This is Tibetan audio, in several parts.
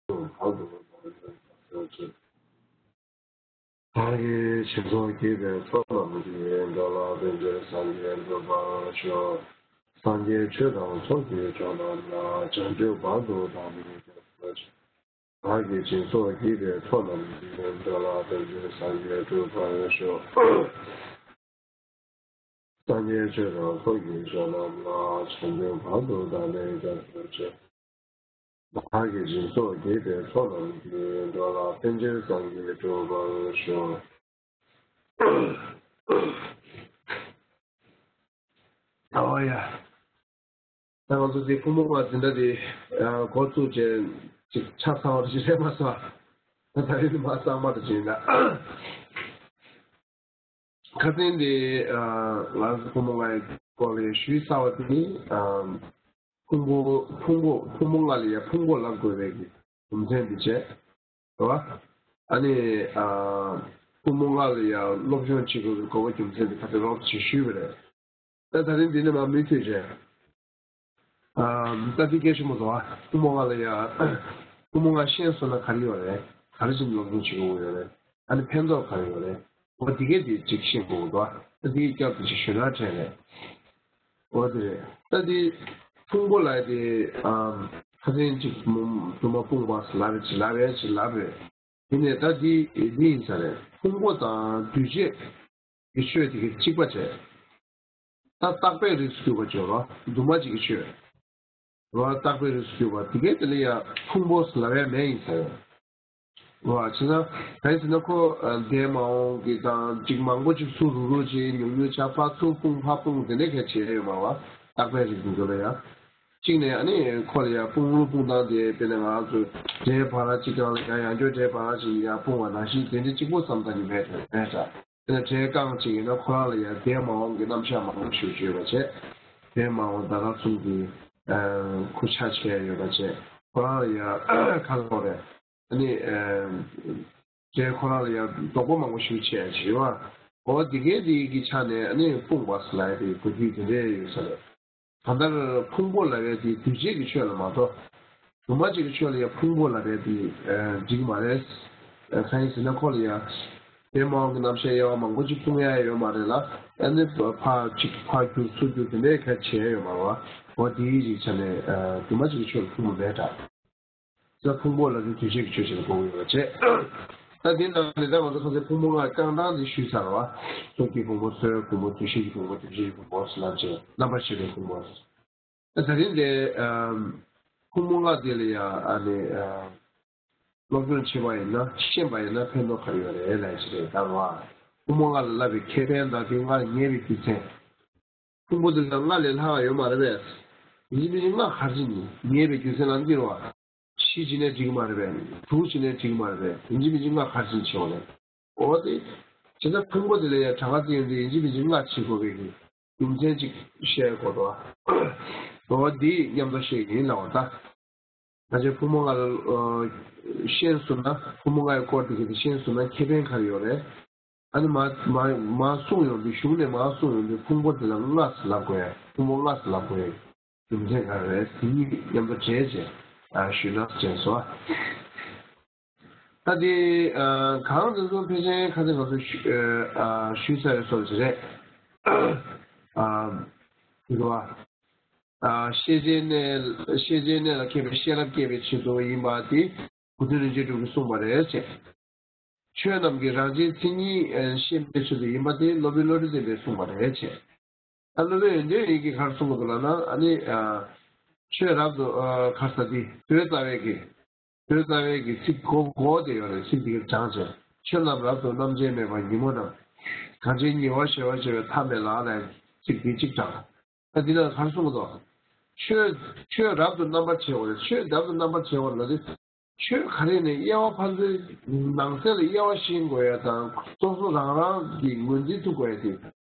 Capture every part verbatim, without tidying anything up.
བར་དུ་བདག་གིས་སྦྱིན་སོགས་བགྱིས་པའི་ཚོགས་རྣམས་ཀྱིས། འགྲོ་ལ་ཕན་ཕྱིར་སངས་རྒྱས་འགྲུབ་པར་ཤོག། སངས་རྒྱས་ཆོས་དང་ཚོགས་ཀྱི་མཆོག་རྣམས་ལ། བྱང་ཆུབ་བར་དུ་བདག་ནི་སྐྱབས་སུ་མཆི། བདག་གིས་སྦྱིན་སོགས་བགྱིས་པའི་ཚོགས་རྣམས་ཀྱིས། འགྲོ་ལ་ཕན་ཕྱིར་སངས་རྒྱས་འགྲུབ་པར་ཤོག། སངས་རྒྱས་ཆོས་དང་ཚོགས་ཀྱི་མཆོག་རྣམས་ལ། བྱང་ཆུབ་བར་དུ་བདག་ནི་སྐྱབས་སུ་མཆི། བདག་གིས་སྦྱིན་སོགས་བགྱིས་པའི་ཚོགས་རྣམས་ཀྱིས། འགྲོ་ལ་ཕན་ཕྱིར་སངས་རྒྱས་འགྲུབ་པར་ཤོག། ཨོ་ཡ། ད་ང་ཚོ་འདི་ཕུང་པོ་ལྔ་འཛིན་གྲྭ་འདི་འགོ་བཙུགས་རྗེས་ཅིག་ཆ་ཚང་བ་ཞིག་རེད་མ་སོང་། ད་ད་རེས་ནི་མ་གཙང་མ་དུ་བྱས་ན། ཁ་སང་འདི་ང་ཚོ་ཕུང་པོ་ལྔ་ཡི་སྐོར་ལ་ཞུས་ཚར་བ་དེ་ནི། ཕུང་པོ་ཕུང་པོ་ཕུང་པོ་ལྔ་ལ་ཡ་ཕུང་པོ་ལབ་དགོས་པའི་གི་རྒྱུ་མཚན་འདི་བྱས། རེད་བ། ཨ་ནི། ཨ། ཕུང་པོ་ལྔ་ལ་ཡང་སློབ་སྦྱོང་བྱེད་དགོས་པའི་དགོས་པ་རྒྱུ་མཚན་དེ་ཁ་ཚ་རོབ་ཅིག་ཞུས་པ་རེད། ད་ད་རིང་འདི་ནས་མར་མུ་མཐུད་བྱས། ཨ། ད་འདི་སྐད་ཆ་མོ་དོ། ཕུང་པོ་ལྔ་ལ་ཡང་། ཕུང་པོ་ལྔ་ཤེས་སོང་ན་ག་རེ་ཡོད་རེད། ག་རེ་བྱས་ནས་སློབ་སྦྱོང་བྱེད་དགོས་ཡོད་རེད། ཨ་ནི་ཕན་ཐོགས་ག་རེ་ཡོད་རེད། འོ་འདི་གས་དེ་ཅིག་ཤེས་དགོས་འདུག་ཨ་འདི་སྐྱབས་དེ་ཅིག་ཞུ་ན་དྲན་རེད། འོ་དེ་རེད། ད་དེ་ཕུང་པོ་ལ་དེ་ཨམ་ཁ་སང་གཅིག་མུ་སྒྱུ་མ་ཕུང་པོ་ལབ་རེད་ཅིག་ལབ་རེད་ཅིག་ལབ་རེད། དེ་ནས་ད་དེ་དེ་ཡིན་ས་རེད། ཕུང་པོ་དང་འདུས་བྱས་ཀྱི་ཆོས་དེ་གི་གཅིག་པ་བྱས། ད་རྟག་པའི་རིགས་སུ་གྱུར་པ་བྱས་རོ། འདུས་མ་བྱས་ཀྱི་ཆོས། རོ། རྟག་པའི་རིགས་སུ་གྱུར་པ་དེ་གས་དེ་ལ་ཡ་ཕུང་པོ་ལབ་ཡ་མེད་ཡིན་ས་རེད། རོ། བྱས་ཙང་གང་ཡིན་ཟེར་ན་ཁོ་འདས་མ་འོངས་ཀྱི་དང་ཅིག་མང་པོ་ཅིག་ཚུར་རུག་རུག་ཅིག་ཉུང་ཉུང་ཆ་ཕར་ཚུར་སྤུངས་ཕར་སྤུངས་དེ་འདྲས་གས་བྱས་ཡོད་མ་རེད་བ། རྟག་པའི་རིགས་སུ་གྱུར་ལ་ཡ། གཅིག་ནས་ཨ་ནི་ཁོ་ལ་ཡ་སྤུངས་རུག་སྤུངས་སྟངས་དེ་དཔེར་ན་ང་ཚོ་འབྲས་བ་ར་གཅིག་སྒང་ལ་ཡ་ཡང་བསྐྱར་འབྲས་བ་ར་གཅིག་ཡ་སྤུངས་པ་ནང་བཞིན་དེ་འདྲས་གཅིག་པོ་བསམ་ད་ནི་མེད་དེ་མེད་ད། དེ་ལ་བྲེལ་རྐང་གཅིག་ཡིན་ན་ཁོ་རང་ལ་ཡང་འདས་མ་འོངས་ཀྱི་རྣམ་གཞག་མང་པོ་ཞིག་བརྗོད་པ་བྱས། འདས་མ་འོངས་ད་ལྟ་གསུམ་གྱི་ཁུར་ཆ་བྱས་ཡོད་པ་བྱས། ཁོ་རང་ལ་ཡང་ག་ལ་རེད། ཨ་ནི་བྲེལ་ཁོ་རང་ལ་ཡང་དོགས་པ་མང་པོ་ཞིག་བྱས་བྱས་པ། འོ་འདི་གའི་འདི་གི་ཆ་ནས་ཨ་ནི་སྤུངས་པ་ལབ་ཡ་དེ་གོ་རྒྱུ་དེ་འདྲས་ཡོད་ས་རེད། གང་ལྟར་ཕུང་པོ་ལབ་ཡ་དེ་འདུས་བྱས་ཀྱི་ཆོས་ལ་མ་གཏོགས། འདུས་མ་བྱས་ཀྱི་ཆོས་ལ་ཡང་ཕུང་པོ་ལབ་ཡ་དེ་འགྲིག་མ་རེད། གང་ཡིན་ཟེར་ན་ཁོ་ལ་ཡང་འདས་མ་འོངས་ཀྱི་རྣམ་གཞག་དབྱེ་བ་མང་པོ་ཅིག་སྤུངས་ཡ་ཡོད་མ་རེད་ལ། ཨ་ནི་ཕར་ཅིག་ཕར་བསྒྱུར་ཚུར་བསྒྱུར་དེ་འདྲའི་ག་བྱས་ཡོད་མ་རེད་བ། འོ་དེའི་རིགས་ཆ་ནས་འདུས་མ་བྱས་ཀྱི་ཆོས་ལ་ཕུང་པོ་མེད་དྲ། ས་ཕུང་པོ་ལ་ནི་འདུས་བྱས་ཀྱི་ཆོས་ཅན་གོ་དགོས་ཡོད་པ་བྱས། ད་འདི་ནང་ནས་ད་ང་ཚོ་ཁ་སང་ཕུང་པོ་ལྔ་རྐང་གྲངས་འདི་ཞུས་ཚར་བ། གཟུགས་ཀྱི་ཕུང་པོ། ཚོར་བའི་ཕུང་པོ། འདུ་ཤེས་ཀྱི་ཕུང་པོ། འདུ་བྱེད་ཀྱི་ཕུང་པོ་ཟེར་ལབ་བྱས་རྣམ་པར་ཤེས་པའི་ཕུང་པོ། ད་ད་རིང་འདི་ཕུང་པོ་ལྔ་འདི་ལ་ཡང་ཨ་ནི་སློབ་སྦྱོང་བྱེད་པ་ཡིན་ན་ཤེས་པ་ཡིན་ན་ཕན་ཐོགས་ག་རེ་ཡོད་རེད་ལབ་ཡ་ཅིག་རེད་ད་རེད་བ། ཕུང་པོ་ལྔ་ལ་བསླབ་པའི་ཁེ་ཕན་དང་དེ་ལྔ་ལ་ངེས་པའི་རྒྱུ་མཚན། ཕུང་པོ་འདི་ལ་ལྔ་ལས་ལྷག་ཡོད་མ་རེད་པས། ཡིན་གཅིག་མིན་གཅིག་ལྔ་ག་རེ་བྱས་ནས་ངེས་པའི་རྒྱུ་མཚན་ལ་འདི་རེད་བ། བཞི་བྱས་ནས་འགྲིག་གི་མ་རེད་པས། དྲུག་བྱས་ནས་འགྲིག་གི་མ་རེད་པས། ཡིན་གཅིག་མིན་གཅིག་ལྔ་ག་རེ་བྱས་ནས་བྱེད་དགོས་རེད། འོ་དེ། བྱས་ཙང་ཕུང་པོ་འདི་ལ་ཡང་གྲངས་ཀ་བརྩི་ཡོང་དུས་ཡིན་གཅིག་མིན་གཅིག་ལྔ་བྱེད་དགོས་པའི་གི་རྒྱུ་མཚན་ཅིག་བཤད་དགོས་འདུག་བ། འོ་འདི་མཉམ་དུ་བཤད་ཀྱི་ཡིན་ལབ་པ་ད། ང་ཚོས་ཕུང་པོ་ལྔ་ལ་ཤེས་སོང་ན་ཕུང་པོ་ལྔ་ཡི་སྐོར་དེ་གི་དེ་ཤེས་སོང་ན་ཁེ་ཕན་ག་རེ་ཡོད་རེད། ཨ་ནི་མ་མ་མ་གསུངས་ཡོང་དུས་གཞུག་ནས་མ་གསུངས་ཡོང་དུས་ཕུང་པོ་དེ་ལ་ལྔ་ཟེར་ལབ་དགོས་ཡ། ཕུང་པོ་ལྔ་ཟེར་ལབ་དགོས་ཡ། རྒྱུ་མཚན་ག་རེ་རེད་དེ་གཉིས་མཉམ་དུ་འདྲེས་བྱས་ཨ་ཞུས་ན་དྲན་སོང་ཨ། ད་དེ་ཨ་གང་དེ་ཚོ་ཕལ་ཆེར་ཁ་སང་ང་ཚོ་ཞུ་ཨ་ཞུས་ཚར་བའི་བཟོ་ཞིག་རེད། ཨ་འདུག་བ། ཨ་ཤེས་བྱའི་གནས་ཤེས་བྱའི་གནས་ལ་མཁས་པའི་ཤེས་རབ་སྐྱེད་པའི་ཆེད་དུ་ཡིན་པ་དེ་གུ་དུན་རིན་ཆེན་གྲུབ་ཀྱིས་གསུངས་པ་རེད་ཅེས། ཆོས་རྣམས་ཀྱི་རང་སྤྱིའི་མཚན་ཉིད་ཤེས་པའི་ཆེད་དུ་ཡིན་པ་དེ་སློབ་དཔོན་བློ་གྲོས་བརྟན་པས་གསུངས་པ་རེད་ཅེས། ད་སློབ་དཔོན་ཡོན་ཏན་ཡིན་གྱིས་ག་རེ་གསུངས་པ་འདུག་ལབ་ན་ཨ་ནི་ཆོས་རབ་ཏུ་ག་རེ་ཟེར་དེ་མདོའི་རྩ་བའི་གི་མདོའི་རྩ་བའི་གི་ཚིག་གོ་གོ་དེ་ཡོད་རེད། ཚིག་དེ་གི་སྦྱངས་བྱས། ཆོས་རྣམས་རབ་ཏུ་རྣམ་འབྱེད་མེད་པ་ཉོན་མོངས་རྣམས། གང་ཕྱིར་ཉེ་བར་ཞི་བར་བྱེད་པའི་ཐབས་མེད་ལ་ལབ་ཚིག་དེ་གཅིག་དྲངས། ད་འདི་ན་ག་རེ་གསུངས་འདུག་ཆོས་ཆོས་རབ་ཏུ་རྣམ་པར་ཕྱེ་བ་རེད། ཆོས་རབ་ཏུ་རྣམ་པར་ཕྱེ་བ་ལ་དེ། ཆོས་ག་རེ་ནས་དབྱེ་བ་ཕར་ཚུར་ནང་གསེས་ལ་དབྱེ་བ་ཤེས་དགོས་ཡ་དང་སོ་སོ་རང་རང་གི་ངོས་འཛིན་ཐུབ་དགོས་ཡ་དེ།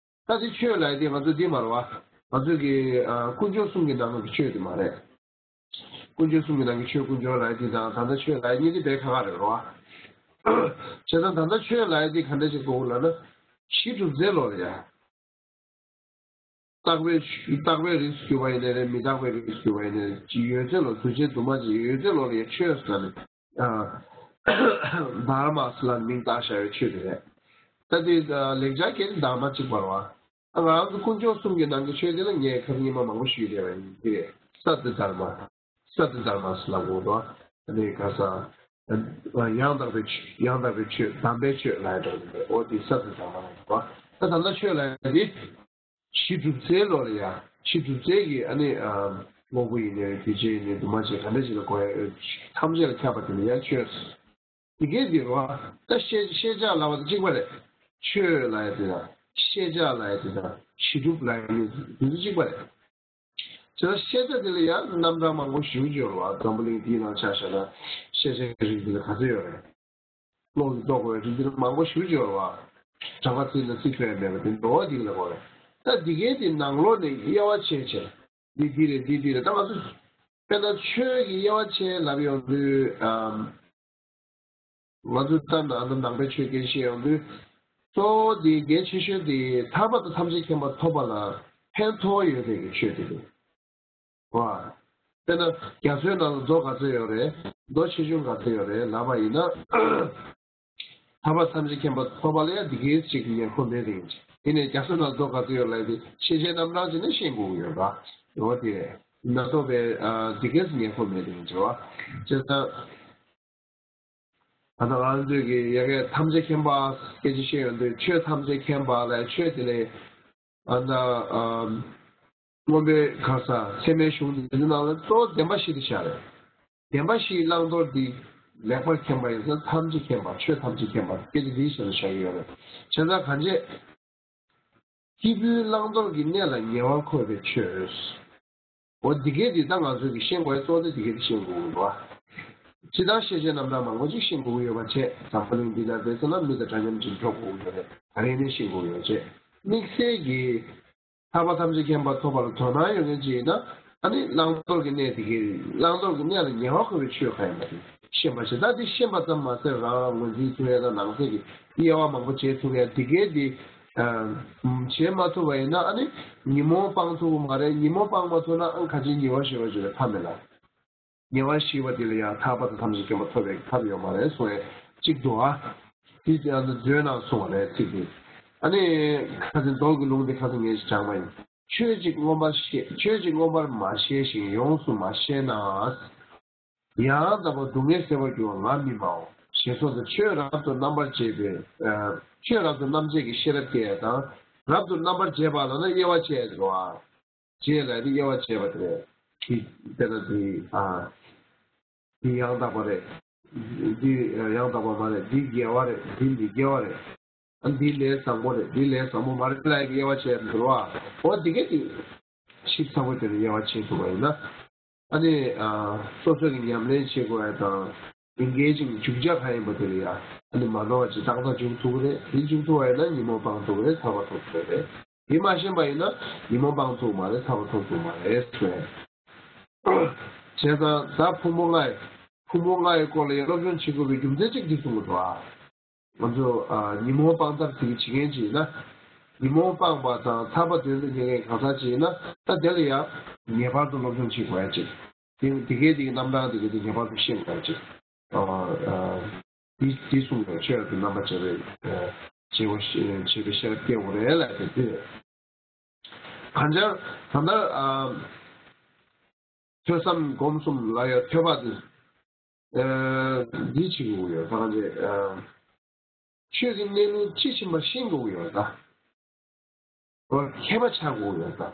ད་དེ་ཆོས་ལབ་ཡ་དེ་ང་ཚོ་འདི་མ་རེད་བ། ང་ཚོ་གི་ཨ་དཀོན་མཆོག་གསུམ་གྱི་ནང་གི་ཆོས་དེ་མ་རེད། དཀོན་མཆོག་གསུམ་གྱི་ནང་གི་ཆོས་དཀོན་མཆོག་ལབ་ཡ་དེ་དང་ད་ལྟ་ཆོས་ལབ་ཡ་གཉིས་དེ་དཔེ་ཁག་ཁག་རེད་རོ། བྱས་ཙང་ད་ལྟ་ཆོས་ལབ་ཡ་དེ་ག་འདྲ་ཞིག་དགོས་ལབ་ན། གཞི་གྲུབ་ཚེ་ལོ་ལ་ཡ། རྟག་པའི་ཆོས་རྟག་པའི་རིགས་སུ་གྱུར་པ་ཡིན་ནའི་རེད། མི་རྟག་པའི་རིགས་སུ་གྱུར་པ་ཡིན་ནའི་རེད། ཅི་ཡོད་ཚད་ལ་འདུས་བྱས་དུ་མ་ཅིག་ཡོད་ཚད་ལ་ཡ་ཆོས་ཟེར་ནས་ ཨ་དྷརྨ་ལ་མིང་བཏགས་བཞག་ཡོད་ཆོས་དེ་རེད། ད་དེ་ཨ་ལེགས་སྦྱར་སྐད་དེ་དྷརྨ་གཅིག་པ་རེད་བ། ཨ་ང་རང་ཚོ་དཀོན་མཆོག་གསུམ་གྱི་ནང་གི་ཆོས་དེ་ལ་ངས་ཁ་སང་ཉི་མ་མང་པོ་ཞུས་བསྡད་པ་ཡིན། དེ་རེད། སད་དྷརྨ། སད་དྷརྨ་ལབ་དགོས་འདུག་ཨ་ནི་ཁ་སང་ཡང་དག་པའི་ཆོས། ཡང་དག་པའི་ཆོས། དམ་པའི་ཆོས་ལབ་ཡ་འདྲ་བོ་དེ་རེད། འོ་དེ་སད་དྷརྨ་ལབ་འདུག་ད་ད་ལྟ་ཆོས་ལབ་ཡ་དེ། གཞི་གྲུབ་ཚེ་ལོ་ལ་ཡ། གཞི་གྲུབ་ཚེ་གི་ཨ་ནི་ཨ་དངོས་པོ་ཡིན་ནའི་དུས་ཆེན་ཡིན་ནའི་འདུས་མ་བྱས་ག་འདྲ་ཞིག་ལ་གོ་ཡ། ཐམས་ཅད་ལ་ཁྱབ་པ་དེ་ལ་ཡ་ཆོས། དེ་གས་དེ་རོ། ད་ཤེས་ཤེས་བྱ་ལབ་པ་དང་གཅིག་པ་རེད། ཆོས་ལབ་ཡ་དེ་དང་ཤེས་བྱ་ལབ་ཡ་དེ་དང་གཞི་གྲུབ་ལབ་ཡ་དེ་དུས་གཅིག་པ་རེད། བྱས་ན་ཤེས་བྱ་དེ་ལ་ཡང་རྣམ་གྲངས་མང་པོ་ཞེ་པོ་ཅིག་ཡོད་རེད་བ། འཛམ་བུ་གླིང་འདིའི་ནང་ཆ་བཞག་ན་ཤེས་བྱའི་རིགས་འདི་ལ་ག་ཚོད་ཡོད་རེད། བློ་གིས་རྟོགས་དགོས་པའི་རིགས་འདི་ལ་མང་པོ་ཞེ་པོ་ཅིག་ཡོད་རེད་བ། གྲངས་ཀ་བརྩིས་ན་བརྩི་ཐུབ་ཡ་མེད་པ་དེ་འགྲོ་བ་འདི་ལ་གོ་རེད། ད་འདི་གའི་དེ་ནང་ལོགས་ནས་དབྱེ་བ་ཕྱེ་བྱས། འདི་འདི་རེད། འདི་འདི་རེད། ད་ང་ཚོ་དཔེར་ན་ཆོས་ཀྱི་དབྱེ་བ་ཕྱེ་ལབ་ཡོང་དུས་ཨམ། ང་ཚོས་ལྟར་ན་ཨ་ནི་ནང་པའི་ཆོས་སྐད་བཤད་ཡོང་དུས། གཙོ་བོ་དེ་གལ་ཆེ་ཤོས་དེ་ཐར་པ་དང་ཐམས་ཅད་མཁྱེན་པ་ཐོབ་པ་ལ་ཕན་ཐོགས་ཡོད་པའི་གི་ཆོས་དེ་རེད་བ། དཔེར་ན་རྒྱ་མཚོའི་ནང་ལ་མདོ་ག་ཚོད་ཡོད་རེད། མདོ་ཆེ་ཆུང་ག་ཚོད་ཡོད་རེད་ལབ་པ་ཡིན་ན། ཐར་པ་ཐམས་ཅད་མཁྱེན་པ་ཐོབ་པ་ལ་ཡང་འདི་གའི་ཅིག་ཉེར་མཁོ་མེད་དེ་ཡིན་གྱི། དེ་ནས་རྒྱ་མཚོའི་ནང་ལ་མདོ་ག་ཚོད་ཡོད་ལབ་དེ་ཤེས་བྱའི་རྣམ་གྲངས་ཅིག་ནས་ཤེས་དགོས་ཀྱི་ཡོད་པ། འོ་དེ་རེད། མ་གཏོགས་པའི་ཨ་འདི་གའི་ཉེར་མཁོ་མེད་དེ་ཡིན་གྱི་བ། བྱས་ཙང་། ད་ལྟ་ང་ཚོས་ཀྱི་ཡ་གི་ཐམས་ཅད་མཁྱེན་པ་སྐད་ཆ་བཤད་ཡོང་དུས། ཆོས་ཐམས་ཅད་མཁྱེན་པ་ལ་ཆོས་དེ་ལས་ཨ་ད་ཨ་མངོན་པའི་ག་ས་ཚད་མའི་གཞུང་འདི་ནང་ལ་གཙོ་བོ་བདེན་པ་བཞི་དེ་བཞག་རེད། བདེན་པ་བཞིའི་བླང་དོར་འདི་ལེགས་པར་མཁྱེན་པ་ཡིན་ཙང་ཐམས་ཅད་མཁྱེན་པ། ཆོས་ཐམས་ཅད་མཁྱེན་པ་སྐད་ཆ་འདིའི་ཞབས་ལ་བཞག་གི་ཡོད་རེད། བྱས་ཙང་གང་བྱས། སྐྱེས་བུའི་བླང་དོར་གྱི་གནས་ལ་ཉེ་བར་འཁོད་པའི་ཆོས། འོ་འདི་གས་འདི་ད་ང་ཚོས་ཀྱི་ཤེས་དགོས་ཡ་གཙོ་བོ་དེ་འདི་གས་འདི་ཤེས་དགོས་ཀྱི་འདུག་བ། སྤྱིར་བཏང་ཤེས་བྱའི་རྣམ་གྲངས་མང་པོ་ཅིག་ཤེས་དགོས་ཀྱི་ཡོད་པ་བྱས། འཛམ་བུ་གླིང་འདི་ལ་བསྡད་ཚེ་ན་མི་དང་འདྲ་མཉམ་ཅིག་འགྲོ་དགོས་ཀྱི་ཡོད་རེད། ད་རེས་ནས་ཤེས་དགོས་ཀྱི་ཡོད་བྱས། དམིགས་བསལ་གྱི་ཐར་པ་ཐམས་ཅད་མཁྱེན་པ་ཐོབ་པ་ལ་དོ་སྣང་ཡོད་མཁན་ཅིག་ཡིན་ན། ཨ་ནི་བླང་དོར་གྱི་གནས་དེ་གའི་བླང་དོར་གྱི་གནས་ལ་ཉེ་བར་འཁོད་པའི་ཆོས་གང་ཡིན་པ་དེ་ཤེས་པ་བྱེད། ད་དེ་ཤེས་པ་ཙམ་མ་ཟད་རང་རང་ངོས་འཛིན་ཐུབ་ཡ་དང་ནང་གསེས་ཀྱི་དབྱེ་བ་མང་པོ་འབྱེད་ཐུབ་ཡ་དེ་གའི་དེ་བྱེད་མ་ཐུབ་པ་ཡིན་ན། ཨ་ནི་ཉོན་མོངས་སྤང་ཐུབ་ཀྱི་མ་རེད། ཉོན་མོངས་སྤང་མ་ཐུབ་ན་ཨ་ཁ་ཅིག་ཉེ་བར་ཞི་བར་འགྱུར་བའི་ཐབས་མེད་ལ། ཉེ་བར་ཞི་བ་དེ་ལ་ཡང་ཐར་པ་དང་ཐམས་ཅད་མཁྱེན་པ་ཐོབ་པའི་ཐབས་ཡོད་མ་རེད་གསུང་བའི་གཅིག་འདུག་ཨ། དེ་ཨ་ནི་མཛོད་ནང་གསུངས་པ་རེད་ཚིག་དེ། ཨ་ནི་ཁ་སང་མདོ་གི་ལུང་དེ་ཁ་སང་ངས་ཞིག་སྦྱངས་པ་ཡིན། ཆོས་གཅིག་མངོན་པར་ཤེས། ཆོས་གཅིག་མངོན་པར་མ་ཤེས་ཤིང་ཡོངས་སུ་མ་ཤེས་ན། ཡང་དག་པར་སྡུག་བསྔལ་སེལ་བར་འགྱུར་བ་ང་མི་སྨྲའོ། ཞེས་སོགས་དང་ཆོས་རབ་ཏུ་རྣམ་པར་འབྱེད་པའི་ཨ་ཆོས་རབ་ཏུ་རྣམ་འབྱེད་ཀྱི་ཤེས་རབ་སྐྱེ་ཡ་དང་། རབ་ཏུ་རྣམ་པར་འབྱེད་པ་ལབ་ན་དབྱེ་བ་ཕྱེ་ཡ་རེད་བ། བྱས་ལ་དེ་དབྱེ་བ་བྱས་པ་དེ་རེད། དེ་དཔེར་ན་དེ་ཨ་དེ་ཡང་དག་པ་རེད། འདི་ཡང་དག་པ་མ་རེད། འདི་དགེ་བ་རེད། འདི་མི་དགེ་བ་རེད། ཨ་འདི་ལས་བཟང་པོ་རེད། འདི་ལས་བཟང་པོ་མ་རེད་ལབ་ཀྱི་དབྱེ་བ་བྱས་འདུག་བ། འོ་འདི་གས་དེ་ཞིབ་ཚགས་པོ་དེ་ལ་དབྱེ་བ་ཕྱེ་ཐུབ་པ་ཡིན་ན། ཨ་ནི་ཨ་སོ་སོ་གི་ཉམས་ལེན་བྱེད་དགོས་ཡ་དང་། འདི་འགལ་ཅིང་འཇུག་བྱ་གང་ཡིན་པ་དེ་ལ་ཡ་ཨ་ནི་མ་ནོར་བ་ཅིག་ཏག་ཏག་འཇུག་ཐུབ་ཀྱི་རེད། དེ་འཇུག་ཐུབ་པ་ཡིན་ན་ཉོན་མོངས་སྤང་ཐུབ་ཀྱི་རེད། ཐར་པ་ཐོབ་ཐུབ་ཀྱི་རེད། དེ་མ་ཤེས་པ་ཡིན་ན་ཉོན་མོངས་སྤང་ཐུབ་མ་རེད། ཐར་པ་ཐོབ་ཐུབ་མ་རེད་ཟེར། བྱས་ཙང་ད་ཕུང་པོ་ལྔ་ཡི་ཕུང་པོ་ལྔ་ཡི་སྐོར་ལ་ཡང་སློབ་སྦྱོང་བྱེད་དགོས་པའི་རྒྱུ་མཚན་གཅིག་འདི་གསུང་གི་འདུག་ཨ། ང་ཚོ་ཨ་ཉོན་མོངས་སྤང་ཐབས་ཟེར་གྱི་བྱེད་མཁན་ཅིག་ཡིན་ན། ཉོན་མོངས་སྤངས་པ་དང་ཐར་པ་དོན་དུ་གཉེར་མཁན་གང་ཟག་ཅིག་ཡིན་ན། ད་དེ་ལ་ཡང་ངེས་པར་དུ་སློབ་སྦྱོང་བྱེད་དགོས་ཡ་ཅིག་དེ་དེ་གའི་དེ་གི་རྣམ་གྲངས་དེ་གའི་དེ་ངེས་པར་དུ་ཤེས་དགོས་ཡ་ཅིག་ཨ་ཨ་དེ་དེ་གསུངས་པའི་ཆོས་ཀྱི་རྣམ་པར་འབྱེད་པའི་ཨ་འབྱེད་པ་ཤེས་འབྱེད་པའི་ཤེས་རབ་སྐྱེ་དགོས་རེད་ལབ་ཡ་དེ་དེ་རེད། གང་ལྟར་ད་ལྟ་ཨ་ཐོས་བསམ་སྒོམ་གསུམ་ལ་ཡང་ཐོས་པ་དེ་ཨ་འདི་བྱེད་དགོས་ཡོད། ད་གང་ཅི་ཨ་ཆོས་ཀྱི་གནས་ལུགས་དཔྱིས་ཕྱིན་པ་ཤེས་དགོས་ཡོད་ད། མཁས་པ་ཆགས་དགོས་ཡོད་ད།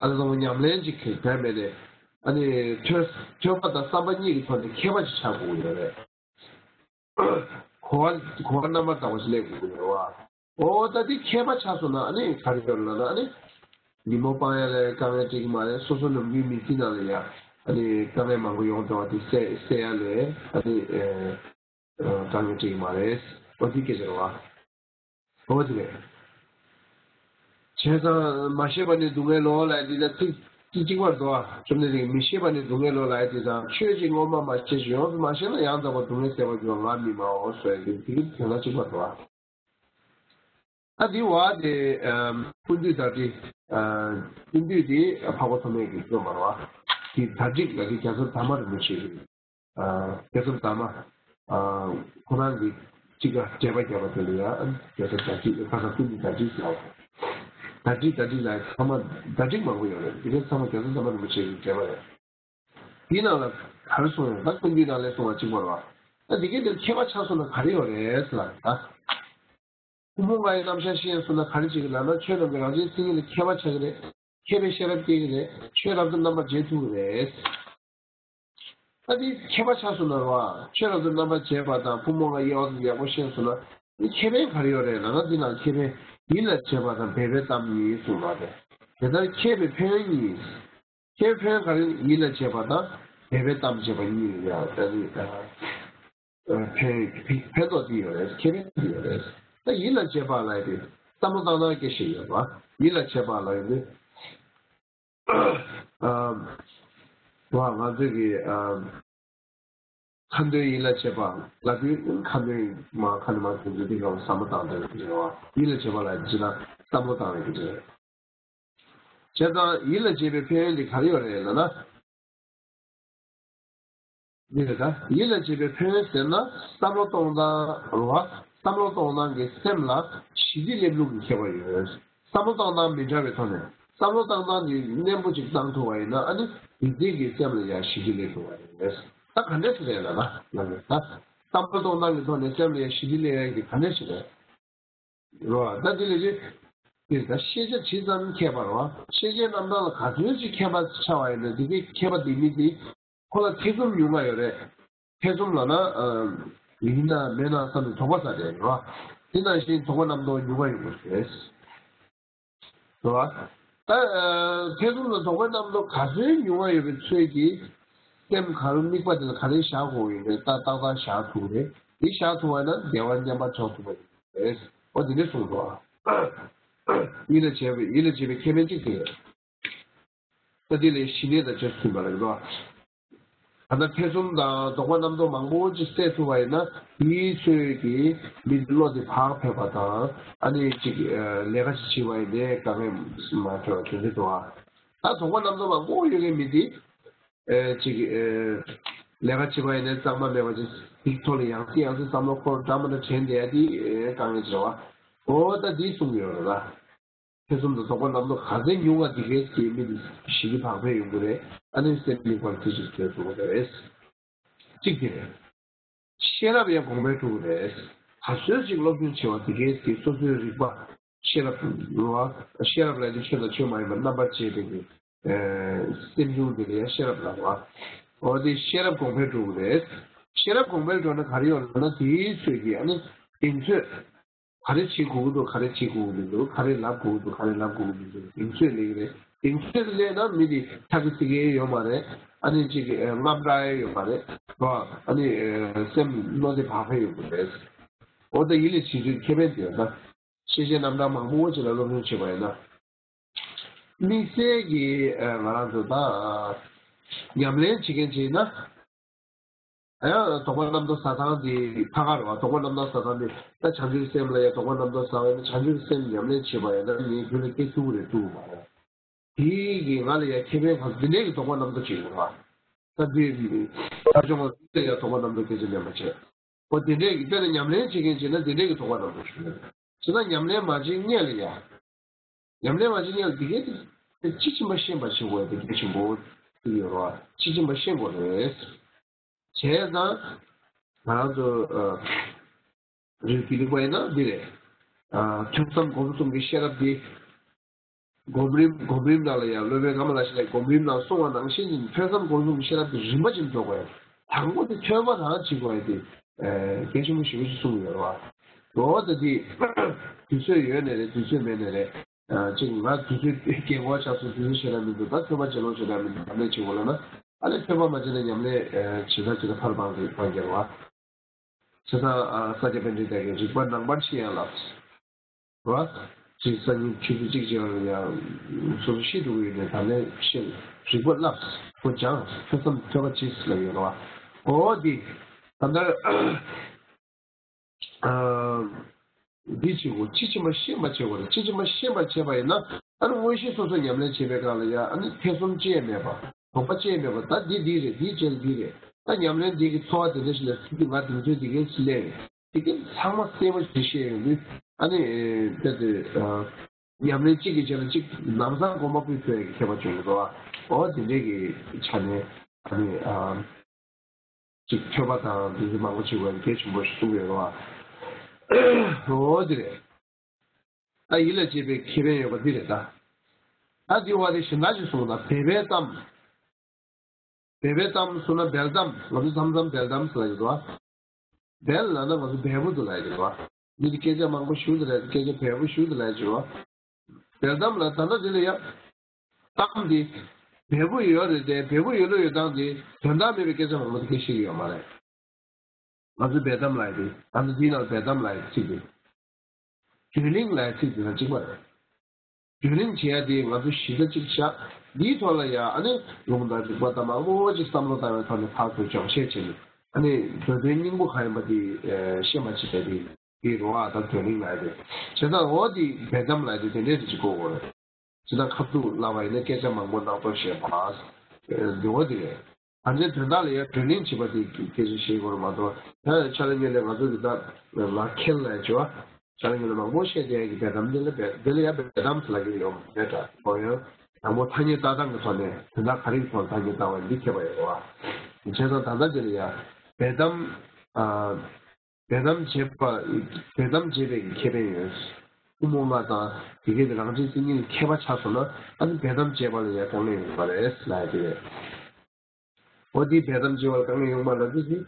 ཨ་ད་དང་པོ་ཉམས་ལེན་ཅིག་གི་དོན་མེད་ནས་ཨ་ནི་ཐོས་ཐོས་པ་དང་བསམ་པ་གཉིས་ཀྱི་ཐོག་ནས་མཁས་པ་ཅིག་ཆགས་དགོས་ཡོད་རེད། གོ་བ་གོ་བ་རྣམ་པར་དག་པ་ཞིག་སླེབས་དགོས་ཀྱི་ཡོད་བ། འོ་ད་དེ་མཁས་པ་ཆགས་སོང་ན་ཨ་ནི་ག་རེ་ཡོད་ལབ་ན། ཨ་ནི་ཉོན་མོངས་སྤང་ཡ་ལ་དཀའ་ངལ་འཕྲད་ཀྱི་མ་རེད། སོ་སོ་ནམ་རྒྱུན་མི་ཚེ་ནང་ལ་ཡ་ཨ་ནི་དཀའ་ངལ་མང་པོ་ཡོང་བསྡད་པ་དེ་སེལ་སེལ་ཡ་ལ་ཨ་ནི་ཨ་དཀའ་ངལ་འཕྲད་ཀྱི་མ་རེད། འོ་དེ་སྐད་ཆ་རེད་བ། འོ་དེ་རེད། བྱས་ཙང་མ་ཤེས་པ་ནི་སྡུག་བསྔལ་ལོ་ལབ་འདི་ལ་ཚིག་ཚིག་གཅིག་པར་འདུག་ཨ། བཅོམ་ལྡན་འདས་ཀྱིས་མི་ཤེས་པ་ནི་སྡུག་བསྔལ་ལོ་ལབ་ཡ་དེ་དང་། ཆོས་ཀྱི་དངོས་པོ་མ་ཤེས་ཤིང་ཡོངས་སུ་མ་ཤེས་ན་ཡང་དག་པར་སྡུག་བསྔལ་སེལ་བར་འགྱུར་བ་ང་མི་སྨྲའོ་ཟེར་བའི་དེ་དེ་དོན་ལ་གཅིག་པར་འདུག་ཨ། ཨ་འདི་བ་དེ་ཀུན་བཏུས་དར་ཊིག་ཀུན་བཏུས་དེ་འཕགས་པ་ཐོགས་མེད་ཀྱིས་བརྩམས་པ་རེད་བ། དེ་དར་ཊིག་ལ་དེ་རྒྱལ་ཚབ་དར་མ་རིན་པོ་ཆེ་ཡིན། ཨ་རྒྱལ་ཚབ་དར་མ། ཨ་ཁོ་རང་གི་གཅིག་ག་འགྲེལ་པ་བརྒྱབ་པ་དེ་ལ་ཡང་རྒྱལ་ཚབ་བརྡ་བརྒྱུད་ཁ་སང་ཀུན་གྱི་བརྡ་བརྒྱུད་ཟེར་བ། བརྡ་བརྒྱུད་བརྡ་བརྒྱུད་ལ་ཚང་མ་བརྡ་བརྒྱུད་མང་པོ་ཡོད་རེད། དེ་གའི་ཚང་མ་རྒྱལ་ཚབ་དར་མ་རིན་པོ་ཆེ་གི་འགྲེལ་པ་རེད། དེའི་ནང་ལ་ག་རེ་གསུངས་ཡོད་ད་ཀུན་གྱི་ནང་ལས་གསུངས་པ་གཅིག་པ་རེད་བ། ད་དེ་གའི་དེར་ཁྱད་པར་ཆགས་སོང་ན་ག་རེ་ཡོད་རེད་ཟེར་ལ་ད། ཕུང་པོ་ལྔ་ཡི་རྣམ་གཞག་ཤེས་སོང་ན་ག་རེ་བྱེད་ཀྱི་ལབ་ན་ཆོས་རྣམས་ཀྱི་རང་བཞིན་མཚན་ཉིད་ལ་མཁས་པ་ཆགས་ཀྱི་རེད། མཁས་པའི་ཤེས་རབ་སྐྱེ་གི་རེད། ཆོས་རབ་ཏུ་རྣམ་པར་འབྱེད་ཐུབ་ཀྱི་རེད། ད་དེ་མཁས་པ་ཆགས་སོང་ན་རེད་བ། ཆོས་རབ་ཏུ་རྣམ་པར་འབྱེད་པ་དང་ཕུང་པོ་ལྔ་དབྱེ་བ་དེ་ཡག་པོ་ཤེས་སོང་ན་དེ་ཁེ་ཕན་ག་རེ་ཡོད་རེད་ལབ་ན། དེ་ནང་ཁེ་ཕན་ཡིད་ལ་བྱེད་པ་དང་འབད་པའི་གཏམ་གཉིས་གསུངས་པ་རེད། དེ་ལྟར་མཁས་པའི་ཕན་ཡོན་གཉིས། ཁེ་ཕན་ག་རེ་ཡིད་ལ་བྱེད་པ་དང་འབད་པའི་གཏམ་བྱེད་པ་གཉིས་ལ་ཡང་ད་ནི་ཕན་ཕན་ཐོགས་དེ་ཡོད་རེད། ཁེ་ཕན་དེ་ཡོད་རེད། ད་ཡིད་ལ་བྱེད་པ་ལ་ཡང་བསམ་བློ་བཏང་སྟངས་སྐད་ཆ་ཡོད་པ། ཡིད་ལ་བྱེད་པ་ལ་ཡང་ནི་ཨ་ང་ཚོས་ཀྱི་ཨ་ཁ་འདོན་ཡིད་ལ་བྱེད་པ་ལབ་དུས་ཁ་འདོན་མ་ཁ་ནས་མ་དེ་ཚོ་དེ་ག་བསམ་བློ་བཏང་སྟངས་ཀྱི་རེད་བ། ཡིད་ལ་བྱེད་པ་ལ་ཡང་བསམ་བློ་བཏང་བའི་གི་རེད། བྱས་ཙང་ཡིད་ལ་བྱེད་པའི་ཕན་ཡོན་དེ་ག་རེ་ཡོད་རེད་ལབ་ན། འདི་རེད་ད། ཡིད་ལ་བྱེད་པའི་ཕན་ཡོན་ཟེར་ན་བསམ་བློ་གཏོང་སྟངས་རེད་བ། བསམ་བློ་གཏོང་སྟངས་ཀྱི་སེམས་ལ་ཞི་བདེ་སླེབས་ལུགས་ཀྱི་ཁྱད་པར་ཡོད། བསམ་བློ་གཏོང་སྟངས་མི་འདྲ་བའི་ཐོག་ནས་བསམ་བློ་གཏོང་སྟངས་འདི་ནན་པོ་ཅིག་བཏང་ཐུབ་པ་ཡིན་ན་ཨ་ནི་ཡིད་བདེ་གི་སེམས་ལ་ཡང་ཞི་བདེ་སླེབས་ཐུབ་པ་རེད། ད་ག་འདྲས་ཞིག་རེད་ལབ་ན་ལབ་ཡོད་ད། བསམ་བློ་གཏོང་སྟངས་ཀྱི་ཐོག་ནས་སེམས་ལ་ཡང་ཞི་བདེ་སླེབས་ཡག་གི་ག་འདྲས་ཞིག་རེད། རོ། ད་དེ་ལས་ཀྱི། དེ་ད་ཤེས་བྱ་ཇི་ཙམ་མཁས་པ་རོ། ཤེས་བྱའི་རྣམ་གྲངས་ལ་ག་ཚོད་ཅིག་མཁས་པ་ཆགས་པ་ཡིན་ན་དེ་གའི་མཁས་པ་དེ་མི་དེ་ཁོ་ལ་ཐེ་ཚོམ་ཉུང་ང་ཡོད་རེད། ཐེ་ཚོམ་ལབ་ན་ཡིན་ན་མེད་ན་བསམ་ནས་དོགས་པ་ཟ་རེད་རོ། དེ་ནང་བཞིན་དོགས་པ་རྣམ་རྟོག་ཉུང་ང་ཡོང་གི་རེད། རོ། ད་ཐེ་ཚོམ་དང་དོགས་པའི་རྣམ་རྟོག་ག་ཚོད་ཉུང་ང་ཡོད་པའི་ཚོད་ཀྱིས་སེམས་ག་རུ་དམིགས་པ་དེ་ལ་ག་རེ་བཞག་དགོས་ཡིན་རེད། ད་ཏག་ཏག་བཞག་ཐུབ་རེད། དེ་བཞག་ཐུབ་པ་ན་བདེ་བ་མཉམ་པར་འཇོག་ཐུབ་པ་ཡིན། རེད། འོ་དེ་འདྲ་གསུངས་འདུག་ཨ། ཡིད་ལ་བྱེད་པའི་ཡིད་ལ་བྱེད་པའི་ཁེ་ཕན་གཅིག་དེ་རེད། ད་དེ་ལས་ཞི་གནས་དང་བཅས་སུ་ཟིན་པ་རེད་འདུག་ཨ། ད་ལྟ་ཐེ་ཚོམ་དང་དོགས་པ་རྣམ་རྟོག་མང་པོ་ཅིག་སེལ་ཐུབ་པ་ཡིན་ན་དེའི་ཚོད་ཀྱིས་མི་བློ་དེ་བག་ཕེབས་པ་དང་ཨ་ནི་ཅིག་ལས་ཀ་ཅིག་བྱེད་པ་ཡིན་ནའི་དཀའ་ངལ་མ་འཕྲད་པ་དེ་འདྲ་འདུག་ཨ། ད་དོགས་པ་རྣམ་རྟོག་མང་པོ་ཡོད་མཁན་མི་དེ། ཨེ་ཅིག་ཨེ་ལས་ཀ་བྱེད་པ་ཡིན་ན་གཙང་མ་མེད་པ་ཅིག་དེའི་ཐོག་ལ་ཡང་སེ་ཡང་སེ་བསམ་བློ་འཁོར་འདྲ་མི་འདྲ་དྲན་བསྡད་ཡ་དེ་ཨེ་དཀའ་ངལ་ཆེ་བ། འོ་ད་དེ་གསུང་གི་ཡོད་རེད་ལ། ཐེ་ཚོམ་དང་དོགས་པ་རྣམ་རྟོག་ག་ཚད་ཉུང་བ་དེ་གས་ཀྱི་མི་དེ་ཞི་བདེ་བག་ཕེབས་ཡོང་གི་རེད། ཨ་ནི་སེམས་གཉིས་ཀར་ཐེ་ཚོམ་ཐེ་ཚོམ་རེད། གཅིག་དེ་རེད། ཤེས་རབ་ཡང་གོང་འཕེལ་འགྲོ་གི་རེད། ད་གཟོད་ཅིག་སློབ་སྦྱོང་བྱེད་པ་དེ་གས་ཀྱི་སོ་སོའི་རིག་པ། ཤེས་རབ་ལ། ཤེས་རབ་ལ་ནི་ཆོས་དང་ཆོས་མ་ཡིན་པ་རྣམ་པར་འབྱེད་པའི་གི་སེམས་བྱུང་དེ་ལ་ཡང་ཤེས་རབ་ལབ་པ། འོ་དེ་ཤེས་རབ་གོང་འཕེལ་འགྲོ་གི་རེད། ཤེས་རབ་གོང་འཕེལ་འགྲོ་ན་ག་རེ་ཡོང་ན་དེའི་ཚོད་ཀྱིས་ཨ་ནི་གདེང་ཚོད། ག་རེ་བྱེད་དགོས་ཀྱི་འདུག་ག་རེ་བྱེད་དགོས་ཀྱི་མི་འདུག་ག་རེ་ལབ་དགོས་ཀྱི་འདུག་ག་རེ་ལབ་དགོས་ཀྱི་མི་འདུག་གདེང་ཚོད་སླེབས་ཀྱི་རེད། གདེང་ཚོད་སླེབས་ན་མི་དེ་ཐག་གི་ཚིག་གི་ཡོད་མ་རེད། ཨ་ནི་ཅིག་གི་དངངས་སྐྲག་ཡོད་མ་རེད། རོ། ཨ་ནི་སེམས་བློ་དེ་བག་ཕེབས་ཡོང་གི་རེད། འོ་ད་ཡིད་ལ་བྱེད་ཚུལ་ཁེ་ཕན་དེ་ད། ཤེས་བྱའི་རྣམ་གྲངས་མང་པོ་ཅིག་ལ་སློབ་སྦྱོང་བྱེད་པ་ཡིན་ན། དམིགས་བསལ་གྱི་ང་རང་ཚོ་ད་ཉམས་ལེན་བྱེད་མཁན་ཅིག་ཡིན་ན། ཡང་དོགས་པ་རྣམ་རྟོག་ཟ་སྟངས་དེ་ཕ་ག་རེད་བ། དོགས་པ་རྣམ་རྟོག་ཟ་སྟངས་དེ་ད་བྱང་ཆུབ་སེམས་ལ་ཡང་དོགས་པ་རྣམ་རྟོག་ཟ་བ་ཡིན་ན་བྱང་ཆུབ་སེམས་ཉམས་ལེན་བྱེད་པ་ཡིན་ན་ངས་རྒྱུད་ལ་སྐྱེ་ཐུབ་ཀྱི་རེད་ཐུབ་ཀྱི་མ་རེད། དེ་གིས་ང་ལ་ཡང་ཁེ་ཕན་གང་འདི་འདྲའི་གི་དོགས་པ་རྣམ་རྟོག་ཅིག་ཡོང་བ། ད་དེ་ད་ཆུང་བ་དེ་ལ་ཡང་དོགས་པ་རྣམ་རྟོག་སྐད་ཆ་ལེན་པ་བྱས། འོ་དེ་འདྲའི་གི་དཔེར་ན་ཉམས་ལེན་བྱེད་མཁན་བྱས་ན་དེ་འདྲའི་གི་དོགས་པ་རྣམ་རྟོག་ཅིག་ཡོང་། བྱས་ན་ཉམས་ལེན་མ་བྱེད་སྔོན་ལ་ཡང་། ཉམས་ལེན་མ་བྱེད་སྔོན་ལ་དེ་གའི་དེ་དཔེ་དཔྱིས་ཕྱིན་པ་ཤེས་པ་བྱེད་དགོས་དེ་གལ་ཆེན་པོ་ཡོད་རེད་བ། དཔྱིས་ཕྱིན་པ་ཤེས་དགོས་རེད། བྱས་ཙང་ང་རང་ཚོ་རིགས་ཀྱི་རིག་པ་ཡིན་ན་འདི་རེད། ཐོས་བསམ་སྒོམ་གསུམ་གྱི་ཤེས་རབ་འདི་སྒོམ་རིམ་སྒོམ་རིམ་ནང་ལ་ཡང་སློབ་དཔོན་ཀ་མ་ལ་ཤཱི་ལའི་སྒོམ་རིམ་ནང་གསུངས་པ་ནང་བཞིན་ཐོས་བསམ་སྒོམ་གསུམ་གྱི་ཤེས་རབ་འདི་རིམ་པ་བཞིན་འགྲོ་དགོས། དང་པོ་དེ་ཐོས་པ་རང་བྱེད་དགོས་ཡ་དེ་གལ་ཆེན་པོ་ཞེ་པོ་ཅིག་གསུངས་ཡོད་རེད་བ། འོ་ད་འདི་དུས་ཚོད་ཡོད་ནའི་རེད། དུས་ཚོད་མེད་ནའི་རེད། ཅིག་ང་དུས་ཚོད་རྒན་གོག་ཆགས་སོང་། དུས་ཚོད་ཞེ་དྲག་མི་འདུག་ད་ཐོས་པ་བྱེད་ལོང་ཞེ་དྲག་མི་འདུག་ཉམས་ལེན་བྱེད་དགོས་ལབ་ན། ཨ་ལས་ཐོས་པ་མ་བྱས་ན་ཉམས་ལེན་བྱེད་ས་ཅིག་ལ་ཕར་བང་རེད་བང་རྒྱལ་བ། བྱས་ཙང་ས་སྐྱ་པཎྜི་ཏ་གིས་རིག་པ་ནང་པར་ཤེས་ཡང་ལབ། རེད་བ། ཅིག་སང་ཉིན་ཆུ་ཚོད་གཅིག་ཅིག་ལ་ཡང་སོ་སོ་ཤེས་འགྲོ་གི་ཡོད་ནའི་ད་ལན་ཤེས། རིག་པ་བསླབ། ཁོ་སྦྱང་། ཐོས་བསམ་ཐོས་པ་བྱེད་ལབ་ཡོད་རེད་བ། འོ་འདི་ད་ལྟ། འདི་བྱེད་དགོས། དཔྱིས་ཕྱིན་པ་ཤེས་པ་བྱེད་དགོས་རེད། དཔྱིས་ཕྱིན་པ་ཤེས་པ་བྱས་པ་ཡིན་ན་ཨ་ནི་དངོས་གཞི་སོ་སོས་ཉམས་ལེན་བྱེད་པའི་སྒང་ལ་ཡང་ཨ་ནི་ཐེ་ཚོམ་ཅི་ཡང་མེད་པ། དོགས་པ་ཅི་ཡང་མེད་པ། ད་འདི་འདི་རེད། འདི་བྱས་ན་འདི་རེད། ད་ཉམས་ལེན་འདི་གི་ཚོར་བ་དེ་འདྲ་ཞིག་ལ་ཐུག་དུས། ང་དེང་དུས་འདི་གའི་ཞིག་ལས་དེ་གའི་ཚང་མ་གསལ་པོ་ཞིག་ཤེས་ཡོང་དུས། ཨ་ནི་དེ་དུས་ཉམས་ལེན་གཅིག་གི་རྗེས་ལ་གཅིག་ལམ་སང་གོམ་པ་སྤོས་ཐུབ་ཡག་གི་ཁྱད་པར་བྱུང་འདུག་བ། འོ་དེ་འདྲའི་གི་ཆ་ནས་ཨ་ནི་ཨ། ཅིག་ཐོས་པ་དང་དེ་ཚོ་མང་པོ་བྱེད་དགོས་པའི་གལ་ཆེན་པོ་ཞིག་གསུངས་ཡོད་རེད་བ། འོ་དེ་རེད། ད་ཡིད་ལ་བྱེད་པའི་ཁེ་ཕན་ཡོད་པ་འདི་རེད་ད། ད་འདི་བ་དེ་གཞན་དག་ཅིག་གསུངས་ན། འབད་པའི་གཏམ། འབད་པའི་གཏམ་གསུངས་ན་འབེལ་གཏམ། ང་ཚོ་མཚམས་མཚམས་འབེལ་གཏམ་ཟེར་ལབ་ཀྱི་འདུག་བ། འབེལ་ལབ་ན་ང་ཚོ་འབེལ་པོ་འདུག་ལབ་ཀྱི་འདུག་བ། མི་དེ་སྐད་ཆ་མང་པོ་ཞུ་འདུག་ལབ། སྐད་ཆ་འབེལ་པོ་ཞུ་འདུག་ལབ་ཀྱི་འདུག་བ། འབེལ་གཏམ་ལ་ད་ལྟ་འདི་ལ་ཡ། གཏམ་འདི་འབེལ་པོ་ཡོད་རེད་དེ། འབེལ་པོ་ཡོད་ལོ་ཡོད་སྟངས་འདི་དོན་དག་མེད་པའི་སྐད་ཆ་མང་པོ་དེ་སྐད་བཤད་ཀྱི་ཡོད་མ་རེད། ང་ཚོའི་འབེལ་གཏམ་ལབ་ཡ་དེ། ང་ཚོ་འདིའི་ནང་འབེལ་གཏམ་ལབ་ཡ་ཚིག་དེ། བགྲོ་གླེང་ལབ་ཡ་ཚིག་དེ་དང་གཅིག་པ་རེད། བགྲོ་གླེང་བྱེད་ཡ་དེ་ང་ཚོ་གཞི་རྩ་གཅིག་བཞག་འདིའི་ཐོག་ལ་ཡ་ཨ་ནི་ལུང་དང་རིགས་པ་དང་མང་པོ་ཅིག་བསམ་བློ་བཏང་བའི་ཐོག་ནས་ཕར་ཚུར་སྦྱོང་བཤད་བྱས་ནས། ཨ་ནི་འགྲོ་དོན་སྙིང་པོ་གང་ཡིན་པ་དེ་ཤེས་པ་བྱེད་པ་དེ། དེ་རུ་བ་དང་བགྲོ་གླེང་ལབ་ཡ་དེ། བྱས་ཙང་འོ་དེ་འབེལ་གཏམ་ལབ་ཡ་དེ་དེ་འདྲའི་རིགས་ཅིག་གོ་དགོས་རེད། ཇི་ལྟར་ཁ་ཐུག་ལབ་པ་ཡིན་ན་སྐད་ཆ་མང་པོ་རྣམ་རྟོག་བཤད་པ། འདི་འོ་དེ་རེད། གང་ཅིའི་དོན་དག་ལ་ཡང་བགྲོ་གླེང་བྱེད་པ་དེ་སྐད་ཆ་བཤད་དགོས་རེད་མ་གཏོགས། ད་ཆ་ལ་ཉེ་ལས་ང་ཚོ་གི་ད་ལག་ཁྱེར་ལ་བྱ་བ། ཆ་ལ་ཉེ་ལས་མང་པོ་བཤད་བསྡད་ཡ་གི་འབེལ་གཏམ་འདི་ལ་འབེལ། འདི་ལ་ཡང་འབེལ་གཏམ་ལབ་ཀྱི་ཡོད་མེད་འདྲ་གོ་ཡོད། དང་པོ་ཐ་སྙད་བཏགས་སྟངས་ཀྱི་ཐོག་ནས་དོན་དག་ག་རེ་གི་ཐོག་ནས་ཐ་སྙད་བཏགས་པ་འདི་ཁྱད་པར་ཡོད་རེད་བ། བྱས་ཙང་ད་ལྟ་འདི་ལ་ཡང་འབེལ་གཏམ། ཨ། འབེལ་གཏམ་བྱེད་པ། འབེལ་གཏམ་བྱེད་པའི་ཁེ་ཕན་ཡོད། ཐུན་མོང་བ་དང་དེ་གའི་རང་བཞིན་མཚན་ཉིད་ལ་མཁས་པ་ཆགས་སོང་ན། ཨ་ནི་འབེལ་གཏམ་བྱེད་པ་ལ་ཡང་དཀའ་ངལ་ཡོང་གི་རེད་ལབ་ཡ་དེ་རེད། འོ་དེ་འབེལ་གཏམ་བྱེད་པ་ལ་དཀའ་ངལ་ཡོང་མ་ལབ་དུས་ཀྱི།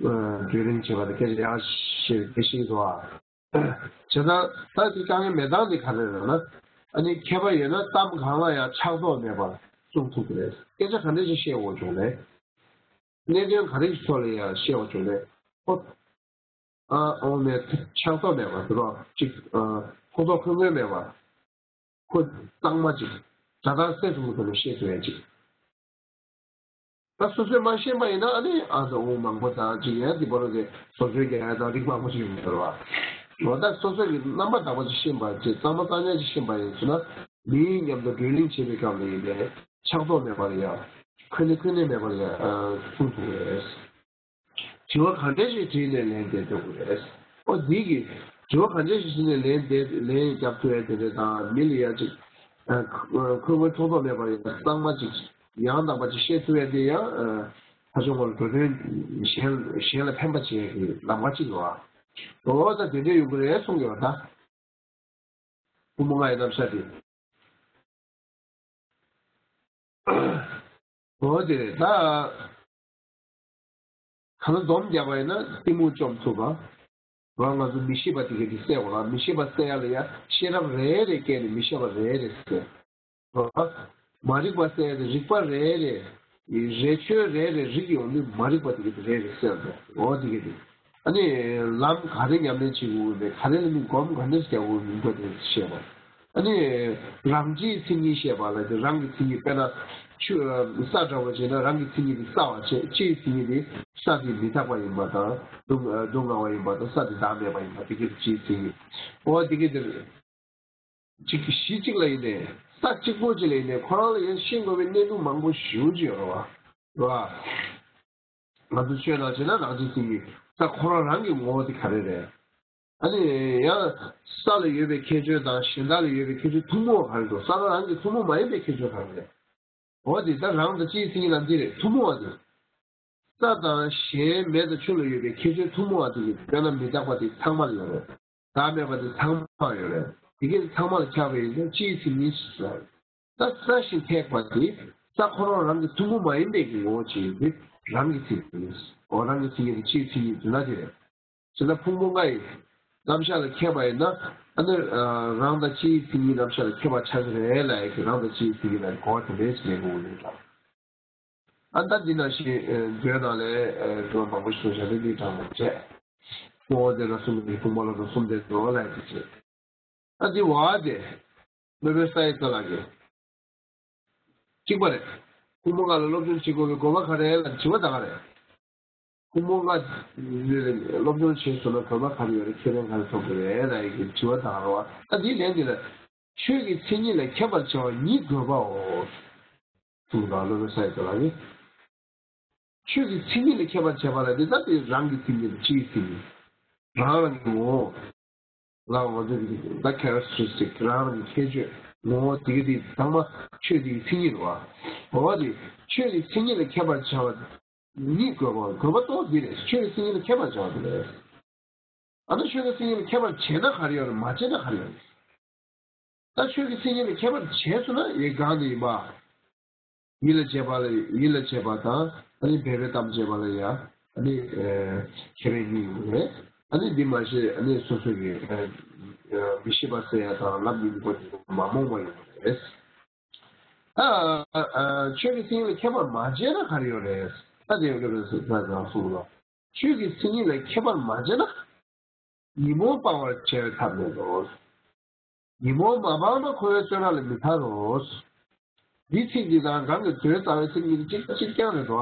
བགྲོ་གླེང་བྱེད་པ་དང་སྐད་ཆ་ཡག་བཤད་པའི་སྐད་ཆ་ཞིག་འདུག་ཨ། བྱས་ཙང་ད་དེ་དཀའ་ངལ་མེད་སྟངས་དེ་ག་རེ་རེད་ན། ཨ་ནི་མཁས་པ་ཡོད་ན་གཏམ་གང་ལ་ཡང་ཆགས་ཐོགས་མེད་པར་གསུང་ཐུབ་ཀྱི་རེད། སྐད་ཆ་ག་འདྲ་ཞིག་བཤད་དགོས་བྱུང་ནའི། གནད་དོན་ག་རེ་ཞིག་ཐོག་ལ་ཡང་བཤད་དགོས་བྱུང་ནའི། ཨོ། ཨ། འོང་ནས་ཆགས་ཐོགས་མེད་པ་དེ་རོ་ཅིག་ཨ། ཕོག་ཐོག་ཁོལ་ཁོལ་མེད་པ། ཁོ་གཙང་མ་ཅིག་སྒྲ་དག་གསལ་ཐུབ་པའི་ཐོག་ནས་བཤད་ཐུབ་ཡ་ཅིག་ད་སོ་སོས་མ་ཤེས་པ་ཡིན་ན་ཨ་ནི་ཨ་ད་འོང་མང་པོ་དང་ཅིག་ཡང་དེ་བར་དུ་བཟོ་བཅོས་རྒྱག་ཡ་དང་རིགས་མང་པོ་ཞིག་ཡོང་གི་རེད་བ། འོ་ད་སོ་སོ་གི་རྣམ་པ་དག་པ་ཅིག་ཤེས་པ་ཅིག་གཙང་མ་གཙང་རྐྱང་ཅིག་ཤེས་པ་ཡིན་ཟེར་ན། མིའི་མཉམ་དུ་བགྲོ་གླེང་བྱེད་པའི་སྐབས་ལ་ཡིན་པས་ཆགས་ཐོགས་མེད་པར་ཡ། ཁོལ་ནས་ཁོལ་ནས་མེད་པར་ཡ་གསུང་ཐུབ་ཀྱི་རེད། དྲི་བ་གང་འདྲ་ཞིག་དྲིས་ནས་ལན་འདེབས་ཐུབ་ཀྱི་རེད། ཨོ་འདི་གི་དྲི་བ་གང་འདྲ་ཞིག་དྲིས་ནས་ལན་འདེབས་ལན་རྒྱབ་ཐུབ་ཡ་དེ་འདྲ་དང་མི་ལ་ཡ་ཅིག་ཁོལ་ཁོལ་ཐོགས་ཐོགས་མེད་པར་ཡ་གཙང་མ་ཅིག་ཡང་དག་པ་ཅིག་བཤད་ཐུབ་ཡ་དེ་ཡང་ཕ་ཆུང་བར་འགྲོ་དོན་གཞན་གཞན་ལ་ཕན་པ་བྱེད་ཡ་གི་ལམ་ཁ་ཅིག་རེད་བ། ཨོ་ད་དེ་འདྲ་ཡོང་གི་རེད་གསུང་གི་བ་ད། ཕུང་པོ་ལྔ་ཡི་རྣམ་གཞག་དེ། འོ་དེ་རེད་ད། གང་ལ་སྡོམ་རྒྱག་པ་ཡིན་ན་གཏི་མུག་བཅོམ་ཐུབ་པ། རང་ང་ཚོ་མི་ཤེས་པ་དེ་ག་དེ་བསལ་དགོས་ལ། མི་ཤེས་པ་བསལ་ཡ་ལ་ཡ་ཤེས་རབ་རེ་རེ་བསྐྱེད་ནས་མི་ཤེས་པ་རེ་རེ་བསལ། མ་རིག་པ་བསལ་ཡ་དེ་རིག་པ་རེ་རེ། རེ་ཆོད་རེ་རེ་རིག་ཡོང་དུས་མ་རིག་པ་དེ་ག་དེ་རེ་རེ་བསལ་དགོས། འོ་དེ་ག་དེ། ཨ་ནི་ལམ་ག་རེ་ཉམས་ལེན་བྱེད་དགོས་མིན་པས། ག་རེ་ལ་ནི་སྒོམ་ག་འདྲ་རྒྱག་དགོས་མིན་པ་དེ་བཤད་པ། ཨ་ནི་རང་སྤྱིའི་མཚན་ཉིད་བཤད་པ་ལ་དེ་རང་གི་མཚན་ཉིད་དཔེར་ན་ཆུ་ས་འདྲ་བོ་བྱས་ན་རང་གི་མཚན་ཉིད་དེ་ས་བ་བྱས། སྤྱིའི་མཚན་ཉིད་དེ་ས་དེ་མི་རྟག་པ་ཡིན་པ་དང་སྡུག་སྡུག་བསྔལ་བ་ཡིན་པ་དང་ས་དེ་བདག་མེད་པ་ཡིན་པ་དེ་གའི་སྤྱིའི་མཚན་ཉིད། འོ་དེ་གའི་དེ་གཅིག་གཞི་གཅིག་ལ་ཡིན་ནས་ས་གཅིག་པོ་གཅིག་ལ་ཡིན་ནས་ཁོ་རང་ལ་ཡང་ཤེས་དགོས་པའི་གནད་དོན་མང་པོ་ཞེ་པོ་ཅིག་ཡོད་རེད་བ། རེད་བ། ང་ཚོ་ཆོས་ནང་བྱས་ན་རང་བཞིན་མཚན་ཉིད་ས་ཁོ་རང་རང་གི་ངོ་བོ་དེ་ག་རེ་རེད། ཨ་ནི་ཡང་ས་ལ་ཡོད་པའི་ཁྱད་ཆོས་དང་གཞན་དག་ལ་ཡོད་པའི་ཁྱད་ཆོས་ཐུན་མོང་བ་ག་རེ་འདུག་ས་ལ་རང་གི་ཐུན་མོང་མ་ཡིན་པའི་ཁྱད་ཆོས་ག་རེ་རེད། འོ་དེ་ད་རང་དང་སྤྱིའི་མཚན་ཉིད་ལ་འདི་རེད། ཐུན་མོང་བ་དེ། ས་དང་གཞན་མེ་དང་ཆུ་ལ་ཡོད་པའི་ཁྱད་ཆོས་ཐུན་མོང་བ་དེ་གི་དཔེར་ན་མི་རྟག་པ་དེ་ཚང་མ་ལ་ཡོད་རེད། བདག་མེད་པ་དེ་ཚང་མ་ཡོད་རེད། དེ་གས་ཚང་མ་ལ་ཁྱབ་པ་ཡིན་ན་སྤྱིའི་མཚན་ཉིད་ཟེར། ད་ས་ཞིང་ཐེག་པ་དེ་ས་ཁོ་རང་རང་གི་ཐུན་མོང་མ་ཡིན་པའི་གི་ངོ་བོ་ཅིག་ཡིན་དུས་རང་གི་མཚན་ཉིད། འོ་རང་གི་མཚན་ཉིད་དེ་སྤྱིའི་མཚན་ཉིད་དེ་ན་དེ་རེད། བྱས་ན་ཕུང་པོ་ལྔ་ཡི་རྣམ་གཞག་ལ་མཁས་པ་ཡིན་ན་ཨ་ནི་རང་དང་སྤྱིའི་མཚན་ཉིད་རྣམ་གཞག་ལ་མཁས་པ་ཆགས་ཀྱི་རེད་ལབ་ཡ་གི་རང་དང་སྤྱིའི་མཚན་ཉིད་ལ་གོ་བ་དེ་འདྲས་ཞིག་ལེན་དགོས་ཀྱི་རེད་ད། ཨ་ད་འདི་ནང་བཞིན་མཛོད་ནང་ལས་འགྲོ་མང་པོ་ཞིག་བྱ་དེ་འདི་དྲང་མོ་བྱས། ཕུང་པོ་དེ་ལ་གསུམ་གྱི་ཕུང་པོ་ལ་གསུམ་དེ་འགྲོ་ལ་ཡི་བྱེད། ཨ་འདི་བ་དེ་སློབ་དཔོན་ས་ཡི་རྩ་ལགས་ཀྱིས་གཅིག་པ་རེད། ཕུང་པོ་ལྔ་ལ་སློབ་སྦྱོང་བྱེད་དགོས་པའི་དགོས་པ་ག་རེ་ལ་དྲི་བ་ད་ག་རེད། ཕུང་པོ་ལྔ་སློབ་སྦྱོང་བྱས་སོང་ན་གོ་བ་ག་རེ་ཡོད་རེད། ཁེ་ཕན་ག་རེ་ཐོབ་ཀྱི་རེད་ལབ་ཡི་གི་དྲི་བ་དང་རོ། ཨ་འདིའི་ལན་འདི་ལ། ཆོས་ཀྱི་མཚན་ཉིད་ལ་མཁྱེན་པར་བྱ་བ་ཉིད་དགོས་པའོ། གསུངས་དང་སློབ་དཔོན་ས་ཡི་རྩ་ལགས་ནི། ཆོས་ཀྱི་མཚན་ཉིད་ལ་ཁྱད་པར་བྱེད་པ་ལ་དེ་ལྟ་སྟེ་རང་གི་མཚན་ཉིད་དང་ཕྱིའི་མཚན་ཉིད། རང་རང་གི་ངོ་བོ་ལ་ང་ཚོས་ཀྱི་ད་characteristic རང་རང་གི་ཁྱད་ཆོས་ངོ་བོ་དེ་ག་དེ་ཚང་མ་ཆོས་དེའི་མཚན་ཉིད་རེད་བ། འོ་དེ་ཆོས་ཀྱི་མཚན་ཉིད་ལ་ཁྱད་པར་བྱ་བ་ཉིད་དགོས་པ་དགོས་པ་གཏོགས་འདི་རེད། ཆོས་ཀྱི་མཚན་ཉིད་ལ་ཁྱད་པར་བྱ་བ་དེ་རེད། ཨ་ནི་ཆོས་ཀྱི་མཚན་ཉིད་ལ་ཁྱད་པར་བྱས་ན་ག་རེ་ཡོད་རེད། མ་བྱས་ན་ག་རེ་ཡོད་རེད། ད་ཆོས་ཀྱི་མཚན་ཉིད་ལ་ཁྱད་པར་བྱས་སོང་ན་ཡི་གེ་གང་དེ་ཡིན་པ། ཡིད་ལ་བྱེད་པ་ལ་ཡིད་ལ་བྱེད་པ་དང་ཨ་ནི་འབད་པས་གཏམ་བྱེད་པ་ལ་ཡང་ཨ་ནི་ཁྱད་པར་གཉིས་ཡོད་རེད། ཨ་ནི་འདི་མ་ཤེས་ཨ་ནི་སོ་སོ་གི་མི་ཤེས་པ་སེལ་ཡ་དང་ལམ་གྱི་སྒོ་དེ་མ་རྨོངས་པ་ཡོད་རེད། ད་ཆོས་ཀྱི་མཚན་ཉིད་ལ་ཁྱད་པར་མ་བྱས་ན་ག་རེ་ཡོད་རེད། ད་དེ་ཡོད་རེད་ཟེར་ན་གསུངས་ལ། ཆོས་ཀྱི་མཚན་ཉིད་ལ་ཁྱད་པར་མ་བྱས་ན། ཉོན་མོངས་སྤང་བར་བྱ་བའི་ཐབས་མེད་དོ། ཉོན་མོངས་མ་སྤངས་ན་འཁོར་བའི་བཙོན་ར་ལས་མི་ཐར་རོ། འདིའི་ཚིག་འདི་དང་གང་གི་དོན་རྩ་བའི་ཚིག་གཉིས་གཅིག་གཅིག་རྐྱང་རེད་དོ།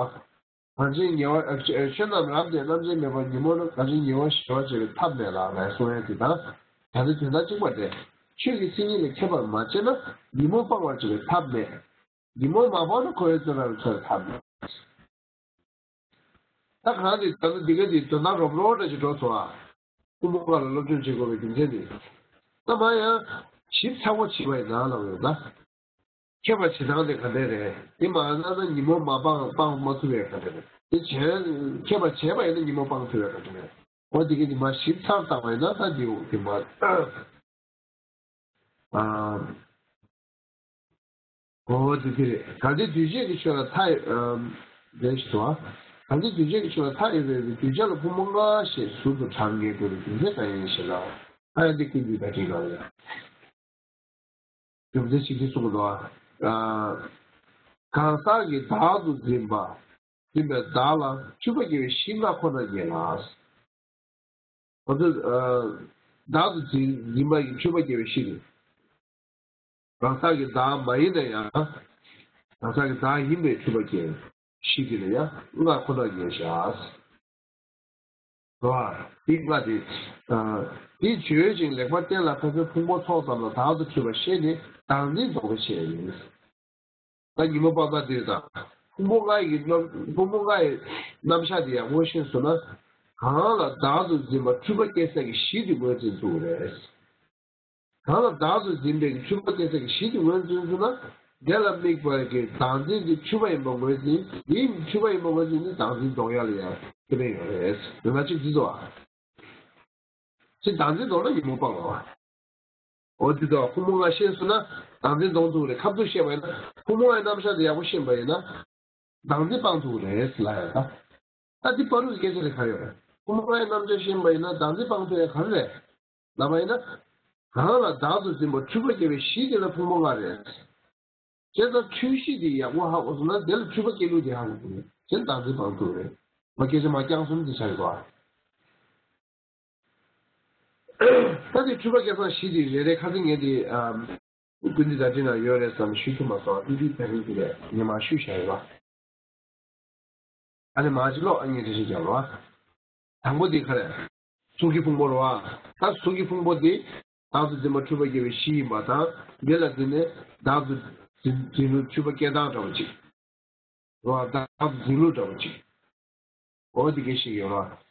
གང་ཕྱིར་ཉེ་བ་ཆོས་རྣམས་རབ་བརྟས་རྣམ་འབྱེད་མེད་པར་ཉོན་མོངས་ན་གང་ཕྱིར་ཉེ་བར་ཞི་བར་བྱ་བའི་ཐབས་མེད་ལ་ལས་གསུང་ཡ་འདི་དང་། ད་ནི་དོན་དག་གཅིག་པ་སྟེ། ཆོས་ཀྱི་མཚན་ཉིད་ལ་ཁྱད་པར་མ་བྱས་ན་ཉོན་མོངས་སྤང་བར་བྱ་བའི་ཐབས་མེད། ཉོན་མོངས་མ་སྤངས་ན་འཁོར་བའི་བཙོན་ར་ལས་ཐར་བའི་ཐབས་མེད། ད་གང་དེ་ད་ནི་འདི་ག་འདི་དོན་དག་རོབ་རོབ་འདྲ་ཞིག་འགྲོ་སོང་ཨ། ཁོ་མོ་ཁ་ལ་སློབ་སྦྱོང་བྱེད་དགོས་པའི་རྒྱུ་མཚན་དེ། ད་མ་ཡང་ཞིབ་ཚགས་པོ་བྱས་པ་ཡིན་ན་ལབ་ཡོད་ད། ཁྱད་པར་བྱེད་སྟངས་དེ་ག་འདྲ་རེད། དེ་མ་ཡིན་ན་ཉོན་མོངས་མ་སྤང་སྤང་མ་ཐུབ་པའི་ག་འདྲ་རེད། དེ་བྱས་ཁྱད་པར་བྱས་པ་ཡིན་ན་ཉོན་མོངས་སྤང་ཐུབ་པའི་ག་འདྲ་རེད། འོ་དེ་གི་དེ་མ་ཞིབ་ཚགས་བཏང་བ་ཡིན་ན་ད་དེ་དེ་མ། ཨ། འོ་དེ་དེ་རེད། གལ་ཏེ་འདུས་བྱས་ཀྱི་ཆོས་ལ་མཐའ་ཡོད། ཨམ། རེད་ཞུ་བ། གལ་ཏེ་འདུས་བྱས་ཀྱི་ཆོས་ལ་མཐའ་ཡོད་པའི་གདུལ་བྱ་ལ་ཕུང་པོ་ལྔ་ཞེས་ཟུར་དུ་གྲངས་ངེས་དགོས་པའི་རྒྱུ་མཚན་གང་ཡིན་ཞེ་ན། ཨ་ཡང་འདི་ཀུན་འདུས་བརྡ་སྤྲོད་ནང་ཡོད། རྒྱུ་མཚན་ཞིག་འདི་གསུངས་འདུག་ཨ། གང་ཟག་གི་བདག་ཏུ་འཛིན་པ། འཛིན་པའི་བདག་ལ་འཁྲུལ་པ་སྐྱེ་བའི་གཞི་ལྔ་ཁོ་ན་ཉིད་ལ། ང་ཚོ་བདག་ཏུ་འཛིན་འཛིན་པ་ཡི་འཁྲུལ་པ་སྐྱེ་བའི་གཞི་དེ། གང་ཟག་གི་བདག་མ་ཡིན་ན་ཡང་། གང་ཟག་གི་བདག་ཡིན་པའི་འཁྲུལ་པ་སྐྱེ་བའི་གཞི་དེ་ལ་ཡང་ལྔ་ཁོ་ན་ཉིད་བཞག་རེད་བ། དེ་ལྔ་དེ། དེ་བརྗོད་ཅིང་ལེགས་པར་བསྟན་ལ་ཕན་ཚུན་ཕུང་པོ་ཚོགས་ཙམ་ལ་བདག་ཏུ་འཁྲུལ་པ་ཞེས་ནི་བདག་འཛིན་ལྡོག་པའི་ཕྱིར་ཡིན། ད་ཉོན་མོངས་སྤངས་པ་དེ་དང་། ཕུང་པོ་ལྔ་ཡི་རྣམ་ཕུང་པོ་ལྔ་ཡི་རྣམ་གཞག་དེ་ཡང་ངོ་ཤེས་སོང་ན། གང་ལ་བདག་ཏུ་འཛིན་པ་འཁྲུལ་པ་སྐྱེ་ས་ཀྱི་གཞི་དེ་ངོས་འཛིན་ཐུབ་ཀྱི་རེད། གང་ལ་བདག་ཏུ་འཛིན་པའི་འཁྲུལ་པ་སྐྱེ་ས་ཀྱི་གཞི་དེ་ངོས་འཛིན་ཐུབ་ན། དེ་ལ་དམིགས་པའི་གི་བདག་འཛིན་དེ་འཁྲུལ་པ་ཡིན་པ་ངོས་འཛིན། དེ་འཁྲུལ་པ་ཡིན་པ་ངོས་འཛིན་ནི་བདག་འཛིན་ལྡོག་ཡ་ལ་ཡང་ཁེ་ཕན་ཡོད་རེད། དོན་དག་གཅིག་འདི་ཚོ་ཨ། ཅི་བདག་འཛིན་ལྡོག་ན་ཉོན་མོངས་སྤང་བ། འོ་དེ་དང་ཕུང་པོ་ལྔ་ཤེས་སོང་ན་བདག་འཛིན་ལྡོག་ཐུབ་རེད། ཁ་ཐུག་ཤེས་པ་ཡིན་ན་ཕུང་པོ་ལྔའི་རྣམ་གཞག་དེ་ཡག་པོ་ཤེས་པ་ཡིན་ན་བདག་འཛིན་སྤང་ཐུབ་རེད་ལ་ཡ་ད། ད་འདི་བར་དུ་གི་སྐད་ཆ་རེད་ག་ཡོད་རེད། ཕུང་པོ་ལྔའི་རྣམ་གཞག་ཤེས་པ་ཡིན་ན་བདག་འཛིན་སྤང་ཐུབ་ཡ་ག་རེ་རེད། ལབ་པ་ཡིན་ན། གང་ལ་བདག་ཏུ་འཛིན་པ་འཁྲུལ་པ་སྐྱེ་བའི་གཞི་དེ་ལ་ཕུང་པོ་ལྔ་རེད། བྱས་ཙང་འཁྲུལ་གཞི་དེ་ཡག་པོ་ཧ་གོ་སོང་ན་དེ་ལ་འཁྲུལ་པ་སྐྱེ་ལུགས་དེ་ཧ་གོ་དགོས་རེད། དེ་ལ་བདག་འཛིན་སྤང་ཐུབ་རེད། མ་སྐད་ཆ་མ་རྐྱང་གསུམ་དེ་ཆགས་ཡོད་པ། ད་དེ་འཁྲུལ་པ་སྐྱེ་སྟངས་བཞི་དེ་རེ་རེ་ཁ་སང་ངས་དེ་ཨམ། ཀུན་འདུས་བརྡ་སྤྲོད་ནང་ཡོད་རེད་བསམ་ཞུ་ཐུབ་མ་སོང་། ཀུན་འདུས་བརྡ་སྤྲོད་དེ་ལས་ངས་མ་ཞུས་བཞག་ཡོད་པ། ཨ་ནི་མ་ཅི་ལོག་ཨ་ངས་འགྲེལ་བཤད་རྒྱབ་རོགས། དང་པོ་དེ་ག་རེ། གཟུགས་ཀྱི་ཕུང་པོ་རེད་བ། ད་གཟུགས་ཀྱི་ཕུང་པོ་དེ་བདག་ཏུ་འཛིན་པ་འཁྲུལ་པ་སྐྱེ་བའི་གཞི་ཡིན་པ་དང་། དེ་ལ་བརྟེན་ནས་བདག་ཏུ་འཛིན་འཛིན་ལུགས་འཁྲུལ་པ་སྐྱེ་སྟངས་འདྲ་བོ་ཅིག་རེད་བ། བདག་ཏུ་འཛིན་ལུགས་འདྲ་བོ་ཅིག་འོ་དེ་སྐད་ཤེས་ཡོད་རེད་བ།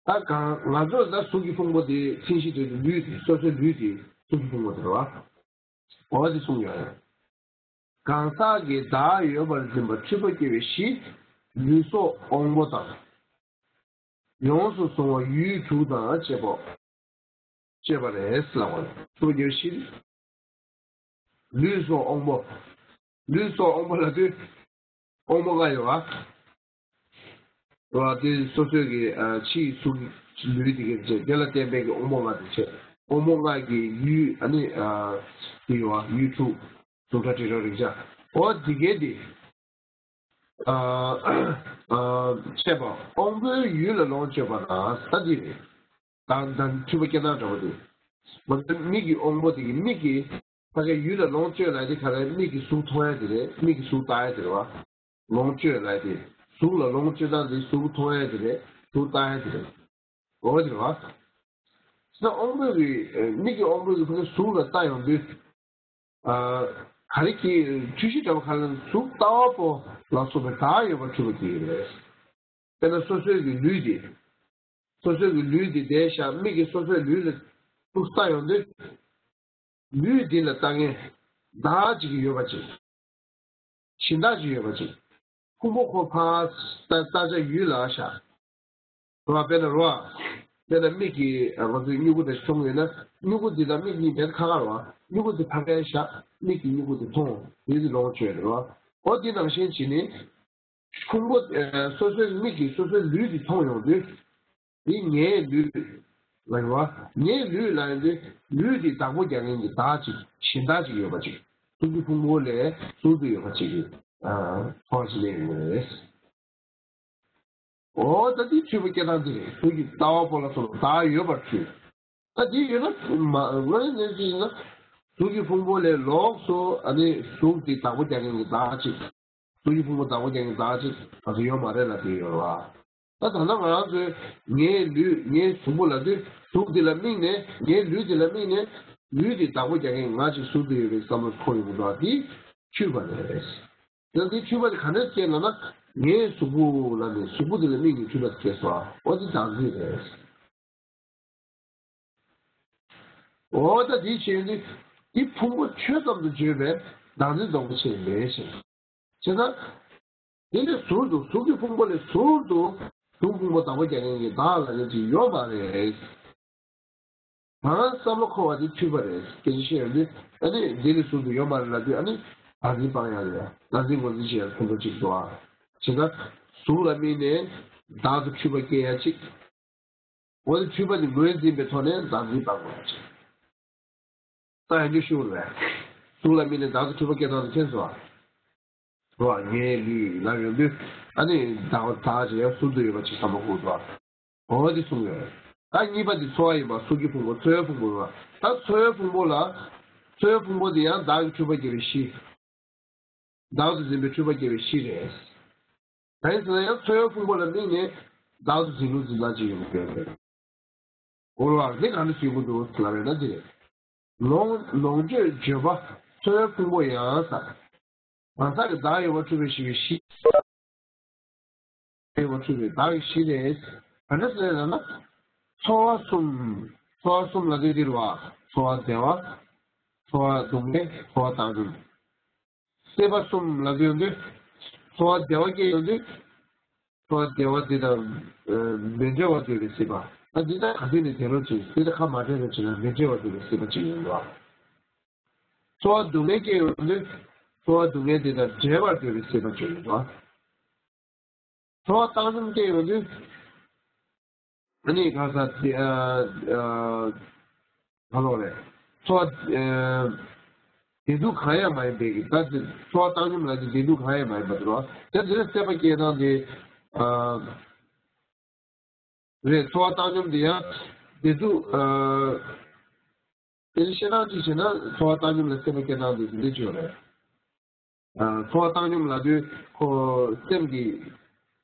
ད་གང་ང་ཚོ་ད་གཟུགས་ཀྱི་ཕུང་པོ་དེ་མཚན་གཞི་དེ་ལུས་དེ་སོ་སོའི་ལུས་དེ་གཟུགས་ཀྱི་ཕུང་པོ་དེ་རེད་བ། འོ་དེ་གསུངས་ཡོད་རེད། གང་ཟག་གི་བདག་ཡོད་པར་འཛིན་པ་འཁྲུལ་པ་སྐྱེ་བའི་གཞི། ལུས་སྲོག་དབང་པོ་དང་། ཡོངས་སུ་བཟུང་བ་ཡུལ་དྲུག་དང་བཅས་པ། བཅས་པ་རེད་ལབ་པ་རེད། འཁྲུལ་པ་སྐྱེ་བའི་གཞི། ལུས་སྲོག་དབང་པོ། ལུས་སྲོག་དབང་པོ་ལབ་དུས། དབང་པོ་ལྔ་ཡོད་བ། རེད་བ། དེ་སོ་སོའི་གི་ཨ་ཕྱིའི་གཟུགས་ལུས་དེ་གི་རྗེས་དེ་ལ་བརྟེན་པའི་གི་དབང་པོ་ལྔ་དེ་བྱས། དབང་པོ་ལྔ་གི་ཡུལ་ཨ་ནི་ཨ་དེ་ཡོད་བ། ཡུལ་དྲུག་གཟུགས་སྒྲ་དྲི་རོ་རེག་བྱ། འོ་དེ་གའི་དེ་ཨ་ཨ་བྱས་པ་དབང་པོའི་ཡུལ་ལ་ལོངས་སྤྱོད་པ་ན་ད་དེ་རེད། དང་དང་འཁྲུལ་པ་སྐྱེ་སྟངས་འདྲ་བོ་དེ། མ་གཏོགས་མིག་གི་དབང་པོ་དེ་གི་མིག་གི་ཕ་གའི་ཡུལ་ལ་ལོངས་སྤྱོད་ལབ་དེ་ག་རེ། མིག་གིས་གཟུགས་མཐོང་ཡ་དེ་རེད། མིག་གིས་གཟུགས་ལྟ་ཡ་དེ་རེད་བ། ལོངས་སྤྱོད་ལབ་དེ། གཟུགས་ལ་ལོངས་སྤྱོད་སྟངས་དེ་གཟུགས་མཐོང་ཡ་དེ་རེད། གཟུགས་ལྟ་ཡ་དེ་རེད། འོ་དེ་རེད་བ། ད་དབང་པོ་གི་མིག་གི་དབང་པོ་གི་ཕ་གའི་གཟུགས་ལ་ལྟ་ཡོང་དུས། ཨ། ག་རེ་སྐྱེ། འཁྲུལ་གཞི་འདྲ་བོ་ག་ལ། གཟུགས་ལྟ་བ་པོ་ལ་སོགས་པའི་བདག་ཡོད་པར་གྱུར་པ་སྐྱེ་གི་རེད། དཔེར་ན་སོ་སོའི་གི་ལུས་དེ། སོ་སོའི་གི་ལུས་དེ་བསྡད་བཞག་མིག་གིས་སོ་སོའི་ལུས་ལ་ཐུག་ལྟ་ཡོང་དུས། ལུས་འདི་ལ་ལྟ་མཁན་བདག་ཅིག་ཡོད་པ་ཅིག་གཞན་དག་ཅིག་ཡོད་པ་ཅིག་ཕུང་པོ་ཁོ་ཕར་ལྟ་ལྟ་བྱ་ཡུལ་ལ་བཞག་རོ། དཔེར་ན་རོ། དཔེར་ན་མིག་གིས་ང་ཚོས་སྨྱུ་གུ་དེ་མཐོང་ཡོད་ན། སྨྱུ་གུ་འདི་དང་མིག་གཉིས་མེད་ཁ་ཁ་རོ། སྨྱུ་གུ་འདི་ཕ་གིར་བཞག་མིག་གིས་སྨྱུ་གུ་དེ་མཐོང་། ཡུལ་དེ་ལོངས་སྤྱོད་རོ། འོ་འདི་ནང་བཞིན་བྱས་ནས། ཕུང་པོ། ཨ། སོ་སོའི་མིག་གིས་སོ་སོའི་ལུས་འདི་མཐོང་ཡོང་དུས། འདི་ངའི་ལུས་ལབ་ཡོང་བ། ངའི་ལུས་ལབ་ཡོང་དུས་ལུས་འདི་བདག་པོ་རྒྱག་མཁན་གྱི་བདག་ཅིག་གཞན་དག་ཅིག་ཡོད་པ་ཅིག་གཟུགས་ཀྱི་ཕུང་པོ་ལས་ཟུར་དུ་ཡོད་པ་ཅིག་གི། ཨ། ཚོར་བ་ཞིག་སླེབས་ཡོང་གི་རེད། འོ་ད་འདི་འཁྲུལ་པ་སྐྱེ་སྟངས་འདི་རེད། གཟུགས་ཀྱི་ལྟ་བ་པོ་ལ་སོགས་པ་བདག་ཡོད་པར་འཁྲུལ། ད་འདི་ཡོད་ན་མ་ངོས་ནས་ཅི་ཡིན་ན། གཟུགས་ཀྱི་ཕུང་པོ་ལས་ལོགས་སུ་ཨ་ནི་གཟུགས་འདི་བདག་པོ་རྒྱག་མཁན་གྱི་བདག་ཅིག་གཟུགས་ཀྱི་ཕུང་པོ་བདག་པོ་རྒྱག་མཁན་བདག་ཅིག་ང་ཚོ་ཡོད་མ་རེད་ལབ་དེ་ཡོད་རེད་བ། ད་ད་ལྟ་ང་རང་ཚོས་ངའི་ལུས་ངའི་གཟུགས་པོ་ལབ་དུས་གཟུགས་འདི་ལ་དམིགས་ནས་ངའི་ལུས་འདི་ལ་དམིགས་ནས་ལུས་འདི་བདག་པོ་རྒྱག་མཁན་ང་ཅིག་ཟུར་དུ་ཡོད་པའི་བསམ་བློ་འཁོར་ཡོང་གི་འདུག་བ། འདི་འཁྲུལ་པ་རེད། ད་འདི་འཁྲུལ་པ་དེ་ག་ནས་སྐྱེས་ལབ་ན། ངའི་གཟུགས་པོ་ལབ་ནས་གཟུགས་པོ་དེ་ལ་དམིགས་ནས་འཁྲུལ་པ་དེ་སྐྱེས་སོང་བ། འོ་དེ་བདག་འཛིན་རེད། འོ་ད་དེ་བྱས་ཡོང་དུས་དེ་ཕུང་པོ་ཆོས་ཙམ་དུ་བརྗོད་པའི་བདག་འཛིན་རྫོགས་པ་ཆེ་མེད་ཅིང་། བྱས་ཙང་། དེ་ལས་ཟུར་དུ་གཟུགས་ཀྱི་ཕུང་པོ་ལས་ཟུར་དུ་གཟུགས་ཕུང་པོ་བདག་པོ་རྒྱག་མཁན་གྱི་བདག་ལབ་མཁན་ཅིག་ཡོད་མ་རེད། ང་རང་བསམ་བློ་འཁོར་བ་དེ་འཁྲུལ་པ་རེད། སྐད་ཆ་བཤད་ཡོང་དུས་ཨ་ནི་དེ་ལས་ཟུར་དུ་ཡོད་མ་རེད་ལབ་དུས་ཨ་ནི་བདག་འཛིན་སྤང་ཡག་རེད། བདག་འཛིན་ངོས་འཛིན་བྱེད་ཡག་ཕུང་པོ་གཅིག་འདུག་ཨ། བྱས་ཙང་གཟུགས་ལ་དམིགས་ནས་བདག་ཏུ་འཁྲུལ་པ་སྐྱེ་ཡ་གཅིག་འོ་དེ་འཁྲུལ་པ་དེ་ངོས་འཛིན་པའི་ཐོག་ནས་བདག་འཛིན་སྤང་དགོས་པ་ཅིག་ད་ཡང་རྒྱུ་ཤུགས་རེད། གཟུགས་ལ་དམིགས་ནས་བདག་ཏུ་འཁྲུལ་པ་སྐྱེ་སྟངས་དེ་མཁྱེན་སོང་ཨ། རོ། ངའི་ལུས་ལབ་ཡོང་དུས་ཨ་ནི་བདག་བདག་ཅེས་ཡང་ཟུར་དུ་ཡོད་པ་ཅིག་བསམ་བློ་འཁོར་འདུག་འོ་དེ་གསུངས་ཡོད། ད་གཉིས་པ་དེ་ཚོར་བ་ཡིན་པ། གཟུགས་ཀྱི་ཕུང་པོ། ཚོར་བའི་ཕུང་པོ་ཡིན་པ། ད་ཚོར་བའི་ཕུང་པོ་ལ། ཚོར་བའི་ཕུང་པོ་དེ་ཡང་བདག་གི་འཁྲུལ་པ་སྐྱེ་བའི་གཞི། བདག་ཏུ་འཛིན་པའི་འཁྲུལ་པ་སྐྱེ་བའི་གཞི་རེད། གང་ཡིན་ཟེར་ན་ཡང་ཚོར་བའི་ཕུང་པོ་ལ་དམིགས་ནས་བདག་ཏུ་འཛིན་ལུགས་འཛིན་སྟངས་ཅིག་ཡོང་གི་ཡོད་རེད། འོ་རེད་བ། དེ་གང་འདྲ་ཞིག་ཡོང་གི་འདུག་ལབ་ཡོད་ན་དེ་རེད། ལོངས་ལོངས་སྤྱོད་བརྗོད་པ་ཚོར་བའི་ཕུང་པོ་ཡང་ཟེར། གང་ཟག་གི་བདག་ཡོད་པར་འཁྲུལ་པའི་གཞི། ཡོད་པར་འཁྲུལ་པའི་བདག་གི་གཞི་རེད། ག་འདྲ་ཟེར་ན། ཚོར་བ་གསུམ། ཚོར་བ་གསུམ་ལབ་དུས་འདི་རེད་བ། ཚོར་བ་བདེ་བ། ཚོར་བ་སྡུག་བསྔལ། ཚོར་བ་བཏང་སྙོམས། སྲེད་པ་གསུམ་ལབ་དུས་འདི། ཚོར་བ་བདེ་བ་སྐྱེ་ཡོང་དུས། ཚོར་བ་བདེ་བ་འདི་དང་། ཨ། མི་འབྲལ་བར་འདོད་པའི་སྲེད་པ། ཨ། འདི་དག་ག་དུས་ནས་བདེ་རོགས་བྱེད། འདི་དག་ཁ་མ་བྲལ་རོགས་བྱེད་ན་མི་འབྲལ་བར་འདོད་པའི་སྲེད་པ་ཅིག་ཡོང་གི་རེད་བ། ཚོར་བ་སྡུག་བསྔལ་སྐྱེ་ཡོང་དུས། ཚོར་བ་སྡུག་བསྔལ་འདི་དང་བྲལ་བར་འདོད་པའི་སྲེད་པ་ཅིག་ཡོང་གི་རེད་བ། ཚོར་བ་བཏང་སྙོམས་སྐྱེ་ཡོང་དུས། ཨ་ནི་གང་ཟག་དེ། ཨ། ཨ། ག་ལོག་རེད། ཚོར་བ། ཨ། བདེ་སྡུག་གང་ཡང་མ་ཡིན་པའི་གི། ད་དེ་ཚོར་བ་བཏང་སྙོམས་ལ་དེ་བདེ་སྡུག་གང་ཡང་མ་ཡིན་པ་དེ་རེད་བ། ད་དེ་ལ་སྲེད་པ་སྐྱེ་སྟངས་དེ། ཨ། རེད། ཚོར་བ་བཏང་སྙོམས་དེ་ཡང་བདེ་སྡུག་ཨ། དེ་ནི་བཤད་སྟངས་གཅིག་བྱས་ན་ཚོར་བ་བཏང་སྙོམས་ལ་སྲེད་པ་སྐྱེ་སྟངས་དེ་དེ་འདྲ་ཅིག་ཡོད་རེད། ཨ། ཚོར་བ་བཏང་སྙོམས་ལབ་དུས་ཁོ་སེམས་ཀྱི།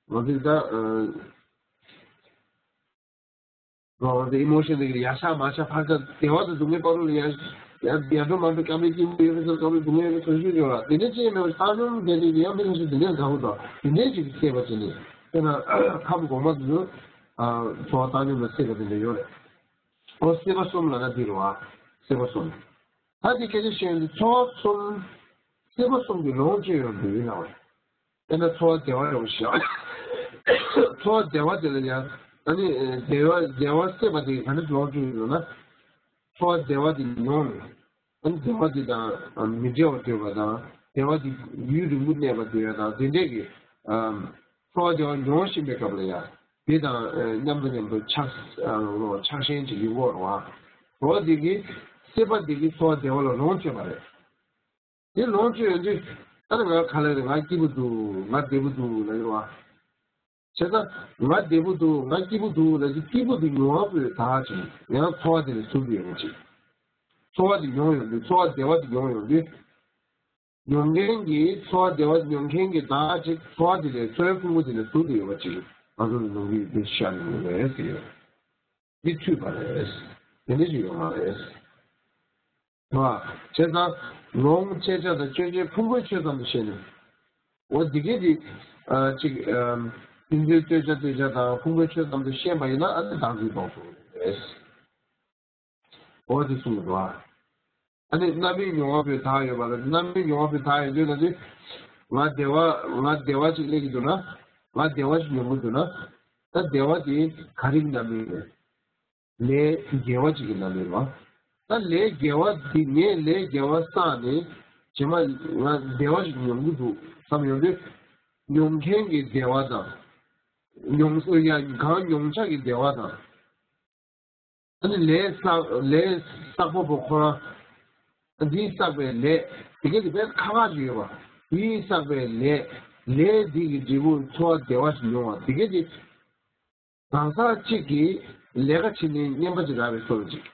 ང་ཚོས་ད། ཨ། ང་ཚོའི་ཨི་མོ་ཤན་དེ་གི་ཡར་ཆག་མར་ཆག་ཕར་ཆག་བདེ་བ་དང་སྡུག་བསྔལ་བར་དུ་ལ་ཡར་ཡར་ཡར་འགྲོ་མར་འགྲོ། སྐྱབས་གནས་སྐྱིད་པོ་ཡོད་པའི་ཚོར། སྐྱབས་གནས་སྡུག་བསྔལ་ཡོད་པའི་ཚོར་ཤུགས་ཡོད་ལ། དེ་འདྲ་ཅིག་ཡིན་ན་བཏང་སྙོམས་དེ་འདྲ་ཡང་མི་ཁ་ཤས་དེ་འདྲ་དགའ་པོ་འདུག་དེ་འདྲ་ཅིག་སྐྱེས་པ་བྱས་ནས། དཔེར་ན་ཁམས་གོང་མ་དེ་ཚོ། ཨ། ཚོར་བ་བཏང་སྙོམས་ལ་སྲེད་པ་དེ་འདྲ་ཡོད་རེད། འོ་སྲེད་པ་གསུམ་ལབ་ན་འདི་རེད་བ། སྲེད་པ་གསུམ། ད་འདི་སྐད་ཆ་བཤད་ཡོང་དུས་ཚོར་བ་གསུམ། སྲེད་པ་གསུམ་གྱིས་ལོངས་སྤྱོད་ཡོང་དུས་ཡིན་ནའང་། དཔེར་ན་ཚོར་བ་བདེ་བ་རེད་བ་ཞེས། ཚོར་བ་བདེ་བ་དེ་ལ་ཡང་། ཨ་ནི་བདེ་བ་བདེ་བ་སྲེད་པ་དེ་ག་འདྲ་ལོངས་སྤྱོད་ཡོང་ན། ཚོར་བ་བདེ་བ་དེ་མྱོང་ནས། ཨ་ནི་བདེ་བ་དེ་དང་མི་འབྲལ་བར་འདོད་པ་དང་། བདེ་བ་དེ་ཡུན་རིང་པོ་གནས་པར་འདོད་ཡ་དང་དེ་འདྲས་ཀྱི། ཨ། ཚོར་བ་བདེ་བ་མྱོང་བཞིན་པའི་སྐབས་ལ་ཡང་དེ་དང་མཉམ་དུ་མཉམ་དུ་ཆགས། ཨ། ཆགས་ཞེན་བྱེད་ཀྱི་ཡོད་རེད་བ། འོ་དེ་གི་སྲེད་པ་དེ་གིས་ཚོར་བ་བདེ་བ་ལ་ལོངས་སྤྱོད་པ་རེད། དེ་ལོངས་སྤྱོད་ཡོང་དུས་ཨ་ནི་ང་ག་ལ་རེད། ང་སྐྱིད་པོ་འདུག་ང་བདེ་པོ་འདུག་ལབ་ཀྱི་རེད་བ། བྱས་ཙང་ང་བདེ་པོ་འདུག་ང་སྐྱིད་པོ་འདུག་ལབ་དུས་སྐྱིད་པོ་དེ་མྱོང་བ་པོས་བདག་ཅིག་ཡང་ཚོར་བ་དེ་ལས་ཟུར་དུ་ཡོད་མཁན་ཅིག་ཚོར་བ་དེ་མྱོང་ཡོང་དུས། ཚོར་བ་བདེ་བ་དེ་མྱོང་ཡོང་དུས། མྱོང་མཁན་གྱི་ཚོར་བ་བདེ་བ་མྱོང་མཁན་གྱི་བདག་ཅིག་ཚོར་བ་དེ་ལས་ཚོར་བའི་ཕུང་པོ་དེ་ལས་ཟུར་དུ་ཡོད་པ་ཅིག་ང་ཚོ་ལ་ནོར་གྱི་ཡོད་དེ་ཤར་ཡོང་གི་རེད་ཟེར་ཡོད། འདི་འཁྲུལ་པ་རེད། དེ་འདྲ་ཞིག་ཡོད་མ་རེད། བ། བྱས་ཙང་ལོངས་སྤྱད་བྱ་དང་སྤྱོད་བྱའི་ཕུང་པོའི་ཆོས་ཙམ་དུ་ཤེས་ནས། འོ་འདི་གས་འདི་ཨ་ཅིག་ཨ་ཕུང་པོའི་སྤྱོད་བྱ་སྤྱོད་བྱ་དང་ཕུང་པོའི་ཆོས་ཙམ་དུ་ཤེས་པ་ཡིན་ན་ཨ་ནི་བདག་འཛིན་སྤོང་ཐུབ་རེད། འོ་དེ་གསུངས་འདུག་བ། ཨ་ནི་རྣམ་སྨིན་མྱོང་བ་པོའི་བདག་ཡོད་པ་ལ་རྣམ་སྨིན་མྱོང་བ་པོའི་བདག་ཡོད་དུས་ན་དེ། ང་བདེ་བ་ང་བདེ་བ་ཅིག་སླེབས་ཀྱི་འདུག་ན། ང་བདེ་བ་ཅིག་མྱོང་གི་འདུག་ན། ད་བདེ་བ་དེ་ག་རེ་གི་རྣམ་སྨིན་རེད། ལས་དགེ་བ་ཅིག་གི་རྣམ་སྨིན་རེད་བ། ད་ལས་དགེ་བ་འདི་ངས་ལས་དགེ་བ་བསགས་ནས་རྗེས་མ་ང་བདེ་བ་ཞིག་མྱོང་གི་འདུག་བསམ་ཡོང་དུས། མྱོང་མཁན་གྱི་བདེ་བ་དང་། མྱོང་ཡ་གང་མྱོང་བྱ་གི་བདེ་བ་དང་། ཨ་ནི་ལས་བསགས་ལས་བསགས་པ་པོ་ཁོ་རང་། འདིས་བསགས་པའི་ལས་དེ་ག་དེ་དཔེ་ཁག་ཁག་ཅིག་ཡོད་པ། དེས་བསགས་པའི་ལས་ལས་འདི་གི་འབྲས་བུ་ཚོར་བ་བདེ་བ་ཞིག་མྱོང་བ་དེ་ག་དེ། གང་ཟག་གཅིག་གིས་ལས་ཀ་བྱེད་ནས་རྔན་པ་ཅིག་རག་པའི་བཟོ་འདྲ་ཅིག་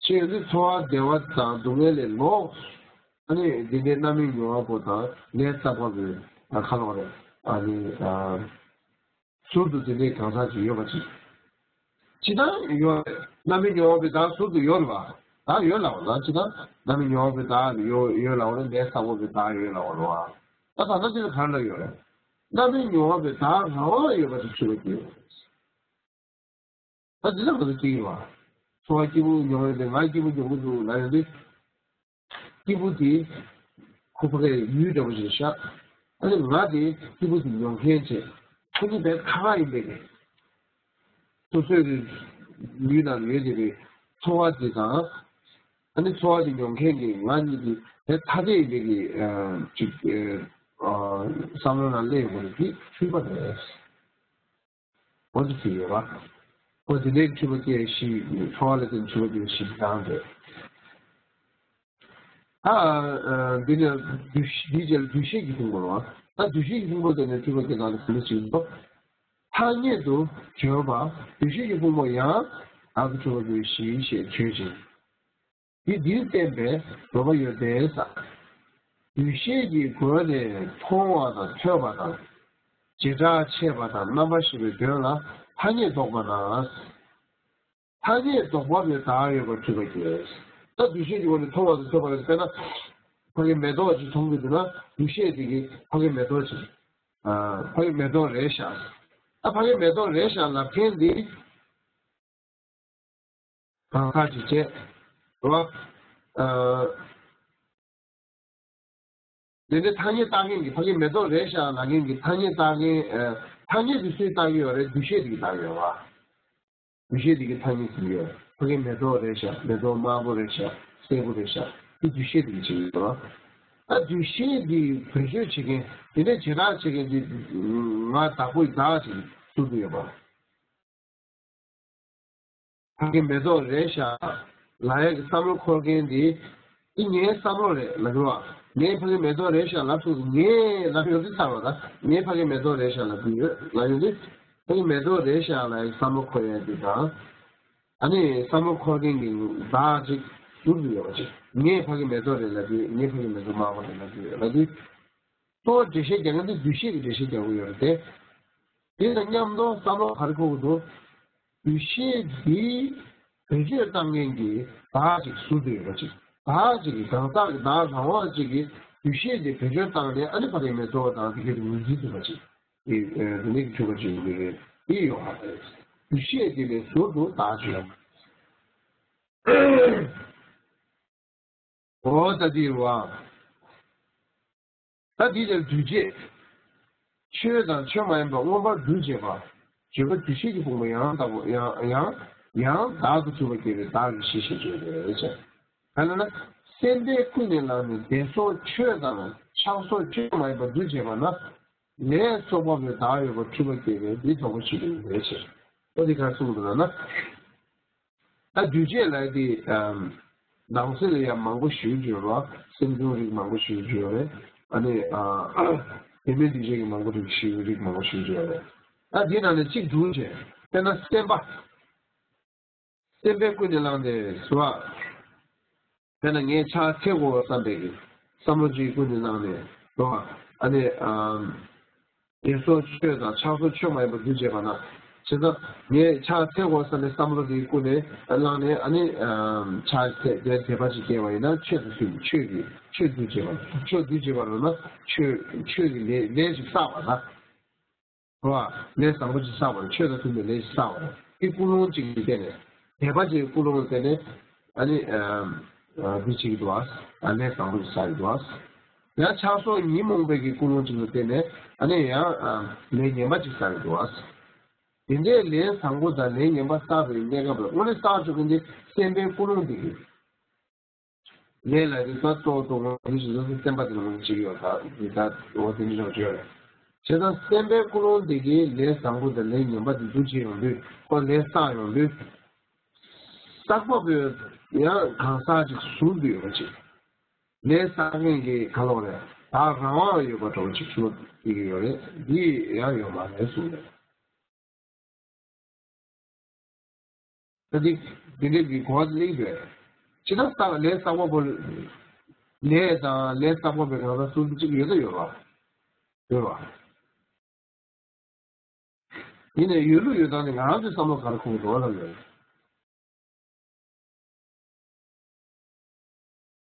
བྱས་ཡོང་དུས་ཚོར་བ་བདེ་བ་དང་སྡུག་བསྔལ་ལས་ལོག་ཨ་ནི་འདི་འདྲའི་རྣམ་སྨིན་མྱོང་བ་པོ་དང་ལས་བསགས་པ་པོའི་ཁ་ལོག་རེད། ཨ་ནི་ཨ་ཟུར་དུ་འདི་འདྲའི་གང་ཟག་ཅིག་ཡོད་པ་ཅིག་ཅི་ལྟར་ཡོད་རེད། རྣམ་སྨིན་མྱོང་བ་པོའི་བདག་ཟུར་དུ་ཡོད་རེད་བ། བདག་ཡོད་ལབ་པ་ན་ཅི་ལྟར་རྣམ་སྨིན་མྱོང་བ་པོའི་བདག་ཡོད་ཡོད་ལབ་པ་ན་ལས་བསགས་པ་པོའི་བདག་ཡོད་ལབ་པ་རེད་བ། ད་ད་ལྟ་འདི་ལ་ག་རེ་ལབ་ཡོད་རེད། རྣམ་སྨིན་མྱོང་བ་པོའི་བདག་རང་དབང་ཡོད་པ་དེ་ཚུད་པ་སྐྱེ་ཡོད་རེད། ད་འདི་ལ་ང་ཚོ་སྐྱེ་ཡོད་བ། ཚོར་བ་སྐྱིད་པོ་མྱོང་ཡོད་དེ་ང་སྐྱིད་པོ་མྱོང་གི་འདུག་ལབ་ཡོང་དུས། སྐྱིད་པོ་དེ་ཁོ་ཕ་གའི་ཡུལ་འདྲ་པོ་ཞིག་ཤག་ཨ་ནི་ང་དེ་སྐྱིད་པོ་དེ་མྱོང་མཁན་བྱས། ཁོ་གཉིས་བས་ཁ་ཁ་ཡིན་པས་ནས། སོ་སོའི་ཡུལ་ནང་ཡོད་བསྡད་པའི་ཚོར་བ་དེ་དང་། ཨ་ནི་ཚོར་བ་དེ་མྱོང་མཁན་གྱི་ང་གཉིས་ཀྱི་དེ་ཐ་དད་ཡིན་པའི་གི་ཅིག་བསམ་བློ་ནང་སླེབས་ཡོང་གི་རེད། དེ་འཁྲུལ་པ་རེད། འོ་དེ་ཚོ་ཡོད་པ། འོ་དེ་ནས་འཁྲུལ་པ་སྐྱེ་བཞི། ཚོར་བ་ལ་བརྟེན་འཁྲུལ་པ་སྐྱེ་བཞི་དང་རེད། ད་འདི་ནས་འདུ་ཤེས་འདིའི་རྗེས་ལ་འདུ་ཤེས་ཀྱི་ཕུང་པོ་རེད་བ། ད་འདུ་ཤེས་ཀྱི་ཕུང་པོ་དེ་ནས་འཁྲུལ་པ་སྐྱེ་སྟངས་ལ་ག་འདྲ་ཞིག་འདུག་ཐ་སྙད་དུ་བརྗོད་པ། འདུ་ཤེས་ཀྱི་ཕུང་པོ་ཡང་དག་ཏུ་འཁྲུལ་པ་སྐྱེ་བཞི་ཞེས་བརྗོད་ཅིང་། དེ་འདིར་བསྟན་པའི་དགོས་པ་ཡོད་པས་ཟེར། འདུ་ཤེས་ཀྱི་སྒོ་ནས་མཐོང་བ་དང་ཐོས་པ་དང་། བྱེ་བྲག་ཕྱེ་བ་དང་རྣམ་པར་ཤེས་པའི་དོན་ལ་ཐ་སྙད་འདོགས་པ་ན། ཐ་སྙད་འདོགས་པ་པོའི་བདག་ཡོད་པར་འཁྲུལ་པ་སྐྱེ། ད་འདུ་ཤེས་ཀྱི་སྒོ་ནས་མཐོང་བ་དང་ཐོས་པ་ལ་དཔེར་ན། ཕ་གི་མེ་ཏོག་ཅིག་མཐོང་གི་འདུག་ན་འདུ་ཤེས་དེ་གིས་ཕ་གི་མེ་ཏོག་ཅིག་ཨ། ཕ་གི་མེ་ཏོག་རེད་ཤག་ད་ཕ་གི་མེ་ཏོག་རེད་ཤག་ལབ་མཁན་འདི། གང་ཟག་ཅིག་བྱས། རེད་བ། ཨ། དེ་ནས་ཐ་སྙད་བཏགས་མཁན་གྱི་ཕ་གི་མེ་ཏོག་རེད་ཤག་ལབ་མཁན་གྱི་ཐ་སྙད་བཏགས་མཁན། ཨ། ཐ་སྙད་དེ་སུས་བཏགས་ཀྱི་ཡོད་རེད། འདུ་ཤེས་དེ་གིས་བཏགས་ཀྱི་ཡོད་བ། འདུ་ཤེས་དེ་གིས་ཐ་སྙད་བྱེད་ཀྱི་ཡོད། ཕ་གི་མེ་ཏོག་རེད་ཤག་མེ་ཏོག་དམར་པོ་རེད་ཤག་སེར་པོ་རེད་ཤག་དེ་འདུ་ཤེས་དེ་གིས་བྱེད་ཀྱི་ཡོད་བ། ད་འདུ་ཤེས་དེ་བེད་སྤྱོད་བྱེད་མཁན་དེ་ནས་བྱེ་བྲག་བྱེད་མཁན་དེ་ང་བདག་པོའི་བདག་ཅིག་ཟུར་དུ་ཡོད་པ། ཕ་གི་མེ་ཏོག་རེད་ཤག་ལབ་ཡག་གི་བསམ་བློ་འཁོར་མཁན་དེ། འདི་ངའི་བསམ་བློ་རེད་ལབ་ཀྱི་རེད་བ། ངས་ཕ་གི་མེ་ཏོག་རེད་ཤག་ལབ་སོང་ཙང་ངས་ལབ་ཡོང་དུས་ཚར་བ་ད། ངས་ཕ་གི་མེ་ཏོག་རེད་ཤག་ལབ་ཀྱི་ཡོད་ལབ་ཡོང་དུས། ཕ་གི་མེ་ཏོག་རེད་ཤག་ལབ་ཡག་གི་བསམ་བློ་འཁོར་ཡག་དེ་དང་། ཨ་ནི་བསམ་བློ་འཁོར་མཁན་གྱི་བདག་ཅིག་ཟུར་དུ་ཡོད་པ་ཅིག་ངས་ཕ་གི་མེ་ཏོག་རེད་ལབ་ཀྱི་ཡོད། ངས་ཕ་གི་མེ་ཏོག་དམར་པོ་རེད་ལབ་ཀྱི་ཡོད་ལབ་དུས། གཙོ་བོ་འགྲེལ་བཤད་རྒྱག་མཁན་དེ་འདུ་ཤེས་ཀྱི་འགྲེལ་བཤད་རྒྱག་གི་ཡོད་རེད་དེ། དེ་དང་མཉམ་དུ་བསམ་བློ་ག་རེ་འཁོར་གྱི་འདུག་འདུ་ཤེས་འདི་བེད་སྤྱོད་བཏང་མཁན་གྱི་བདག་ཅིག་ཟུར་དུ་ཡོད་པ་ཅིག་བདག་ཅིག་གིས་གང་ཟག་གི་བདག་རང་དབང་ཅིག་གིས་འདུ་ཤེས་འདི་བེད་སྤྱོད་བཏང་ནས་ཨ་ནི་ཕ་གི་མེ་ཏོག་དང་དེ་གའི་ངོས་འཛིན་བྱེད་པ་ཅིག་དེ་དེ་ནས་འཁྲུལ་པ་ཅིག་ཡོང་གི་རེད། དེ་ཡོད་པ་རེད། འདུ་ཤེས་དེ་ལས་ཟུར་དུ་བདག་ཅིག་ཡོད་པ་རེད། འོ་ད་འདི་རེད་བ། ད་འདི་ལ་འདུས་བྱས། ཆོས་དང་ཆོས་མ་ཡིན་པ་མངོན་པར་འདུ་བྱེད་པ། བརྗོད་པ་འདུ་བྱེད་ཀྱི་ཕུང་པོ་ཡང་དག་པོ་ཡང་ཡང་ཡང་དག་ཏུ་ཚུད་པ་སྐྱེ་བའི་བདག་གི་གཞི་ཞེས་བརྗོད་པ་རེད་ཅེས། ག་ལ་ན། སེམས་པས་ཀུན་ནས་བསླངས་ནས་བདེ་སོགས་ཆོས་དང་ཆགས་སོགས་ཆོས་མ་ཡིན་པ་འདུ་བྱེད་པ་ན། ལས་སོགས་པ་པོའི་བདག་ཡོད་པར་འཁྲུལ་པ་སྐྱེ་བས་འདི་དོགས་པ་ཞིག་ཡིན་པ་རེད་ཅེས། ཨོ་འདི་ག་གསུངས་འདུག་ལ་ན། ད་འདུས་བྱས་ལ་དེ་ནང་གསེས་ལ་ཡང་མང་པོ་ཞིག་བརྗོད་རོགས། སེམས་བྱུང་རིགས་མང་པོ་ཞིག་བརྗོད་རེད། ཨ་ནི་བེད་མེད་འདུས་བྱས་ཀྱི་མང་པོ་རིགས་ཞིག་རིགས་མང་པོ་ཞིག་བརྗོད་རེད། ད་དེ་ནང་ནས་གཅིག་བསྡུས་བྱས་དཔེར་ན་སེམས་པ། སེམས་པས་ཀུན་ནས་བསླངས་ཏེ་ཟེར་བ། དཔེར་ན་ངས་ཕྱག་འཚལ་དགོས་བསམ་པའི་གི་བསམ་བློ་གཅིག་ཀུན་ནས་བསླངས་ནས་ཟེར་བ། ཨ་ནི་བདེ་སོགས་ཆོས་དང་ཆགས་སོགས་ཆོས་མ་ཡིན་པ་འདུ་བྱེད་པ་ན། བྱས་ཙང་ངས་ཕྱག་འཚལ་དགོས་ས་ནས་བསམ་བློ་དེ་ཀུན་ནས་བླངས་ནས། ཨ་ནི་ཨམ་ཕྱག་འཚལ་དེ་དད་པ་ཅིག་སྐྱེས་པ་ཡིན་ན། ཆོས་དང་མཐུན་པའི་ཆོས་ཀྱི་ཆོས་སྡུད་བྱེད་པ། ཆོས་སྡུད་བྱེད་པ་རེད་ན་ཆོས་ཆོས་ཀྱི་ལས་ལས་ཅིག་བསགས་པ་ལ། རེད་བ། ལས་བཟང་པོ་ཅིག་བསགས་པ་རེད། ཆོས་དང་མཐུན་པའི་ལས་ཅིག་བསགས་པ་རེད། དེ་ཀུན་སློང་ཅིག་གི་སྟེང་ནས། དད་པ་ཅིག་ཀུན་སློང་གི་སྟེང་ནས། ཨ་ནི་ཨམ་ཨ་འདི་བྱེད་ཀྱི་འདུག་ཨ། ལས་བཟང་པོ་ཅིག་བསགས་ཀྱི་འདུག་ཨ། ཡང་ཆགས་སོགས་ཉོན་མོངས་པའི་གི་ཀུན་སློང་ཅིག་གི་སྟེང་ནས། ཨ་ནི་ཡང་ཨམ་ལས་ངན་པ་ཅིག་བསགས་ཀྱི་འདུག་ཨ། དེ་འདྲའི་ལས་བཟང་པོ་དང་ལས་ངན་པ་བསགས་པའི་གནས་སྐབས་ལ། དངོས་གནས་བསགས་ཆོག་མཁན་དེ་སེམས་པའི་ཀུན་སློང་དེ་གི་ལས་ལ་རིགས་པ་གཙོ་བོ་གཙོ་བོ་ཞིག་ལ་སེམས་པ་དེ་ལ་ངོས་འཛིན་བྱེད་ཀྱི་ཡོད། ད་འདི་ད་འོ་དེ་འདྲ་བྱུང་ཡོད་རེད། བྱས་ཙང་སེམས་པའི་ཀུན་སློང་དེ་གིས་ལས་བཟང་པོ་དང་ལས་ངན་པ་དེ་སྡུག་ཅིག་ཡོང་དུས། ཁོ་ལས་བསགས་ཡོང་དུས། བསགས་པ་པོས་ཡང་གང་ཟག་ཅིག་བཟུང་དུ་ཡོད་པ་ཅིག་ལས་བསགས་མཁན་གྱི་ག་ལོག་རེད། ད་རང་དབང་ཡོད་པ་འདྲ་བོ་ཅིག་བཟུང་དུ་ཡོད་རེད། འདི་ཡང་ཡོད་མ་རེད་གསུངས་རེད། ད་འདི་འདི་འདྲའི་གི་གོ་བ་གླེང་དགོས། ཇི་ལྟར་བསགས་ལས་བསགས་པ་པོ། ལས་དང་ལས་བསགས་པ་པོའི་གང་ཟག་སུ་གཅིག་ཡོད་ད་ཡོད་རེད་བ། ཡོད་རེད་བ། ཡིན་ནའི་ཡོད་ལུགས་ཡོད་སྟངས་དེ་ང་རང་ཚོའི་བསམ་བློ་ག་རེ་འཁོར་གྱི་འདུག་ལབ་ཡོད།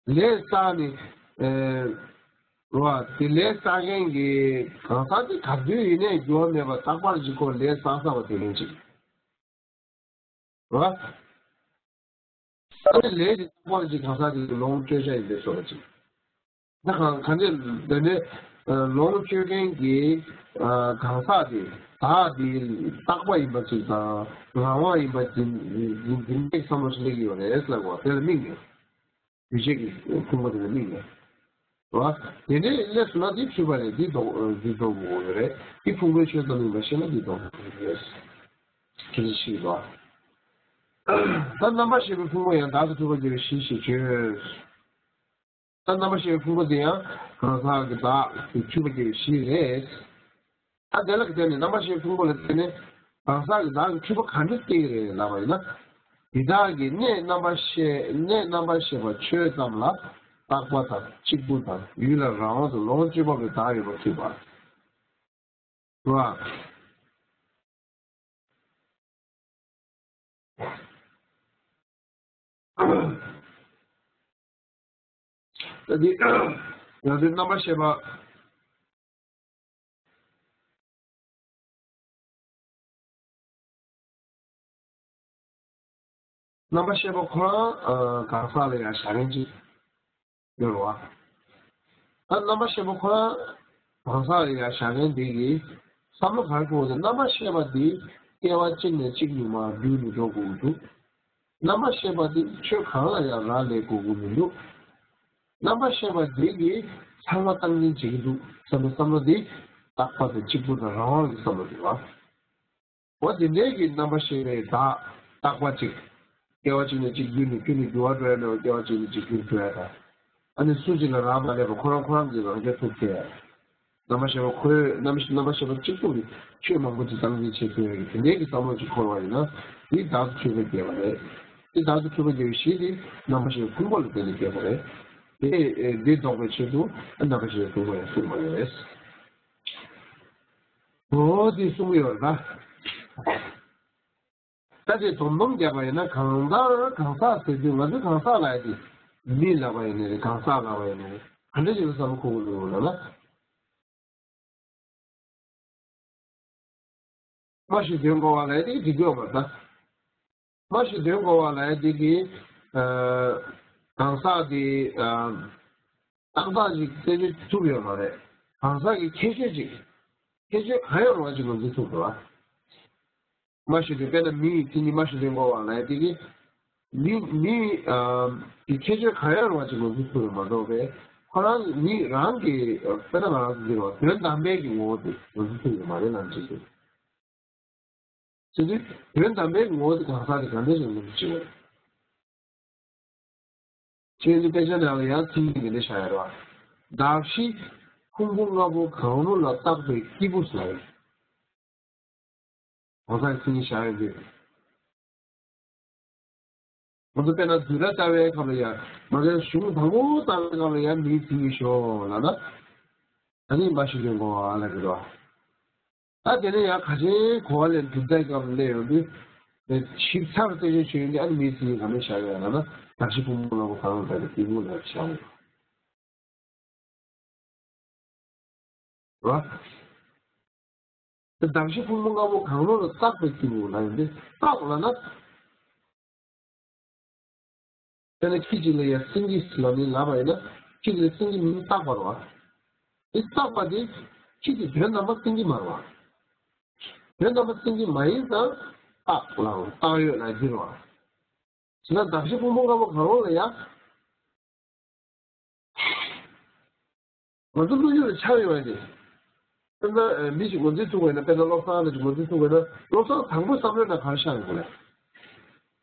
ལས་བསགས་ནི། ཨེ། རེད་བ། དེ་ལས་བསགས་མཁན་གྱི་གང་ཟག་དེ་ག་དུས་ཡིན་ནའི་འགྱུར་བ་མེད་པར་རྟག་པར་གཅིག་ཁོ་ལས་བསགས་བསགས་པ་དེ་ཡིན་ཅིག་རེད་བ། ཨ་ནི་ལས་དེ་རྟག་པར་གཅིག་གང་ཟག་དེ་ལོངས་སྤྱོད་བྱ་ཡིན་པའི་བཟོ་འདྲ་ཅིག་ད་གང་གང་ཅི་དེ་ནས་ལོངས་སྤྱོད་མཁན་གྱི་གང་ཟག་དེ་བདག་དེ་རྟག་པ་ཡིན་པ་ཅིག་དང་རང་དབང་ཡིན་པ་ཅིག་འཛིན་འཛིན་པའི་བསམ་བློ་ཞིག་སླེབས་ཀྱི་ཡོད་རེད་ལབ་པ་དེ་ལ་དམིགས་ནས། འདུས་བྱས་ཀྱི་ཕུང་པོ་དེ་ལ་དམིགས་ནས། རེད་བ། དེ་ནས་སླེབས་སོང་ན་དེ་འཁྲུལ་པ་རེད། དེ་ལྡོག་དེ་ལྡོག་དགོས་ཡོད་རེད། དེ་ཕུང་པོའི་ཆོས་ཙམ་ཡིན་པ་ཤེས་ན་དེ་ལྡོག་དགོས་ཡོད་རེད། དེ་འདྲ་ཞིག་རེད་བ། ད་རྣམ་པར་ཤེས་པའི་ཕུང་པོ་ཡང་བདག་ཏུ་འཁྲུལ་པ་སྐྱེ་བའི་གཞི་ཞེས་བརྗོད། ད་རྣམ་པར་ཤེས་པའི་ཕུང་པོ་དེ་ཡང་གང་ཟག་གི་བདག་ཏུ་འཁྲུལ་པ་སྐྱེ་བའི་གཞི་རེད། ད་དེ་ལ་བརྟེན་ནས་རྣམ་པར་ཤེས་ཕུང་པོ་ལ་བརྟེན་ནས་གང་ཟག་གི་བདག་གི་འཁྲུལ་པ་ག་འདྲ་སྐྱེ་གི་རེད་ལབ་པ་ཡིན་ན། འདི་དག་གི་གནས་རྣམ་པར་ཤེས། གནས་རྣམ་པར་ཤེས་པ་ཆོས་ཙམ་ལ་རྟག་པ་དང་གཅིག་པུ་དང་ཡུལ་ལ་རང་དབང་དུ་ལོངས་སྤྱོད་པ་པོའི་བདག་ཡོད་པར་ཐུབ་པ། རེད་བ། ད་འདི་ང་ཚོའི་རྣམ་པར་ཤེས་པ། རྣམ་པར་ཤེས་པ་ཁོ་རང་གང་ཟག་ལ་ཡང་བཞག་མཁན་ཅིག་ཡོད་རེད་བ། ད་རྣམ་པར་ཤེས་པ་ཁོ་རང་གང་ཟག་ལ་ཡང་བཞག་མཁན་དེ་གིས་བསམ་བློ་ག་རེ་འཁོར་ཟེར། རྣམ་པར་ཤེས་པ་འདི་སྐྱེ་བ་གཅིག་ནས་གཅིག་ཉུང་མ་བརྒྱུད་ནས་འགྲོ་དགོས་ཀྱི་འདུག་རྣམ་པར་ཤེས་པ་འདི་ཆོས་གང་ལ་ཡང་རག་ལས་དགོས་ཀྱི་མི་འདུག་རྣམ་པར་ཤེས་པ་འདི་གིས་ཚང་མ་སྟངས་འཛིན་བྱེད་ཀྱི་འདུག་བསམ་པའི་བསམ་བློ་འདི་རྟག་པ་དང་གཅིག་པུ་དང་རང་དབང་གི་བསམ་བློ་རེད་བ། འོ་དེ་འདྲའི་གི་རྣམ་པར་ཤེས་པའི་བདག་རྟག་པ་གཅིག་སྐྱེ་བ་གཅིག་ནས་གཅིག་བརྒྱུད་ནས་བརྒྱུད་ནས་འགྱུར་བ་འགྲོ་ཡ་མེད་པ། སྐྱེ་བ་གཅིག་ནས་གཅིག་བརྒྱུད་འགྲོ་ཡ་དང་། ཨ་ནི་སུ་གཅིག་ལ་རག་མ་ལས་པ་ཁོ་རང་ཁོ་རང་གི་རང་རྐྱ་ཐུབ་ཀྱི། རྣམ་པར་ཤེས་པ་ཁོའི་རྣམ་རྣམ་པར་ཤེས་པ་གཅིག་པུ་གིས་ཆོས་མང་པོ་ཅིག་སྟངས་འཛིན་བྱེད་ཐུབ་ཡ་གི་དེ་འདྲའི་གི་བསམ་བློ་ཅིག་འཁོར་བ་ཡིན་ན། དེ་བདག་ཏུ་འཁྲུལ་པ་སྐྱེ་བ་རེད། དེ་བདག་ཏུ་འཁྲུལ་པ་སྐྱེ་བའི་གཞི་དེ་རྣམ་པར་ཤེས་པའི་ཕུང་པོ་ལ་བརྟེན་ནས་སྐྱེ་བ་རེད། དེ་འདི་ལྡོག་པའི་ཕྱིར་དུ་རྣམ་པར་ཤེས་པའི་ཕུང་པོ་ཡང་གསུངས་པ་ཡོད་རེད། འོ་དེ་གསུང་གི་ཡོད་རེད་ད། ད་དེ་སྡོམ་སྡོམ་བརྒྱབ་པ་ཡིན་ན། གང་ལྟར་གང་ཟག་ཟེར་དུས་ང་ཚོས་གང་ཟག་ལབ་ཡ་དེ་མི་ལབ་པ་ཡིན་ནའི་རེད། གང་ཟག་ལབ་པ་ཡིན་ནའི་རེད། ག་འདྲ་ཞིག་ལ་བསམ་བློ་འཁོར་དགོས་འདུག་ལབ་ན། སྨྲ་ཤེས་དོན་གོ་བ་ལབ་ཡ་དེ་འགྲིག་གི་ཡོད་མ་རེད་ད། སྨྲ་ཤེས་དོན་གོ་བ་ལབ་ཡ་དེ་གི་ཨ་གང་ཟག་དེ་ཨ་ཏག་ཏག་ཅིག་རྩད་གཅོད་ཐུབ་ཡོད་མ་རེད། གང་ཟག་གི་ཁྱད་ཆོས་ཅིག་ཁྱད་ཆོས་གང་ཡང་རུང་བ་ཅིག་ངོས་འཛིན་ཐུབ་དགོས་པ། སྨྲ་ཤེས་དོན། དཔེར་ན་མི་ཡི་མཚན་ཉིད་སྨྲ་ཤེས་དོན་གོ་བ་ལབ་ཡ་དེ་གི། མི་མི་ཨ་གི་ཁྱད་ཆོས་གང་ཡང་རུང་བ་ཅིག་ངོས་འཛིན་ཐུབ་ཡོད་མ་གཏོགས་པས། ཁོ་རང་མི་རང་གི་དཔེར་ན་ང་རང་ཚོ་འདི་རུ་དོན་དམ་པའི་གི་ངོ་བོ་དེ་ངོས་འཛིན་ཐུབ་ཡོད་མ་རེད་ལབ་ཅིག་དེ། བྱས་ཙང་དོན་དམ་པའི་ངོ་བོ་དེ་གང་ཟག་དེ་གང་འདྲ་ཞིག་ངོས་འཛིན་བྱེད་དགོས། ཁྱེད་ཚོ་དཔེ་ཆ་ནང་ལ་ཡང་ཚིག་འདི་འདྲ་བཞག་ཡོད་རེད་བ། གདགས་གཞི་ཕུང་པོ་ལྔ་པོ་གང་རུང་ལ་བཏགས་པའི་སྐྱེས་བུ་ཟེར། གང་ཟག་གི་མཚན་ཉིད་བཞག་ཡོད་དུས། ང་ཚོ་དཔེར་ན་བསྡུས་གྲྭ་ལྟ་བའི་སྐབས་ལ་ཡང་། མ་གཞི་གཞུང་དང་པོ་ལྟ་བའི་སྐབས་ལ་ཡང་མིའི་མཚན་ཉིད་ཞོག་ལབ་ན། ཨ་ནི་སྨྲ་ཤེས་དོན་གོ་བ་ལབ་ཀྱི་རེད་བ། ད་དེ་ནས་ཡང་ཁ་ཆེའི་གོ་བ་ལས་གྲུབ་མཐའི་སྐབས་སླེབས་ཡོང་དུས། ཞིབ་ཚགས་རྩད་གཅོད་བྱེད་ཡོང་དུས་ཨ་ནི་མིའི་སེམས་ཉིད་ག་ནས་བཞག་ཡོད་ལབ་ན་གདགས་གཞི་ཕུང་པོ་ལྔ་པོ་གང་རུང་དང་གཏི་མུག་ལ་བཞག་ཡོད། རེད་བ། གདགས་གཞི་ཕུང་པོ་ལྔ་པོ་གང་རུང་ལ་བཏགས་པའི་གཏི་མུག་ལབ་ཡོང་དུས་བཏགས་ལབ་ན། དཔེར་ན་ཁྱི་གཅིག་ལ་ཡང་སེང་གེ་ལབ་ནས་ལབ་པ་ཡིན་ན་ཁྱི་དེ་ལ་སེང་གེ་མིང་བཏགས་པ་རེད་བ། དེ་བཏགས་པ་དེ་ཁྱི་དེ་དོན་དམ་པ་སེང་གེ་མ་རེད་བ། དོན་དམ་པ་སེང་གེ་མ་ཡིན་ཙང་བཏགས་ལའང་བཏགས་ཡོད་ལབ་ཀྱི་རེད་བ། བྱས་ན་གདགས་གཞི་ཕུང་པོ་ལྔ་པོ་གང་རུང་ལ་ཡང་། ང་ཚོ་བློ་ཡུལ་ལ་ཆགས་ཡོད་པ་དེ། དཔེར་ན་མི་ཞིག་ངོས་འཛིན་ཐུབ་པ་ཡིན་ན། དཔེར་ན་བློ་བཟང་ལ་ཞིག་ངོས་འཛིན་ཐུབ་པ་ཡིན་ན། བློ་བཟང་དང་པོའི་བསམ་བློའི་ནང་ག་རེ་ཤར་ཡོང་གི་རེད།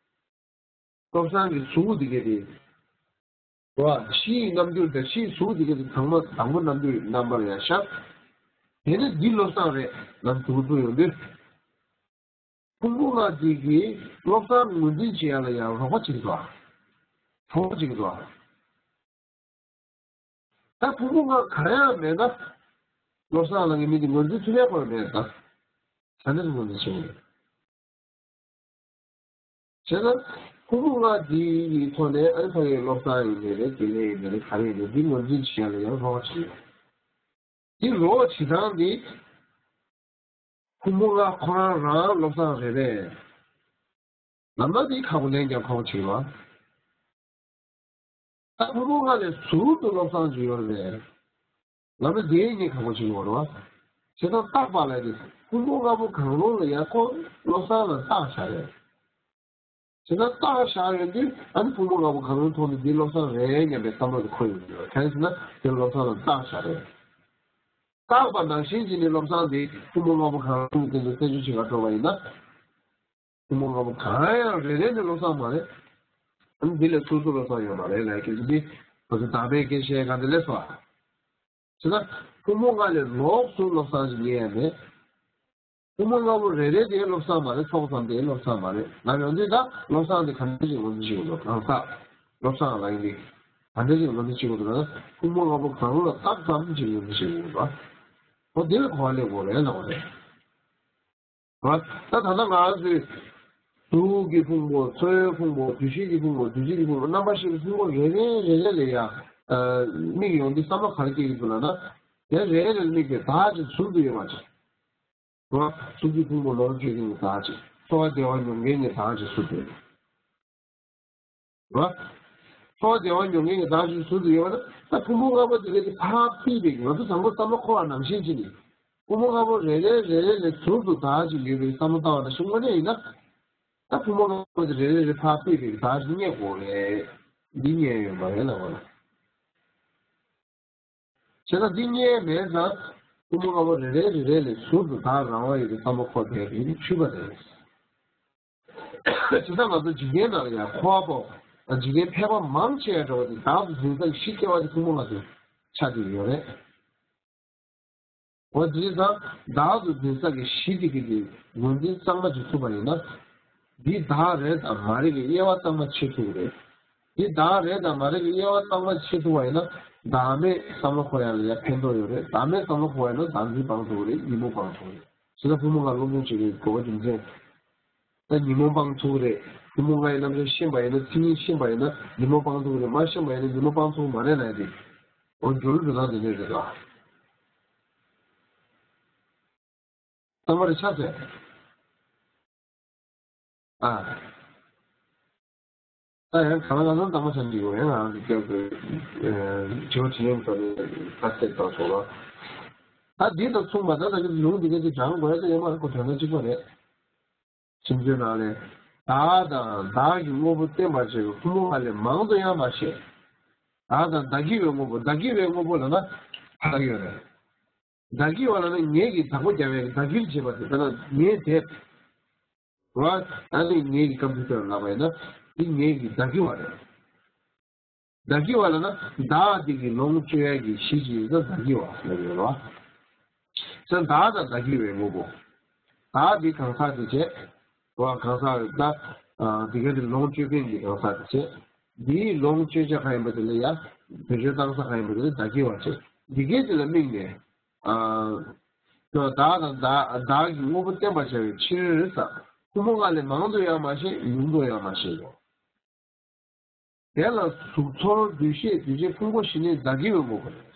བློ་བཟང་གི་གཟུགས་འདི་ག་དེ། བ། ཕྱིའི་རྣམ་འགྱུར་དང་ཕྱིའི་གཟུགས་འདི་ག་དེ་དང་པོ་དང་པོ་རྣམ་འགྱུར་རྣམ་པར་ཡང་ཤར། དེ་ནས་འདི་བློ་བཟང་རེད་ལབ་འདུག་འདུག་ཡོང་དུས། ཕུང་པོ་ལྔ་འདི་གིས་བློ་བཟང་ངོས་འཛིན་བྱེད་ཡ་ལ་ཡང་རོགས་པ་བྱེད་ཀྱི་འདུག་ཨ། གྲོགས་པོ་བྱེད་ཀྱི་འདུག་ཨ། ད་ཕུང་པོ་ལྔ་ག་རེ་ཡང་མེད་ན། བློ་བཟང་ལ་ངས་མི་འདི་ངོས་འཛིན་ཐུབ་ཡ་ཁོ་རང་མེད་ད། ད་ནི་ངོས་འཛིན་བྱེད་ཀྱི་ཡོད། བྱས་ན་ཕུང་པོ་ལྔ་འདི་ཡི་ཐོག་ནས་ཨ་ནི་ཕ་གིའི་བློ་བཟང་ཡིན་ནའི་རེད། དགེ་ལེགས་ཡིན་ནའི་རེད། ག་རེ་ཡིན་ནའི་འདི་ངོས་འཛིན་བྱེད་ཡ་ལ་ཡང་རོགས་བྱེད་ཀྱི་ཡོད། འདི་རོགས་བྱེད་སྟངས་འདི། ཕུང་པོ་ལྔ་ཁོ་རང་རང་བློ་བཟང་རེད་པས། ལམ་སང་དེའི་ཁ་པོ་ལེན་ཀྱང་ཁོང་བྱེད་པ། ད་ཕུང་པོ་ལྔ་ལས་ཟུར་དུ་བློ་བཟང་ཅིག་ཡོད་རེད། ལམ་སང་དེའི་གཉིས་ཁ་པོ་བྱེད་པ་རེད་བ། བྱས་ཙང་བཏགས་པ་ལས་དེ་ཕུང་པོ་ལྔ་པོ་གང་རུང་ལ་ཡང་ཁོ་བློ་བཟང་ལ་བཏགས་བཞག་རེད། བྱས་ཙང་བཏགས་བཞག་ཡོང་དུས་ཨ་ནི་ཕུང་པོ་ལྔ་པོ་གང་རུང་མཐོང་དུས་འདི་བློ་བཟང་རེད་སྙམ་པའི་བསམ་བློ་དེ་འཁོར་ཡོང་གི་ཡོད། གང་ཡིན་ཟེར་ན་དེ་བློ་བཟང་ལ་བཏགས་བཞག་རེད། བཏགས་པ་ནང་བཞིན་བྱས་ནས་བློ་བཟང་དེ་ཕུང་པོ་ལྔ་པོ་གང་རུང་དེ་ཚོ་རྩད་གཅོད་བྱེད་གར་འགྲོ་བ་ཡིན་ན། ཕུང་པོ་ལྔ་པོ་གང་ཡང་རེ་རེ་ནས་བློ་བཟང་མ་རེད། ཨ་ནི་འདི་ལས་ཚུར་ཚུར་བློ་བཟང་ཡོད་མ་རེད་ལབ་ཀྱི་འདུག་འདི་ང་ཚོ་དག་པའི་དགེ་བཤེས་གང་དེ་ལས་སོ། བྱས་ན་ཕུང་པོ་ལྔ་ལས་ལོགས་སུ་བློ་བཟང་ཞིག་རྙེད་ཡ་མེད། ཕུང་པོ་ལྔ་པོ་རེ་རེ་དེ་བློ་བཟང་མ་རེད། ཚོགས་ཙམ་དེ་བློ་བཟང་མ་རེད། ང་ཡོང་དུས་ད་བློ་བཟང་དེ་ག་འདྲ་ཞིག་ངོས་འཛིན་བྱེད་དགོས་འདུག་གང་ཟག་བློ་བཟང་ལ་ཡིན་དུས་ག་འདྲ་ཞིག་ངོས་འཛིན་བྱེད་དགོས་འདུག་ན། ཕུང་པོ་ལྔ་པོ་གང་རུང་ལ་བཏགས་ཙམ་ཞིག་ངོས་འཛིན་བྱེད་དགོས་འདུག་འོ་དེ་ལ་གོ་བ་ལེན་དགོས་རེད་ལབ་པ་རེད། ད་ད་ལྟ་ང་ཚོས་གཟུགས་ཀྱི་ཕུང་པོ། ཚོར་བའི་ཕུང་པོ། འདུ་ཤེས་ཀྱི་ཕུང་པོ། འདུ་བྱེད་ཀྱི་ཕུང་པོ། རྣམ་པར་ཤེས་པའི་ཕུང་པོ་རེ་རེ་རེ་རེ་ལ་ཡང་དམིགས་ཡོང་དུས་བསམ་བློ་ག་རེ་སྐྱེ་གི་འདུག་ལབ་ན། དེ་རེ་རེ་ལ་དམིགས་ཏེ་བདག་ཅིག་ཟུར་དུ་ཡོད་པ་ཅིག་གཟུགས་ཀྱི་ཕུང་པོ་ལོངས་སྤྱོད་མཁན་གྱི་བདག་ཅིག་ཚོར་བ་བདེ་བ་མྱོང་མཁན་གྱི་བདག་ཅིག་ཟུར་དུ་ཡོད། རེད་བ། ཚོར་བ་བདེ་བ་མྱོང་མཁན་གྱི་བདག་ཅིག་ཟུར་དུ་ཡོད་པ་ན། ད་ཕུང་པོ་ལྔ་པོ་དེ་ག་དེ་ཕར་ཕུད་པའི་ང་ཚོ་དང་པོ་བསམ་བློ་འཁོར་བ་ནང་བཞིན་བྱས་ནས། ཕུང་པོ་ལྔ་པོ་རེ་རེ་རེ་རེ་ལས་ཟུར་དུ་བདག་ཅིག་ཡོད་པའི་བསམ་བློ་བཏང་བ་ན། དངོས་གནས་ཡིན་ན། ད་ཕུང་པོ་ལྔ་པོ་དེ་རེ་རེ་རེ་ཕར་ཕུད་པའི་བདག་ཅིག་རྙེད་དགོས་རེད། འདི་རྙེད་ཡོད་མ་རེད་ལབ་པ་ལ། བྱས་ན་འདི་རྙེད་མེད་ཙང་། ཕུང་པོ་ལྔ་པོ་རེ་རེ་རེ་རེ་ལས་ཟུར་དུ་བདག་རང་དབང་ཡོད་པའི་བསམ་བློ་འཁོར་བསྡད་པའི་འཁྲུལ་པ་རེད། བྱས་ཙང་ང་ཚོ་འཇིག་རྟེན་ནང་ལ་ཡང་འཁོར་བ་པོ། འཇིག་རྟེན་ཕལ་པ་མང་ཆེ་བ་འགྲོ་བ་དེ་བདག་ཏུ་འཛིན་ས་ཀྱི་གཞི་སྐྱེ་བ་དེ་ཕུང་པོ་ལྔ་དེ་ཆགས་ཀྱི་ཡོད་རེད། འོ་དེ་ཙང་བདག་ཏུ་འཛིན་ས་ཀྱི་གཞི་དེ་གི་དེ་ངོས་འཛིན་གཙང་མ་ཅིག་ཐུབ་པ་ཡིན་ན། འདི་བདག་རེད་དང་མ་རེད་ཀྱི་དབྱེ་བ་གཙང་མ་ཕྱེ་ཐུབ་ཀྱི་རེད། འདི་བདག་རེད་དང་མ་རེད་ཀྱི་དབྱེ་བ་གཙང་མ་ཕྱེ་ཐུབ་པ་ཡིན་ན། བདག་མེད་བསམ་བློ་འཁོར་ཡ་ལ་ཡ་ཕན་ཐོགས་ཡོད་རེད། བདག་མེད་བསམ་བློ་འཁོར་བ་ཡིན་ན་བདག་འཛིན་སྤང་ཐུབ་ཀྱི་རེད། ཉོན་མོངས་སྤང་ཐུབ་ཀྱི་རེད། བྱས་ཙང་ཕུང་པོ་ལྔ་སློབ་སྦྱོང་བྱེད་པའི་དགོས་པ་རྒྱུ་མཚན། ད་ཉོན་མོངས་སྤང་ཐུབ་ཀྱི་རེད། ཕུང་པོ་ལྔ་ཡི་རྣམ་གཞག་ཤེས་པ་ཡིན་ན། མཚན་ཉིད་ཤེས་པ་ཡིན་ན་ཉོན་མོངས་སྤང་ཐུབ་ཀྱི་རེད། མ་ཤེས་པ་ཡིན་ན་ཉོན་མོངས་སྤང་ཐུབ་ཀྱི་མ་རེད་ལབ་ཡ་དེ། འོ་འགྲོ་ལུགས་འགྲོ་སྟངས་དེ་འདྲ་རེད་ད། གཙང་མ་རེད་ཆགས་ཚེ། ཨ། ད་ཡང་གང་ལ་གང་འཚམ་གཙང་མ་ཆགས་འགྲིག་གོ། ཡང་ང་རང་གི་སྐྱབས་དེ་དྲི་བ་དྲིས་ལན་དེ་ནས་ཁ་གསལ་བཏང་སོང་ལ། ད་འདི་དང་མཚུངས་པ་ད་ད་གི་ལུང་འདི་ག་ཅིག་སྦྱང་དགོས་ཡ་ད་ཡོད་མ་རེད་ཁོ། དོན་དག་གཅིག་པ་རེད། ཁྱིམ་སྡེའི་ནང་ལས། བདག་དང་བདག་གི་དངོས་པོ་བསྟན་པར་བྱེད་པའི་ཕུང་པོ་ལྔ་ལས་མང་དུ་ཡང་མ་བཤད། བདག་དང་བདག་གི་བའི་དངོས་པོ། བདག་གི་བའི་དངོས་པོ་ལབ་ན་ཕ་གི་ཡོད་རེད། བདག་གི་བ་ལབ་ན་ངེད་ཀྱི་བདག་པོ་རྒྱབ་པའི་བདག་གིར་བྱེད་པ་དེ། དཔེར་ན་ངའི་དེབ་རེད་བ། ཨ་ནི་ངེད་ཀྱི་ཀམ་པུ་ཊར་ལབ་པ་ཡིན་ན་འདི་ངེད་ཀྱི་བདག་གི་བ་རེད། བདག་གི་བ་ལབ་ན་བདག་འདི་གི་ལོངས་སྤྱོད་ཡ་གི་གཞི་ཅིག་ཡོད་ན་བདག་གི་བ་ལབ་ཡོད་རེད་བ། བྱས་ཙང་བདག་དང་བདག་གི་བའི་དངོས་པོ། བདག་འདི་གང་ཟག་དེ་བྱས། རེད་བ། གང་ཟག་རེད་ད། ཨ། འདི་ག་དེ་ལོངས་སྤྱོད་མཁན་གྱི་གང་ཟག་དེ་བྱས། འདིའི་ལོངས་སྤྱོད་བྱ་གང་ཡིན་པ་དེ་ལ་ཡ། བེད་སྤྱོད་བཏང་ས་གང་ཡིན་པ་དེ་ལ་བདག་གི་བ་བྱས། འདི་གའི་དེ་ལ་དམིགས་ནས། ཨ། ཀྱང་བདག་དང་བདག་བདག་གི་དངོས་པོ་བསྟན་པར་བྱ་བའི་ཕྱིར་ཟེར། ཕུང་པོ་ལྔ་ལས་མང་དུ་ཡང་མ་བཤད། ཉུང་དུ་ཡང་མ་བཤད་ལོ། དེ་ལ་གཟུགས་ཚོར་འདུ་ཤེས་འདུ་བྱེད་ཕུང་པོ་བཞི་ནི་བདག་གི་དངོས་པོ་རེད།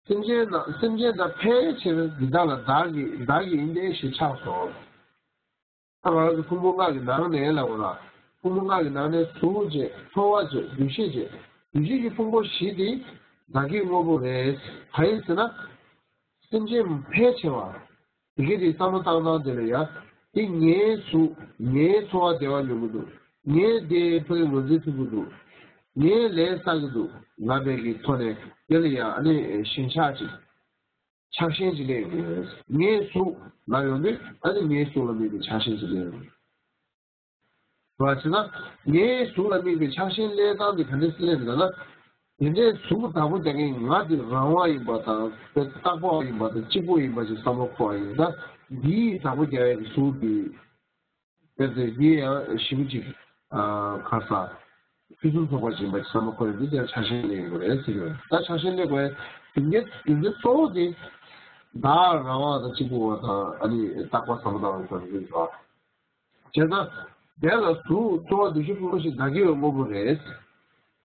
སེམས་ཅན་དང་སེམས་ཅན་དང་ཕལ་ཆེར་འདི་དག་ལ་བདག་གི་བདག་གི་ཡིན་ཏེ་ཞེས་ཆགས་སོ། ད་ང་རང་ཚོ་ཕུང་པོ་ལྔ་གི་ནང་ནས་ལབ་དགོས་ལ། ཕུང་པོ་ལྔ་གི་ནང་ནས་གཟུགས་བྱས། ཚོར་བ་བྱས། འདུ་ཤེས་བྱས། འདུ་ཤེས་ཀྱི་ཕུང་པོ་བཞི་དེ་བདག་གི་དངོས་པོ་རེད། གང་ཡིན་ཟེར་ན། སེམས་ཅན་ཕལ་ཆེ་བ། དེ་གའི་དེ་བསམ་བློ་བཏང་སྟངས་དེ་ལ་ཡ། དེ་ངའི་གཟུགས། ངའི་ཚོར་བ་བདེ་བ་མྱོང་གི་འདུག་ངའི་དེ་ཕ་གི་ངོས་འཛིན་ཐུབ་ཀྱི་འདུག་ངའི་ལས་བསགས་ཀྱི་འདུག་ལབ་པའི་གི་ཐོག་ནས་དེ་ལ་ཡ་ཨ་ནི་ཞེན་ཆགས་ཅིག་ཆགས་ཞེན་ཅིག་སླེབས་ཡོང་གི་རེད། ངའི་གཟུགས་ལབ་ཡོང་དུས་ཨ་ནི་ངའི་གཟུགས་ལ་དམིགས་པའི་ཆགས་ཞེན་ཅིག་སླེབས་ཡོང་གི་རེད། བྱས་ན་ངའི་གཟུགས་ལ་དམིགས་པའི་ཆགས་ཞེན་སླེབས་སྟངས་དེ་ག་འདྲ་སེ་སླེབས་འདུག་ན། དེ་འདྲའི་གཟུགས་བདག་པོ་རྒྱག་མཁན་ང་དེ་རང་དབང་ཡིན་པ་དང་རྟག་པ་ཡིན་པ་དང་གཅིག་པུ་ཡིན་པ་ཞིག་བསམ་བློ་འཁོར་བ་ཡིན་ན། འདིའི་བདག་པོ་རྒྱག་ཡག་གི་གཟུགས་དེ། དཔེར་ན་འདི་ཡང་ཞེ་པོ་ཅིག་ཨ། ག་རེ་ཟེར། ཕུན་སུམ་ཚོགས་པ་ཞིག་ཡིན་པ་ཞིག་བསམ་བློ་འཁོར་ཡོང་དུས་དེར་ཆགས་ཞེན་སླེབས་ཡོང་གི་རེད་ཟེར་གྱི་ཡོད། ད་ཆགས་ཞེན་སླེབས་དགོས་རྒྱུ་མཚན་རྒྱུ་མཚན་གཙོ་བོ་དེ། བདག་རང་དབང་དང་གཅིག་པུ་བ་དང་ཨ་ནི་རྟག་པ་བསམ་བློ་བཏང་བའི་དོན་དུ་ཡིན་པ། བྱས་ཙང་། དེ་ལ་གཟུགས་ཚོར་བ་འདུ་ཤེས་ཕུང་པོ་བཞི་བདག་གི་དངོས་པོ་རེད།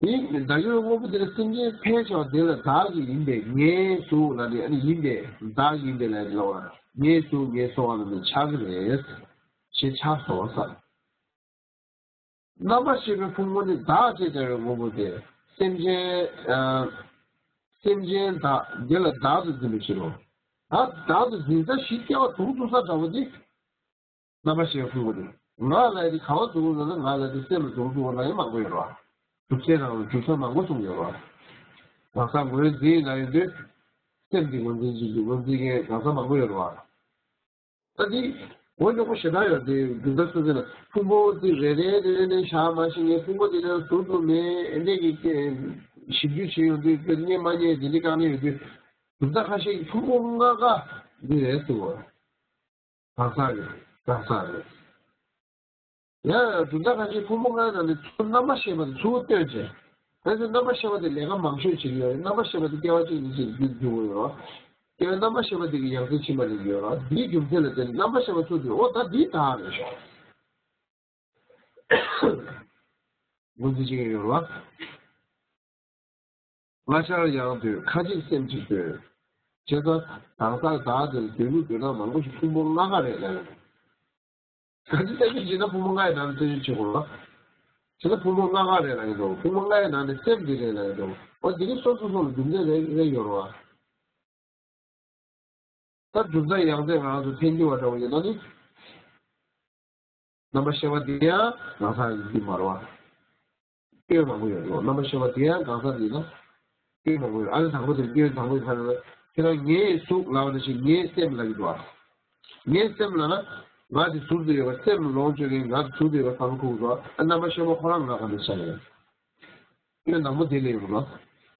དེ་བདག་གི་དངོས་པོ་དེ་ལ་སེམས་ཅན་ཕལ་ཆེ་བ་དེ་ལ་བདག་གི་ཡིན་པས་ངའི་གཟུགས་ལ་ནི་ཨ་ནི་ཡིན་པས་བདག་གི་ཡིན་པས་ལ་ལོ། ངའི་གཟུགས་ངའི་ཚོར་བ་ལ་ནི་ཆགས་ཀྱི་རེད། ཞེས་ཆགས་སོ་ཟེར། རྣམ་པར་ཤེས་པའི་ཕུང་པོ་ནི་བདག་ཅེས་བྱ་བའི་དངོས་པོ་སྟེ། སེམས་ཅན། ཨ། སེམས་ཅན་དག་འདི་ལ་བདག་ཏུ་འཛིན་པའི་ཕྱིར་རོ། ད་བདག་ཏུ་འཛིན་ས་གཞི་སྐྱེ་བ་དུག་འཐུང་ས་འདྲ་བོ་འདི། རྣམ་པར་ཤེས་པའི་ཕུང་པོ་འདི། ང་ལ་ཡི་ག་བ་འདུག་ལབ་ན་ང་ལ་ཡི་སེམས་ལ་འདུག་འདུག་ལབ་ཡ་མང་པོ་ཡོད་རེད་བ། སྒྲུབ་བྱེད་རང་ལ་འཇུག་ས་མང་པོ་གསུངས་ཡོད་རེད་བ། རང་སར་ངོས་འཛིན་ལབ་ཡོང་དུས། སེམས་འདི་ངོས་འཛིན་བྱེད་རྒྱུ་ངོས་འཛིན་མཁན་རང་སར་མང་པོ་ཡོད་རེད་བ། ད་འདི། འོ་ཉོག་པོ་ཞེ་དྲག་ཡོད་དེ་གྲུབ་མཐའ་སོ་སོ་ན་ཕུང་པོ་འདི་རེ་རེ་རེ་རེ་ནས་བཞག་མ་ཤེས་ངས་ཕུང་པོ་འདི་ནས་ཟུར་དུ་མེད་ཨེ་འདྲས་ཀྱི་ཞིབ་འཇུག་བྱེད་ཡོང་དུས་དཔེ་རྙེད་མ་རྙེད་འདི་འདྲས་བཀག་ནས་ཡོད་དུས་གྲུབ་མཐའ་ཁ་ཤས་ཀྱི་ཕུང་པོ་ལྔ་ཀ་འདི་རེད་ཟེར་བ། གང་ཟག་རེད་གང་ཟག་རེད། ཡང་གྲུབ་མཐའ་ཁ་ཤས་ཕུང་པོ་ལྔའི་ནང་ནས་ཚུར་རྣམ་པར་ཤེས་པ་དེ་ཚུར་བཏོན་བྱས། ད་ཚེ་རྣམ་པར་ཤེས་པ་དེ་ལས་ཀ་མང་ཤོས་བྱེད་ཀྱི་ཡོད་རེད། རྣམ་པར་ཤེས་པ་དེ་སྐྱེ་བ་གཅིག་ནས་གཅིག་འགྱུར་འགྱུར་གྱི་ཡོད་རེད། སྐྱེ་བའི་རྣམ་པར་ཤེས་པ་དེ་གི་ཡང་སེ་ཕྱིན་པ་ནས་ཡོད་རེད། འདིའི་རྒྱུ་མཚན་ལ་བརྟེན་ནས་རྣམ་པར་ཤེས་པ་ཚུར་བཏོན། འོ་ད་འདི་བདག་རེད་ཤག་ངོས་འཛིན་བྱེད་ཀྱི་ཡོད་རེད་བ། ལྔ་ཆར་ཡང་འདོད་ཁ་ཅིག་སེམས་ཀྱིས་འདོད། བྱས་ཙང་གང་ཟག་བདག་དེར་འདོད་ལུགས་འདོད་སྟངས་མང་པོ་ཞིག་ཕུང་པོ་ལྔ་ཀ་རེད་ལབ་ཡོད། ག་ཅི་ལྟ་གི་བྱས་ན་ཕུང་པོ་ལྔ་ཡི་ནང་ནས་རྩོད་གཞི་བྱེད་དགོས་ལ། བྱས་ན་ཕུང་པོ་ལྔ་ཀ་རེད་ལབ་ཀྱི་འདུག་ཕུང་པོ་ལྔ་ཡི་ནང་ནས་སེམས་འདི་རེད་ལབ་ཀྱི་འདུག་འོ་འདི་གི་སོ་སོ་སོ་ལ་རྒྱུ་མཚན་རེ་རེ་ཡོད་རེད་བ། ད་གྲུབ་མཐའ་ཡང་རྩེ་ང་རང་ཚོ་ཐལ་འགྱུར་བ་འདྲ་བོ་ཡིན་ན་ནི། རྣམ་པར་ཤེས་པ་དེ་ཡང་རང་སར་ཡིན་གྱི་མ་རེད་བ། སྐྱོན་མང་པོ་ཡོད་འགྲོ། རྣམ་པར་ཤེས་པ་དེ་ཡང་གང་ཟག་དེ་ཡིན་ན། སྐྱོན་མང་པོ་ཡོད། ཨ་ནི་དང་པོ་དེར་སྐྱོན་དང་པོ་ཡིན་ས་ན། ཁྱེད་རང་ངའི་གཟུགས་ལབ་པ་ནང་བཞིན་ངའི་སེམས་ལབ་ཀྱི་འདུག་ཨ། ངའི་སེམས་ལབ་ན། ང་དེ་ཟུར་དུ་ཡོད་པ་སེམས་ལོངས་སྤྱོད་མཁན་ང་དེ་ཟུར་དུ་ཡོད་པ་བསམ་ཁུག་འདུག་ཨ། རྣམ་པར་ཤེས་པ་ཁོ་རང་ང་ག་འདྲ་ཆགས་ཡོད། སྐྱོན་དང་པོ་དེ་ལས་ཡོང་ལ།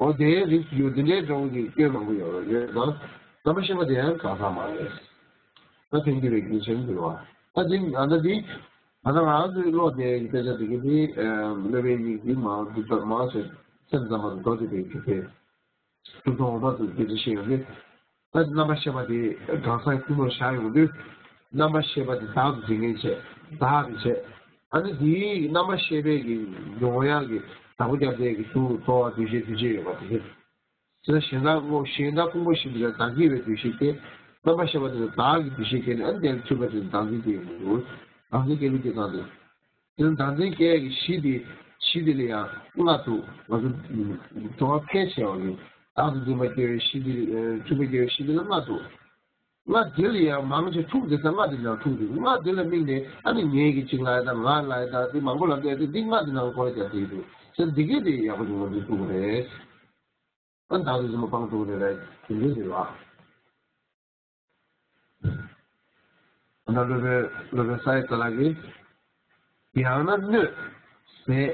འོ་དེའི་རིགས་སུ་གྱུར་འདི་འདྲའི་འདྲ་བོ་གི་སྐྱོན་མང་པོ་ཡོད་རེད་ཡོད་ན། རྣམ་པར་ཤེས་པ་དེ་ཡང་གང་ཟག་མ་རེད། ད་ཐལ་འགྱུར་བའི་རྒྱུ་མཚན་འགྱུར་བ། ད་འདི་ཨ་ད་འདི། ད་ལྟ་ང་ཚོའི་བློ་དེ་དཔེ་ཆ་དེ་གི་དེ་སློབ་དཔོན་གཉིས་ཀྱིས་མང་སྒྲུབ་ཐབས་མང་ཟེར་སེམས་ཙམ་པ་དང་མདོ་སྡེ་པའི་རྒྱུ་དེ། སྒྲུབ་ཐབས་འོག་མ་དུ་དེ་འདྲ་ཤེས་ཡོང་དུས། ད་རྣམ་པར་ཤེས་པ་དེ་གང་ཟག་གི་ཁུངས་ལ་བཞག་ཡོང་དུས། རྣམ་པར་ཤེས་པ་དེ་བདག་ཏུ་འཛིན་མཁན་བྱས་བདག་གི་བྱས། ཨ་ནི་དེའི་རྣམ་པར་ཤེས་པའི་གི་མྱོང་ཡག་གི་བདག་པོ་རྒྱབ་དེ་གི་གཟུགས་ཚོར་བ་འདུ་ཤེས་འདུ་བྱེད་ཡོད་པ་དེ་ཚོ། དེ་ལ་གཞན་དག་དངོས་གཞན་དག་ཕུང་པོ་བཞི་འདི་ལ་བདག་གི་བའི་འདུ་ཤེས་སྐྱེ། རྣམ་པར་ཤེས་པ་དེ་ལ་བདག་གི་འདུ་ཤེས་སྐྱེ་ནས་ཨ་ནི་དེ་ལ་ཚུད་པ་དེ་ལ་བདག་འཛིན་སྐྱེ་ཡོང་གི་འདུག་བདག་འཛིན་སྐྱེ་ལུགས་སྐྱེ་སྟངས་དེ། དེ་ནི་བདག་འཛིན་སྐྱེ་ཡག་གི་གཞི་དེ། གཞི་དེ་ལ་ཡང་ལྔ་འདུག་ང་ཚོ་འགྲོ་བ་ཕལ་ཆེ་བ་གིས་བདག་ཏུ་འཛིན་པ་སྐྱེ་བའི་གཞི་དེ། ཚུད་པ་སྐྱེ་བའི་གཞི་དེ་ལ་ལྔ་འདུག་ལྔ་དེ་ལ་ཡང་མང་ཆེ་དྲུག་དེ་ཚོ་ལྔ་དེ་ལ་དྲུག་འདུག་ལྔ་དེ་ལ་དམིགས་ནས་ཨ་ནི་ངེད་ཀྱི་གཅིག་ལ་ཡ་དང་ང་ལ་ཡ་དང་དེ་མང་པོ་ལ་བལྟས་ཏེ་འདི་ལྔ་དེ་ནང་སྐོར་རྒྱབ་ཀྱི་འདུག་ཟེར་འདི་གས་དེ་ཡག་པོ་ཅིག་ང་ཚོས་ཐུག་གི་རེད། ཨ་ནི་བདག་ཏུ་འཛིན་པ་སྤང་ཐུབ་ཀྱི་རེད་ལ་དེ་འདྲ་ཟེར་བ། ད་སློབ་དཔོན་སློབ་དཔོན་ས་ཡ་རྩ་ལགས་ཀྱིས། ཡང་ན་གནོད། ཟས།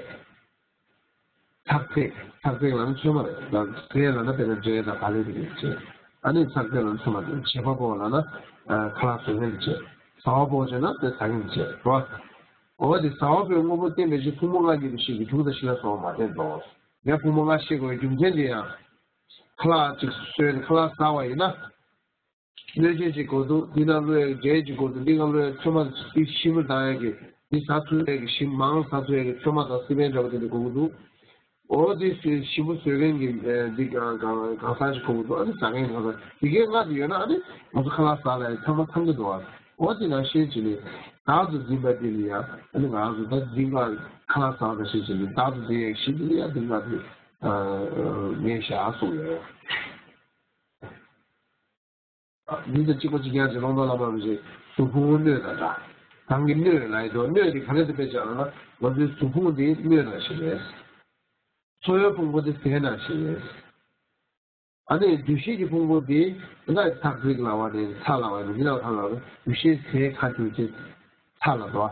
ཚག་ཚེག་ཚག་ཚེག་ལབ་ན་ཚོད་མ་རེད་ལ། ཟས་ལབ་ན་དཔེར་ན་འབྲས་དང་ག་ལེ་དེ་འདྲ་བྱས། ཨ་ནི་ཚག་ཚེག་ལབ་ན་ཚོད་མ་རེད། བྱེད་པ་པོ་ལབ་ན་ཁ་ལག་བཟོ་མཁན་བྱས། ཟ་བ་པོ་བྱས་ན་དེ་ཟ་མཁན་བྱས་རོ། འོ་དེ་ཟ་བ་པོའི་དངོས་པོ་བསྟན་པའི་ཕྱིར་ཕུང་པོ་ལྔ་ཉིད་དུ་ཤེས་ཀྱི་དྲུག་དང་བཞི་ལ་སོགས་པ་མ་བསྟན་ཏོ། ཡང་ཕུང་པོ་ལྔ་ཤེས་དགོས་རྒྱུ་མཚན་དེ་ཡང་། ཁ་ལག་ཅིག་བཟོས་ནས་ཁ་ལག་ཟ་བ་ཡིན་ན། སྣོད་ཆས་ཅིག་དགོས་འདུག་འདི་ནང་བླུག་ཡག་གི་འབྲས་ཅིག་དགོས་འདུག་འདི་ནང་བླུག་ཡག་ཚོད་མ་འདི་ཞིམ་པོ་བཏང་ཡག་གི་འདི་ཟ་ཐུབ་ཡག་གི་ཞིམ་མང་ཟ་ཐུབ་ཡག་གི་ཚོད་མ་དང་སི་པན་འདྲ་པོ་དེ་འདྲ་དགོས་ཀྱི་འདུག་འོ་དེ་ཞིམ་པོ་བཟོ་མཁན་གྱི་འདི་གང་གང་གང་ཟག་ཅིག་དགོས་ཀྱི་འདུག་ཨ་ནི་ཟ་མཁན་གང་ཟག་འདི་གའི་ལྔ་དེ་ཡོད་ན་ཨ་ནི་ང་ཚོ་ཁ་ལག་ཟ་ལ་ཡང་ཚང་མ་ཚང་གི་འདུག་ཨ། འོ་དེ་ནང་བཞིན་བྱས་ནས་བདག་ཏུ་འཛིན་པ་འདི་ལ་ཡང་ཨ་ནི་ང་ཚོ་ད་འདི་ལྔ་ཁ་ལག་ཟ་ལ་བཞིན་བྱས་ནས་བདག་ཏུ་འཛིན་ཡག་བཞི་འདི་ལ་ཡང་འདི་ལྔ་དེ་ངས་བཞག་གསུངས་ཡོད། འདི་དང་གཅིག་པ་གཅིག་རྐྱང་གཅིག་ཀློང་རྡོལ་བླ་མ་རིན་པོ་ཆེ་གཟུགས་ཕུང་སྣོད་དང་འདྲ། གང་གི་སྣོད་ལ་ཡིན་དོ་སྣོད་དེ་ག་རེ་དེ་དཔེ་བྱས་ན་ང་ཚོའི་གཟུགས་ཕུང་དེ་སྣོད་དང་ཞིག་རེད། ཚོར་བའི་ཕུང་པོ་དེ་ཟས་ནང་ཞིག་རེད། ཨ་ནི་འདུ་ཤེས་ཀྱི་ཕུང་པོ་དེ་ད་ཚ་ཚིག་ལ་བ་ནས་ཚ་ལ་བ་ནས་འདི་ལ་ཚ་ལ་བ་འདུ་ཤེས་ཟས་ཁ་བསྒྱུར་ཅེས་ཚ་ལ་དོ།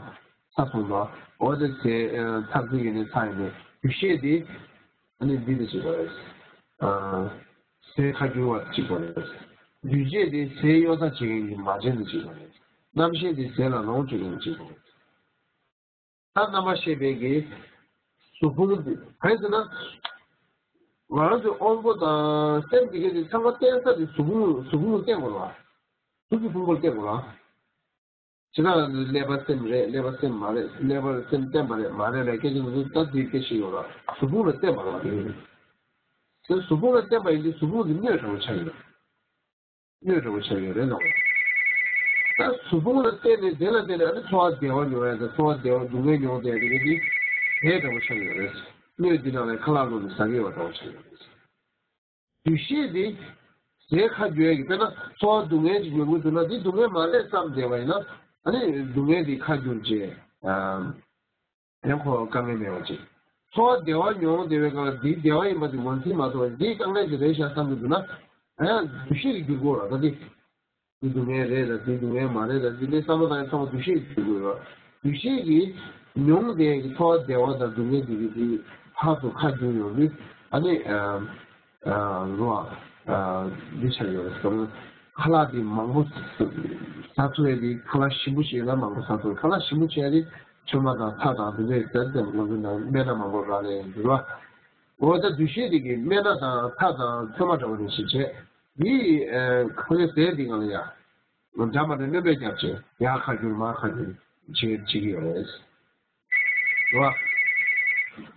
ཚ་སོང་དོ། འོ་དེ་ཟས་ཚ་ཚིག་ཡིན་ནས་ཚ་ཡིན་ནས་འདུ་ཤེས་དེ། ཨ་ནི་འདི་འདྲ་ཞིག་དགོས་རེད། ཨ། ཟས་ཁ་བསྒྱུར་བ་ཅིག་དགོས་རེད། འདུས་བྱས་དེ་ཟས་གཡོ་ཟ་བྱེད་མཁན་གྱི་མ་བྱན་དུ་ཅིག་དགོས་རེད། རྣམ་ཤེས་དེ་ཟས་ལ་ལོངས་སྤྱོད་མཁན་ཅིག་དགོས་རེད། ད་རྣམ་པར་ཤེས་པའི་གི་གཟུགས་ཕུང་དེ་གང་ཡིན་ཟེར་ན། ང་རང་ཚོའི་དབང་པོ་དང་སེམས་དེ་གའི་དེ་ཚང་མ་བརྟེན་ས་དེ་གཟུགས་ཕུང་གཟུགས་ཕུང་ལ་བརྟེན་དགོས་རེད་བ། གཟུགས་ཀྱི་ཕུང་པོ་ལ་བརྟེན་དགོས་རེད་བ། བྱས་ཙང་ཀླད་པ་སེམས་རེད། ཀླད་པ་སེམས་མ་རེད། ཀླད་པ་སེམས་བརྟེན་པ་རེད་མ་རེད་ལ་སྐད་ཆ་འདི་ཚོ་ད་དེའི་སྐད་ཆ་ཡོད་ར། གཟུགས་ཕུང་ལ་བརྟེན་པ་རེད་བ། དེ་གཟུགས་ཕུང་ལ་བརྟེན་པ་ཡིན་དུས་གཟུགས་ཕུང་དེ་སྣོད་འདྲ་བོ་ཆགས་ཡོད། སྣོད་འདྲ་བོ་ཆགས་ཡོད་རེད་ལ། ད་གཟུགས་ཕུང་ལ་བརྟེན་ནས་དེ་ལ་བརྟེན་ནས་ཨ་ནི་ཚོར་བ་བདེ་བ་མྱོང་ཡ་དང་ཚོར་བ་བདེ་བ་སྡུག་བསྔལ་མྱོང་བསྡད་ཡ་དེ་ག་དེ་དེ་འདྲ་བོ་ཆགས་ཡོད་རེད། སྣོད་འདི་ནང་ལ་ཁ་ལག་བླུགས་ནས་ཟ་གི་ཡོད་པ་འདྲ་བོ་ཆགས་ཡོད་རེད། འདུ་ཤེས་དེ་ཟས་ཁ་བསྒྱུར་ཡ་གི་དཔེར་ན་ཚོར་བ་སྡུག་བསྔལ་ཅིག་མྱོང་གི་འདུག་ན་དེ་སྡུག་བསྔལ་མ་རེད་བསམ་བསྡད་པ་ཡིན་ན་ཨ་ནི་སྡུག་བསྔལ་དེ་ཁ་བསྒྱུར་བྱས་ཨ་ཡང་ཁོ་དཀའ་ངལ་མེད་པ་ཅིག་ཚོར་བ་བདེ་བ་མྱོང་བསྡད་པའི་སྐབས་ལ་འདི་བདེ་བ་ཡིན་པ་དེ་ངོས་འཛིན་མ་ཐུབ་པ་འདི་དཀའ་ངལ་ཅིག་རེད་ཤག་བསམ་གི་འདུག་ན་ཨ་ཡང་འདུ་ཤེས་ཀྱི་འགྱུར་དགོས་ར་ད་དེ། འདི་སྡུག་བསྔལ་རེད་ལ་འདི་སྡུག་བསྔལ་མ་རེད་ལ་འདི་ནི་བསམ་བློ་བཏང་ཡང་ཚང་མ་འདུ་ཤེས་ཀྱི་འགྱུར་དགོས་ར། འདུ་ཤེས་ཀྱིས་མྱོང་བསྡད་ཀྱི་ཚོར་བ་བདེ་བ་དང་སྡུག་བསྔལ་འདི་གི་འདི་ཕར་ཚུར་ཁ་བསྒྱུར་ཡོང་དུས་ཨ་ནི་ཨ། ཨ། རོ། ཨ། འདི་ཆགས་ཡོད་རེད་བསམ། ཁ་ལག་འདི་མང་པོ་ཟ་ཐུབ་ཡ་འདི་ཁ་ལག་ཞིམ་པོ་ཞིག་ཡོད་ན་མང་པོ་ཟ་ཐུབ། ཁ་ལག་ཞིམ་པོ་བྱས་ཏེ་ཚོད་མ་དང་ཚྭ་དང་འདི་འདྲའི་ཟས་དེ་ང་ཚོའི་ནང་སྨན་སྣ་མང་པོ་རག་ལས་ཡོད་འདུག་ར། འོ་ད་འདུ་ཤེས་འདི་གིས་སྨན་སྣ་དང་ཚྭ་དང་ཚོད་མ་འདྲ་བོ་རེ་ཞིག་བྱས། འདི་ཁ་ལག་ཟས་འདི་ང་ལ་ཡ། འདྲ་མ་འདྲ་སྣོན་པ་བརྒྱབ་བྱས་ཡར་ཁ་བསྒྱུར་མར་ཁ་བསྒྱུར་བྱེད་བྱེད་ཀྱི་ཡོད་རེད། རེད་བ།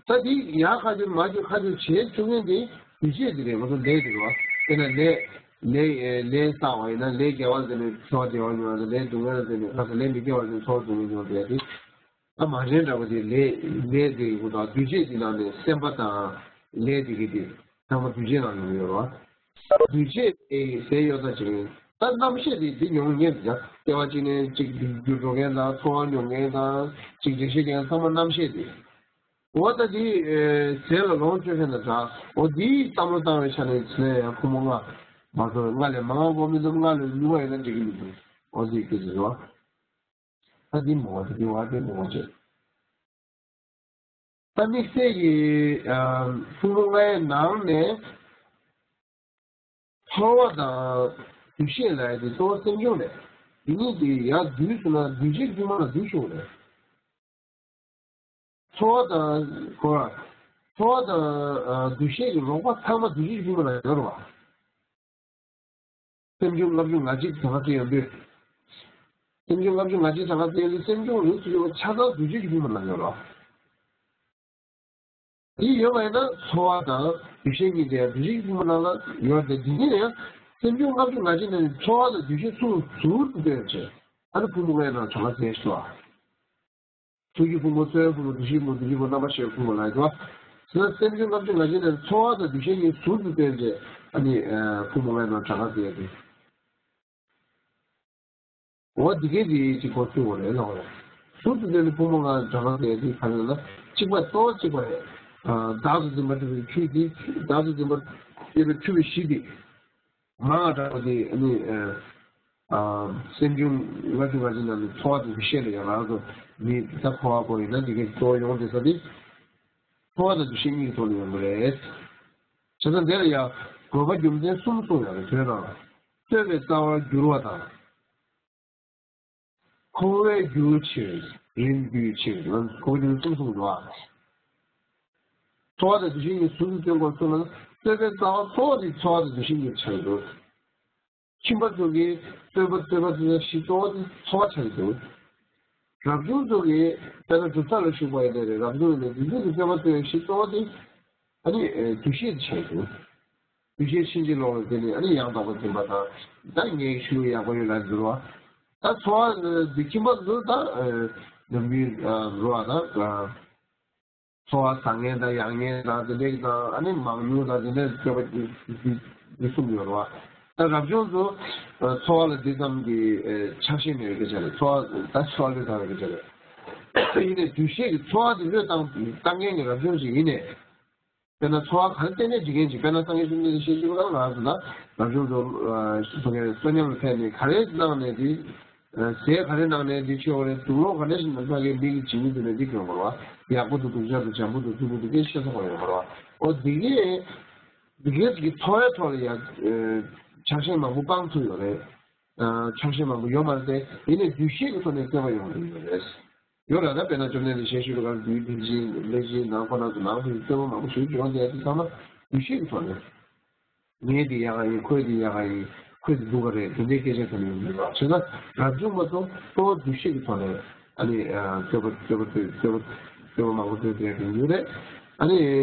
ད་འདི་ཡར་ཁ་བསྒྱུར་མར་བསྒྱུར་ཁ་བསྒྱུར་བྱེད་བཅུག་མཁན་དེ་འདུ་ཤེས་དེ་རེད། ང་ཚོ་ལས་དེ་རེད་བ། དཔེར་ན་ལས་ལས་ལས་བསགས་པ་ཡིན་ན་ལས་དགེ་བ་ཟེར་ནས་ཚོར་བ་བདེ་བ་མྱོང་བ་དང་ལས་སྡུག་བསྔལ་ཟེར་ནས་ཁ་ས་ལས་མི་དགེ་བ་ཟེར་ནས་ཚོར་བ་སྡུག་བསྔལ་མྱོང་བསྡད་དེ། ད་མ་བྱན་འདྲ་བོ་དེ་ལས་ལས་དེ་གི་དང་འདུས་བྱས་དེ་ནང་ནས་སེམས་པ་དང་ལས་དེ་གི་དེ་ཚང་མ་འདུས་བྱས་ནང་ཡོང་གི་ཡོད་རེད་བ། འདུས་བྱས་དེ་ཟས་གཡོ་ཟ་བྱེད་མཁན་ད་རྣམ་ཤེས་དེ་དེ་མྱོང་མཁན་དེ་ཡང་ལྟེ་བ་གཅིག་ནས་གཅིག་འགྱུར་འགྲོ་མཁན་དང་ཚོར་བ་མྱོང་མཁན་དང་གཅིག་འགྲེལ་བཤད་མཁན་ཚང་མ་རྣམ་ཤེས་དེ། འོ་ད་དེ་ཟས་ལ་ལོངས་སྤྱོད་མཁན་དང་འདྲ། འོ་དེའི་བསམ་བློ་བཏང་བའི་ཆ་ནས་ཟས་ཡང་ཕུང་པོ་ལྔ་མ་གཏོགས་ལྔ་ལས་མང་བ་དགོས་མི་འདུག་ལྔ་ལས་ཉུང་བ་ཡིན་ན་འགྲིག་གི་མི་འདུག་འོ་དེ་སྐད་ཆ་རེད་བ། ད་འདི་མོ་དེ་འདི་བ་དེ་མོ་བྱེད། ད་དམིགས་བསལ་གྱི་ཕུང་པོ་ལྔའི་ནང་ནས་ཚོར་བ་དང་འདུ་ཤེས་ལ་ཡ་དེ་གཙོ་བོ་སེམས་བྱུང་རེད། འདི་གཉིས་དེ་ཡར་བསྡུས་སོང་ན་འདུས་བྱས་དཀྱུས་མ་ལ་འདུས་ཤོག་རེད། ཚོར་བ་དང་གོ་བ། ཚོར་བ་དང་འདུ་ཤེས་ཀྱི་རོགས་པ་ཚང་མ་འདུས་བྱས་དཀྱུས་མ་ལ་ཡོད་རེད་བ། སེམས་བྱུང་ལྔ་བཅུ་ང་གཅིག་གྲངས་ཀ་ཡོད་དུས། སེམས་བྱུང་ལྔ་བཅུ་ང་གཅིག་གྲངས་ཀ་ཡོད་དུས་སེམས་བྱུང་ལུགས་སུ་ཡོད་པ་ཆ་ཚང་འདུས་བྱས་ཀྱི་ཕུང་པོ་ནང་ཡོད་རེད། དེ་ཡོད་པ་ཡིན་ན་ཚོར་བ་དང་འདུ་ཤེས་གཉིས་དེ་འདུས་བྱས་ཀྱི་ཕུང་པོ་ནང་ལ་ཡོད་དེ་འདི་ཉིད་ཡང་སེམས་བྱུང་ལྔ་བཅུ་ང་གཅིག་ནང་ནས་ཚོར་བ་དང་འདུ་ཤེས་ཟུར་ཟུར་དུ་བཏོན་བྱས་ཨ་ནི་ཕུང་པོ་ལྔའི་ནང་གྲངས་ཀ་བྱས་སོ། ཐུགས་ཀྱི་ཕུང་པོ་རྩོལ་བའི་ཕུང་པོ་འདུ་ཤེས་ཕུང་པོ་འདུ་བྱེད་ཕུང་པོ་རྣམ་པར་ཤེས་པའི་ཕུང་པོ་ལ་ཡོད་དོ། ཟེར་ན་སེམས་བྱུང་ལྔ་བཅུ་ང་གཅིག་ནས་ཚོར་བ་དང་འདུ་ཤེས་གཉིས་ཟུར་དུ་བཏོན་རྗེས་ཨ་ནི་ཕུང་པོ་ལྔའི་ནང་གྲངས་ཀ་ཟེར་ཏེ། འོ་འདི་གའི་དེ་ཅིག་གོ་ཚུལ་བོ་རེད་ལ་འོ། ཟུར་དུ་བཏོན་ནས་ཕུང་པོ་ལྔ་གྲངས་ཀ་ཟེར་ཏེ་ག་རེ་ལ་གཅིག་པ་གཙོ་བོ་གཅིག་པ་རེད། བདག་ཏུ་འཛིན་པ་འཁྲུལ་པའི་ཆོས་འདི་བདག་ཏུ་འཛིན་པ་སྐྱེས་པའི་འཁྲུལ་པའི་གཞི་འདི། མ་འདྲ་བ་དེ་ནི་སེམས་བྱུང་ལྔ་བཅུ་ང་གཅིག་ནང་ནས་ཚོར་བ་དང་འདུ་ཤེས་ལ་ཡང་རང་དུ་མི་ད་འཁོར་བ་པོ་ཡིན་ན་འདི་གའི་གཙོ་བོ་ཡོང་བསྡད་ས་དེ་ཚོར་བ་དང་འདུ་ཤེས་གཉིས་ཀྱི་ཐོག་ནས་ཡོང་གི་རེད། བྱས་ཙང་འདི་ལ་ཡང་དགོས་པ་རྒྱུ་མཚན་གསུམ་གསུངས་ཡོད་རེད། དོན་དང་རྩོད་པའི་རྩ་བར་འགྱུར་བ་དང་། འཁོར་བས་འགྱུར་ཕྱིར་རིམ་བསྡུས་ཕྱིར་ང་ཚོ་འཁོར་བ་རྒྱུ་མཚན་གསུམ་གསུངས་འདུག་ཨ། ཚོར་བ་དང་འདུ་ཤེས་གཉིས་ཟུར་དུ་བཏོན་དགོས་གསུངས་ན་རྩོད་པའི་རྩ་བ་གཙོ་བོ་དེ་ཚོར་བ་དང་འདུ་ཤེས་གཉིས་ཆགས་འདུག་ཁྱིམ་པ་ཚོ་གིས་རྩོད་པ་རྩོད་པ་རྩོད་པ་གཞི་གཙོ་བོ་དེ་འཚོ་བ་ཆགས་ཀྱི་འདུག་རབ་བྱུང་ཚོ་གིས་དཔེར་ན་གྲུབ་མཐའ་ལ་ཞུགས་པ་ཡིན་ནའི་རེད། རབ་བྱུང་ཡིན་ནའི་འདི་ཚོ་གི་རྩོད་པ་རྩོད་པའི་གཞི་གཙོ་བོ་དེ་ཨ་ནི་འདུ་ཤེས་ཆགས་འདུག་འདུ་ཤེས་ཕྱིན་ཅི་ལོག་ལ་བརྟེན་ནས་ཨ་ནི་ཡང་དག་པར་འཛིན་པ་དང་། ད་ངའི་ཤུལ་ཡག་པོ་ཡོད་ལ་འགྱུར་བ། ད་འཚོ་བ་འདི་ཁྱིམ་པ་ཚོ་ད་ནམ་རྒྱུན་འགྲོ་བ་དང་། འཚོ་བ་བཟང་ངན་དང་ཡག་ངན་དང་དེ་འདྲའི་དང་ཨ་ནི་མང་ཉུང་དང་དེ་འདྲའི་སྤྱོད་པ་འདི་གསུངས་ཡོད་རེད་བ། ད་རབ་བྱུང་ཚོ་འཚོ་བ་ལ་འདི་ཙམ་གྱི་ཆགས་ཞེན་མེད་པའི་སྐད་ཆ་རེད། འཚོ་བ་ད་འཚོ་བ་བློས་བཏང་བའི་སྐད་ཆ་རེད། ཡིན་ནའི་འདུ་ཤེས་ཀྱི་འཚོ་བ་འདི་བློས་བཏང་བཏང་མཁན་གྱི་རབ་བྱུང་ཞིག་ཡིན་ནའི། དཔེར་ན་འཚོ་བ་ག་རེ་གཏན་ནས་འཇིག་མཁན་ཅིག་དཔེར་ན་སངས་རྒྱས་བཅོམ་ལྡན་འདས་ཤེས་བཞིན་པ་ལ་ང་ཚོ་ད་རབ་བྱུང་ཚོ་གསོན་ཉམས་ལ་ཕེབས་ནས་ག་རེ་གནང་ནས་འདི། ཟས་ག་རེ་གནང་ནས་འདི་ཆོས་ག་རེ་དུག་ལོག་ག་རེ་ཞིག་ནང་ཕ་གིའི་མི་གི་བྱིན་གྱིས་བརླབས་ནས་འདི་གྱོན་དགོས་རེད་བ། ཡག་པོ་འདུག་སྡུག་ཅག་འདུག་འཇམ་པོ་འདུག་རྩུབ་པོ་འདུག་སྐད་ཆ་བཤད་ས་ག་ཡོད་མ་རེད་བ། ཨོ་འདི་གས་འདི་གས་ཀྱི་འཚོ་བའི་ཐོག་ལ་ཡ་ཆགས་ཞེན་མང་པོ་སྤང་ཐུབ་ཡོད་རེད། ཆགས་ཞེན་མང་པོ་ཡོད་མ་རེད་དེ། ཡིན་ནའི་འདུ་ཤེས་ཀྱི་ཐོག་ནས་བརྩོན་པ་ཡོང་གི་ཡོད་རེད། ཡོད་རེད། ད་དཔེར་ན་བཅོམ་ལྡན་འདས་ཞལ་བཞུགས་སྐབས་དུས་དེ་བཞིན་ལེགས་བཞིན་ནང་ཁོ་ན་ཚོ་ནང་དུ་བརྩོན་པ་མང་པོ་ཞིག་བྱུང་དེ་ཚང་མ་འདུ་ཤེས་ཀྱི་ཐོག་ནས། ངའི་འདི་ཡག་ག་ཡིན། ཁོའི་འདི་ཡག་ག་ཡིན། ཁོའི་འདི་སྡུག་ག་རེད། དེ་འདྲའི་སྐད་ཆ་དེ་འདྲ་ཡོང་གི་རེད་བ། བྱས་ན་རབ་བྱུང་མ་ཚོ་གཙོ་བོ་འདུ་ཤེས་ཀྱི་ཐོག་ནས་ཨ་ནི་རྩོད་པ་རྩོད་པ་རྩོད་རྩོད་པ་རྩོད་པ་མང་པོ་རྩོད་བསྡད་ཡོད་རེད། ཨ་ནི་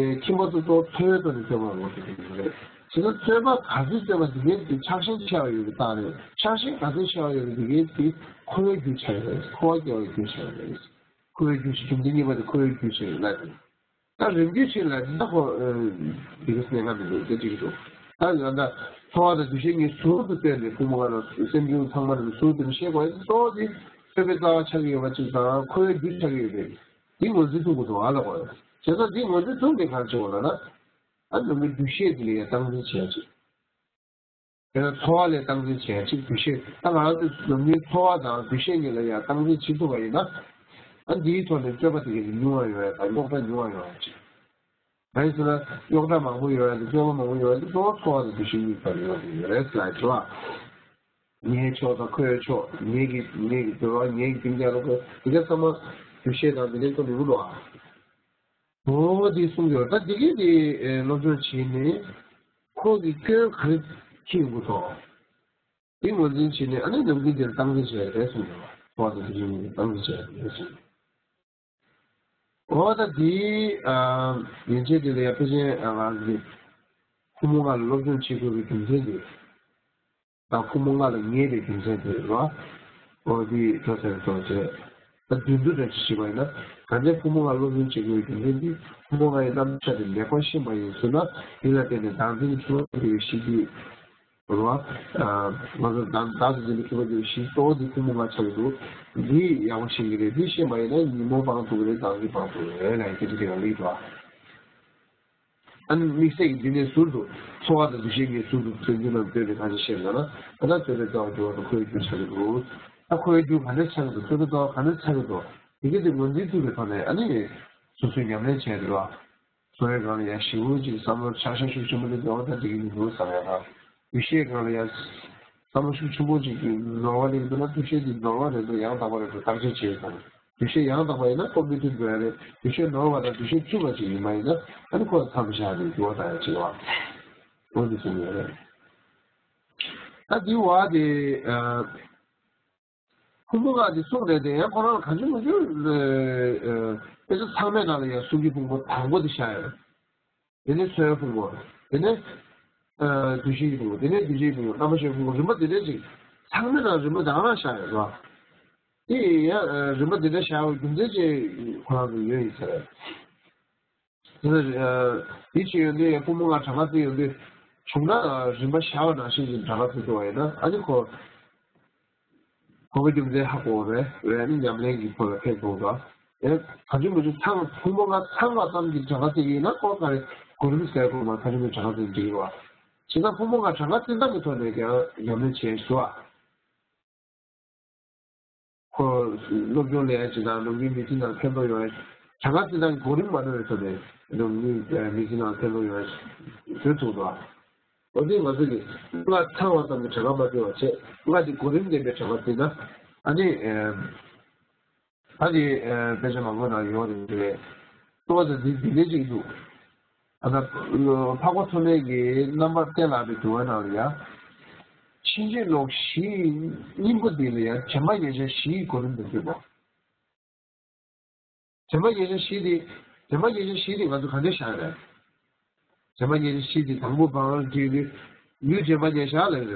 ཁྱིམ་པ་ཚོ་གཙོ་བོ་འཚོ་བའི་ཐོག་ནས་རྩོད་པ་མང་པོ་རྩོད་བསྡད་ཡོད་རེད། བྱས་ན་རྩོད་པ་ག་ཚོད་རྩོད་པ་འདི་གའི་འདི་ཆགས་ཞེན་ཆེ་བ་ཡོད་པའི་རྟགས་རེད། ཆགས་ཞེན་ག་ཚོད་ཆེ་བ་ཡོད་པའི་འདི་གའི་འདི་འཁོར་བའི་རྒྱུ་ཆགས་ཡོད་རེད། འཁོར་བ་སྐྱེ་བའི་རྒྱུ་ཆགས་ཡོད་རེད། འཁོར་བའི་རྒྱུ་ཞིག་རྒྱུ་འདི་གཉིས་པ་དེ་འཁོར་བའི་རྒྱུ་ཆགས་ཡོད་ལ་དེ། ད་རིམ་གྱིས་ཕྱིན་ལ་ད་ཁོ་འདི་ག་གནད་འགག་མི་འདུག་དེ་གཅིག་འདུག་ད་ང་ད་འཚོ་བ་དང་འདུ་ཤེས་གཉིས་ཟུར་དུ་བཏོན་ནས་ཕུང་པོ་ལྔ་ལ་སེམས་བྱུང་ཚང་མ་ལ་ཟུར་དུ་ནས་ཤེས་དགོས་ཡ་གཙོ་བོ་དེ་ཐོས་པའི་རྩ་བ་ཆགས་ཀྱི་ཡོད་པ་གཅིག་དང་འཁོར་བའི་རྒྱུ་ཆགས་ཀྱི་ཡོད་པས་འདི་ངོས་འཛིན་ཐུབ་དགོས་འདུག་ཨ་ལ་གོ་ཡ། བྱས་ཙང་འདི་ངོས་འཛིན་ཐུབ་ནས་གང་བྱེད་དགོས་ལ་ན། ཨ་ནི་འདུ་ཤེས་དེ་ལ་ཡ་སྟངས་འཛིན་བྱེད་ཡ་གཅིག་དེ་ནས་འཚོ་བ་ལ་སྟངས་འཛིན་བྱེད་ཡ་གཅིག་འདུ་ཤེས་ད་ང་རང་ཚོའི་ནམ་རྒྱུན་འཚོ་བ་དང་འདུ་ཤེས་གཉིས་ལ་ཡང་སྟངས་འཛིན་བྱེད་ཐུབ་པ་ཡིན་ན། ཨ་འདིའི་ཐོག་ནས་རྩོད་པ་དེ་གས་ཉུང་བ་ཡོང་ཡ་དང་རྙོག་དྲ་ཉུང་བ་ཡོང་ཡ་གཅིག་གང་ཡིན་ཟེར་ན་རྙོག་དྲ་མང་པོ་ཡོང་ཡ་དང་རྩོད་པ་མང་པོ་ཡོང་ཡ་དེ་གཙོ་བོ་འཚོ་བ་དང་འདུ་ཤེས་གཉིས་བར་ཡོང་གི་ཡོད་རེད་ཟེར་ལ་དྲི་བ། ངའི་ཕྱོགས་དང་ཁོའི་ཕྱོགས། ངེད་ཀྱི་ངེད་ཀྱི་འདོད་པ། ངེད་ཀྱི་སྡིངས་ཆ་ལ་ཁོ་དེ་ག་ཚང་མ་འདུ་ཤེས་དང་འདི་ནས་ཐོན་ནས་ཡོང་འགྲོ་བ། འོ་དེ་གསུངས་ཡོད། ད་དེ་གས་དེ་སློབ་སྦྱོང་བྱས་ནས་ཁོ་གི་སྐྱོན་ག་རེ་ཁྱེད་ཡོང་གི་འདུག་དེ་ངོས་འཛིན་བྱས་ནས་ཨ་ནི་ནམ་རྒྱུན་དེར་སྟངས་འཛིན་བྱས་རེད་གསུངས་ཡོད། ཁོ་དེ་དེ་ངོས་འཛིན་སྟངས་འཛིན་བྱས་རེད་གསུངས། འོ་ད་དེ་ཡན་ཆད་དེ་ལ་ཡང་ཕལ་ཆེར་ང་ཚོ་ཕོ་མོ་ལྔ་ལ་སློབ་སྦྱོང་བྱེད་དགོས་པའི་རྒྱུ་མཚན་དེ། ད་ཕོ་མོ་ལྔ་ལ་ངེས་པའི་རྒྱུ་མཚན་དེ་རེད་བ། འོ་དེ་ད་ཟེར་ཐོག་བྱས། ད་བསྡུས་བསྡུས་འདྲ་ཞིག་བྱས་པ་ཡིན་ན། གང་ལྟར་ཕོ་མོ་ལྔ་སློབ་སྦྱོང་བྱེད་དགོས་པའི་རྒྱུ་མཚན་དེ་ཕོ་མོ་ལྔ་ཡི་རྣམ་གཞག་དེ་ལེགས་པར་ཤེས་པ་ཡིན་ཟེར་ན། འདི་ལ་བརྟེན་ནས་བདག་འཛིན་གྱི་འཁྲུལ་པ་སྐྱེ་བའི་གཞི་དེ་རེད་བ། ང་ཚོ་བདག་བདག་ཏུ་འཛིན་པའི་འཁྲུལ་པ་སྐྱེ་བའི་གཞི་གཙོ་བོ་དེ་ཕོ་མོ་ལྔ་ཆགས་ཀྱི་འདུག་འདི་ཡག་པོ་ཤེས་ཀྱི་རེད། འདི་ཤེས་པ་ཡིན་ན་ཉོན་མོངས་སྤང་ཐུབ་ཀྱི་རེད། བདག་འཛིན་སྤང་ཐུབ་ཀྱི་རེད་ལབ་ཡ་སྐད་ཆ་དེ་ཡང་ལེགས་འདུག་ཨ། ཨ་ནི་དམིགས་བསལ་གྱི་འདི་ནས་ཟུར་དུ་འཚོ་བ་དང་འདུ་ཤེས་གཉིས་ཟུར་དུ་བཙན་འཛུལ་ནང་བཏོན་ནས་གང་ཞིག་བཤད་ན་ན། ད་ལྟ་རྩོད་པའི་རྩ་བ་འགྱུར་བ་དང་འཁོར་བའི་རྒྱུ་ཆགས་ཀྱི་འདུག་ད་འཁོར་བའི་རྒྱུ་ག་འདྲ་ཆགས་ཀྱི་འདུག་རྩོད་པའི་རྩ་བ་ག་འདྲ་ཆགས་ཀྱི་འདུག་དེ་ག་དེ་ངོས་འཛིན་ཐུབ་པའི་ཐོག་ནས་ཨ་ནི་སོ་སོས་ཉམས་ལེན་བྱས་འདུག་ཨ། འཚོ་བའི་སྒང་ལ་ཡང་ཞེ་པོ་ཅིག་བསམ་བློ་ཆགས་ཞེན་ཤུགས་ཆེན་པོ་དེ་འདྲ་བ་ད་འགྲིག་གི་མི་འདུག་བསམ་ཡ་དང་། འདུ་ཤེས་སྒང་ལ་ཡང་བསམ་བློ་ཤུགས་ཆེན་པོ་ཅིག་ནོར་བ་སླེབས་འདུག་ན་འདུ་ཤེས་དེ་ནོར་བ་རེད་འདུག་ཡང་དག་པ་རེད་འདུག་བརྟག་དཔྱད་བྱེད་དང་། འདུ་ཤེས་ཡང་དག་པ་ཡིན་ན་ཁོ་མུ་མཐུད་འགྲོ་ཡ་རེད། འདུ་ཤེས་ནོར་བ་དང་འདུ་ཤེས་འཁྲུལ་བ་ཅིག་ཡིན་པ་ཡིན་ན་ཨ་ནི་ཁོ་མཚམས་བཞག་ནས་འགྱུར་བ་བཏང་ཡ་ཅིག་བ། འོ་འདི་གསུངས་ཡོད་རེད། ད་འདི་བ་དེ་ཨ། ཕུང་པོ་ལྔ་དེ་གསུངས་རེད་དེ་ཡང་ཁོ་རང་ལ་གང་བྱུང་མང་བྱུང་དཔེ་ཆ་ཚང་མའི་ནང་ལ་ཡང་གཟུགས་ཀྱི་ཕུང་པོ་དང་པོ་དེ་བཞག་ཡོད། དེ་ནས་ཚོར་བའི་ཕུང་པོ། དེ་ནས་འདུ་ཤེས་ཀྱི་ཕུང་པོ། དེ་ནས་འདུ་བྱེད་ཀྱི་ཕུང་པོ། རྣམ་པར་ཤེས་པའི་ཕུང་པོ། རིམ་པ་འདི་འདྲ་ཅིག་ཚང་མའི་ནང་རིམ་པ་རང་རང་བཞག་ཡོད་རེད་བ། དེ་ཡང་རིམ་པ་འདི་འདྲ་བཞག་པའི་རྒྱུ་མཚན་ཅིག་ཁོ་རང་ཚོ་ཡོད་ཡིན་ས་རེད། དེ་ནས་དེ་བྱས་ཡོང་དུས་ཕུང་པོ་ལྔ་གྲངས་ཀ་བརྩིས་ཡོང་དུས་བྱུང་ན་རིམ་པ་བཞག་པ་ནང་བཞིན་གྱི་གྲངས་ཀ་བརྩི་ཐུབ་པ་ཡིན་ན་ཨ་ནི་ཁོ། གོ་བའི་རྒྱུ་མཚན་ཧ་གོ་བ་རེད། རེད། ཨ་ནི་ཉམས་ལེན་གྱི་ཐོག་ལ་ཕེབས་དགོས་པ། ཨེ། གང་བྱུང་མང་བྱུང་ཚང་ཕུང་པོ་ལྔ་ཚང་བ་ཙམ་གྱི་གྲངས་ཀ་བརྩི་གི་ཡིན་ན་ཁོ་ག་རེ་གོ་རིམ་ཟེར་དགོས་མ་གང་བྱུང་མང་བྱུང་གྲངས་ཀ་བརྩི་འགྲིག་གི་རེད་བ། བྱས་ཙང་ཕུང་པོ་ལྔ་གྲངས་ཀ་བརྩི་སྟངས་ཀྱི་ཐོག་ནས་ཀྱང་ཉམས་ལེན་བྱས་ཤོག་ཨ། ཁོ་སློབ་སྦྱོང་ལས་ཡ་ཅིག་དང་ནམ་རྒྱུན་མི་ཚེ་ནང་ཕན་ཐོགས་ཡོང་ཡ། གྲངས་ཀ་བརྩི་སྟངས་ཀྱི་གོ་རིམ་མ་འགྲོ་བའི་ཐོག་ནས་ནམ་རྒྱུན་མི་ཚེ་ནང་ཕན་ཐོགས་ཡོང་ཡ་བཟོ་ཐུབ་འདུག་ཨ། འོ་དེ་ང་ཚོ་གིས་ལྔ་ཚང་བ་ཙམ་གྱི་གྲངས་ཀ་མ་བརྩི་བ་བྱས། ལྔ་དེ་གོ་རིམ་ལྡན་པའི་གྲངས་ཀ་བརྩིས་ན་ཨ་ནི་ད་དེ་དཔེ་ཆ་མང་པོ་ནང་ཡོད་རེད། ལྟོས་ད་འདི་འདི་འདྲ་ཅིག་འདུག་ཨ་ད་འཕགས་པ་མཐོ་དམན་གྱི་རྣམ་པར་གཏན་ལ་དབབ་པའི་དུམ་བུ་ནང་ལ་ཡ། ཕྱིན་ཅི་ལོག་བཞིའི་སྙིང་པོ་འདི་ལ་ཡང་དྲན་པ་ཉེར་ཞག་བཞིའི་གོ་རིམ་དུ་འདུས་པ། དྲན་པ་ཉེར་ཞག་བཞི་དེ། དྲན་པ་ཉེར་ཞག་བཞི་དེ་ང་ཚོ་ག་འདྲ་བཞག་རེད། དྲན་པ་ཉེར་ཞག་བཞི་དེ་དང་པོ་བང་བྲིས་ཏེ། ལུས་དྲན་པ་ཉེར་ཞག་ལབ་རེད་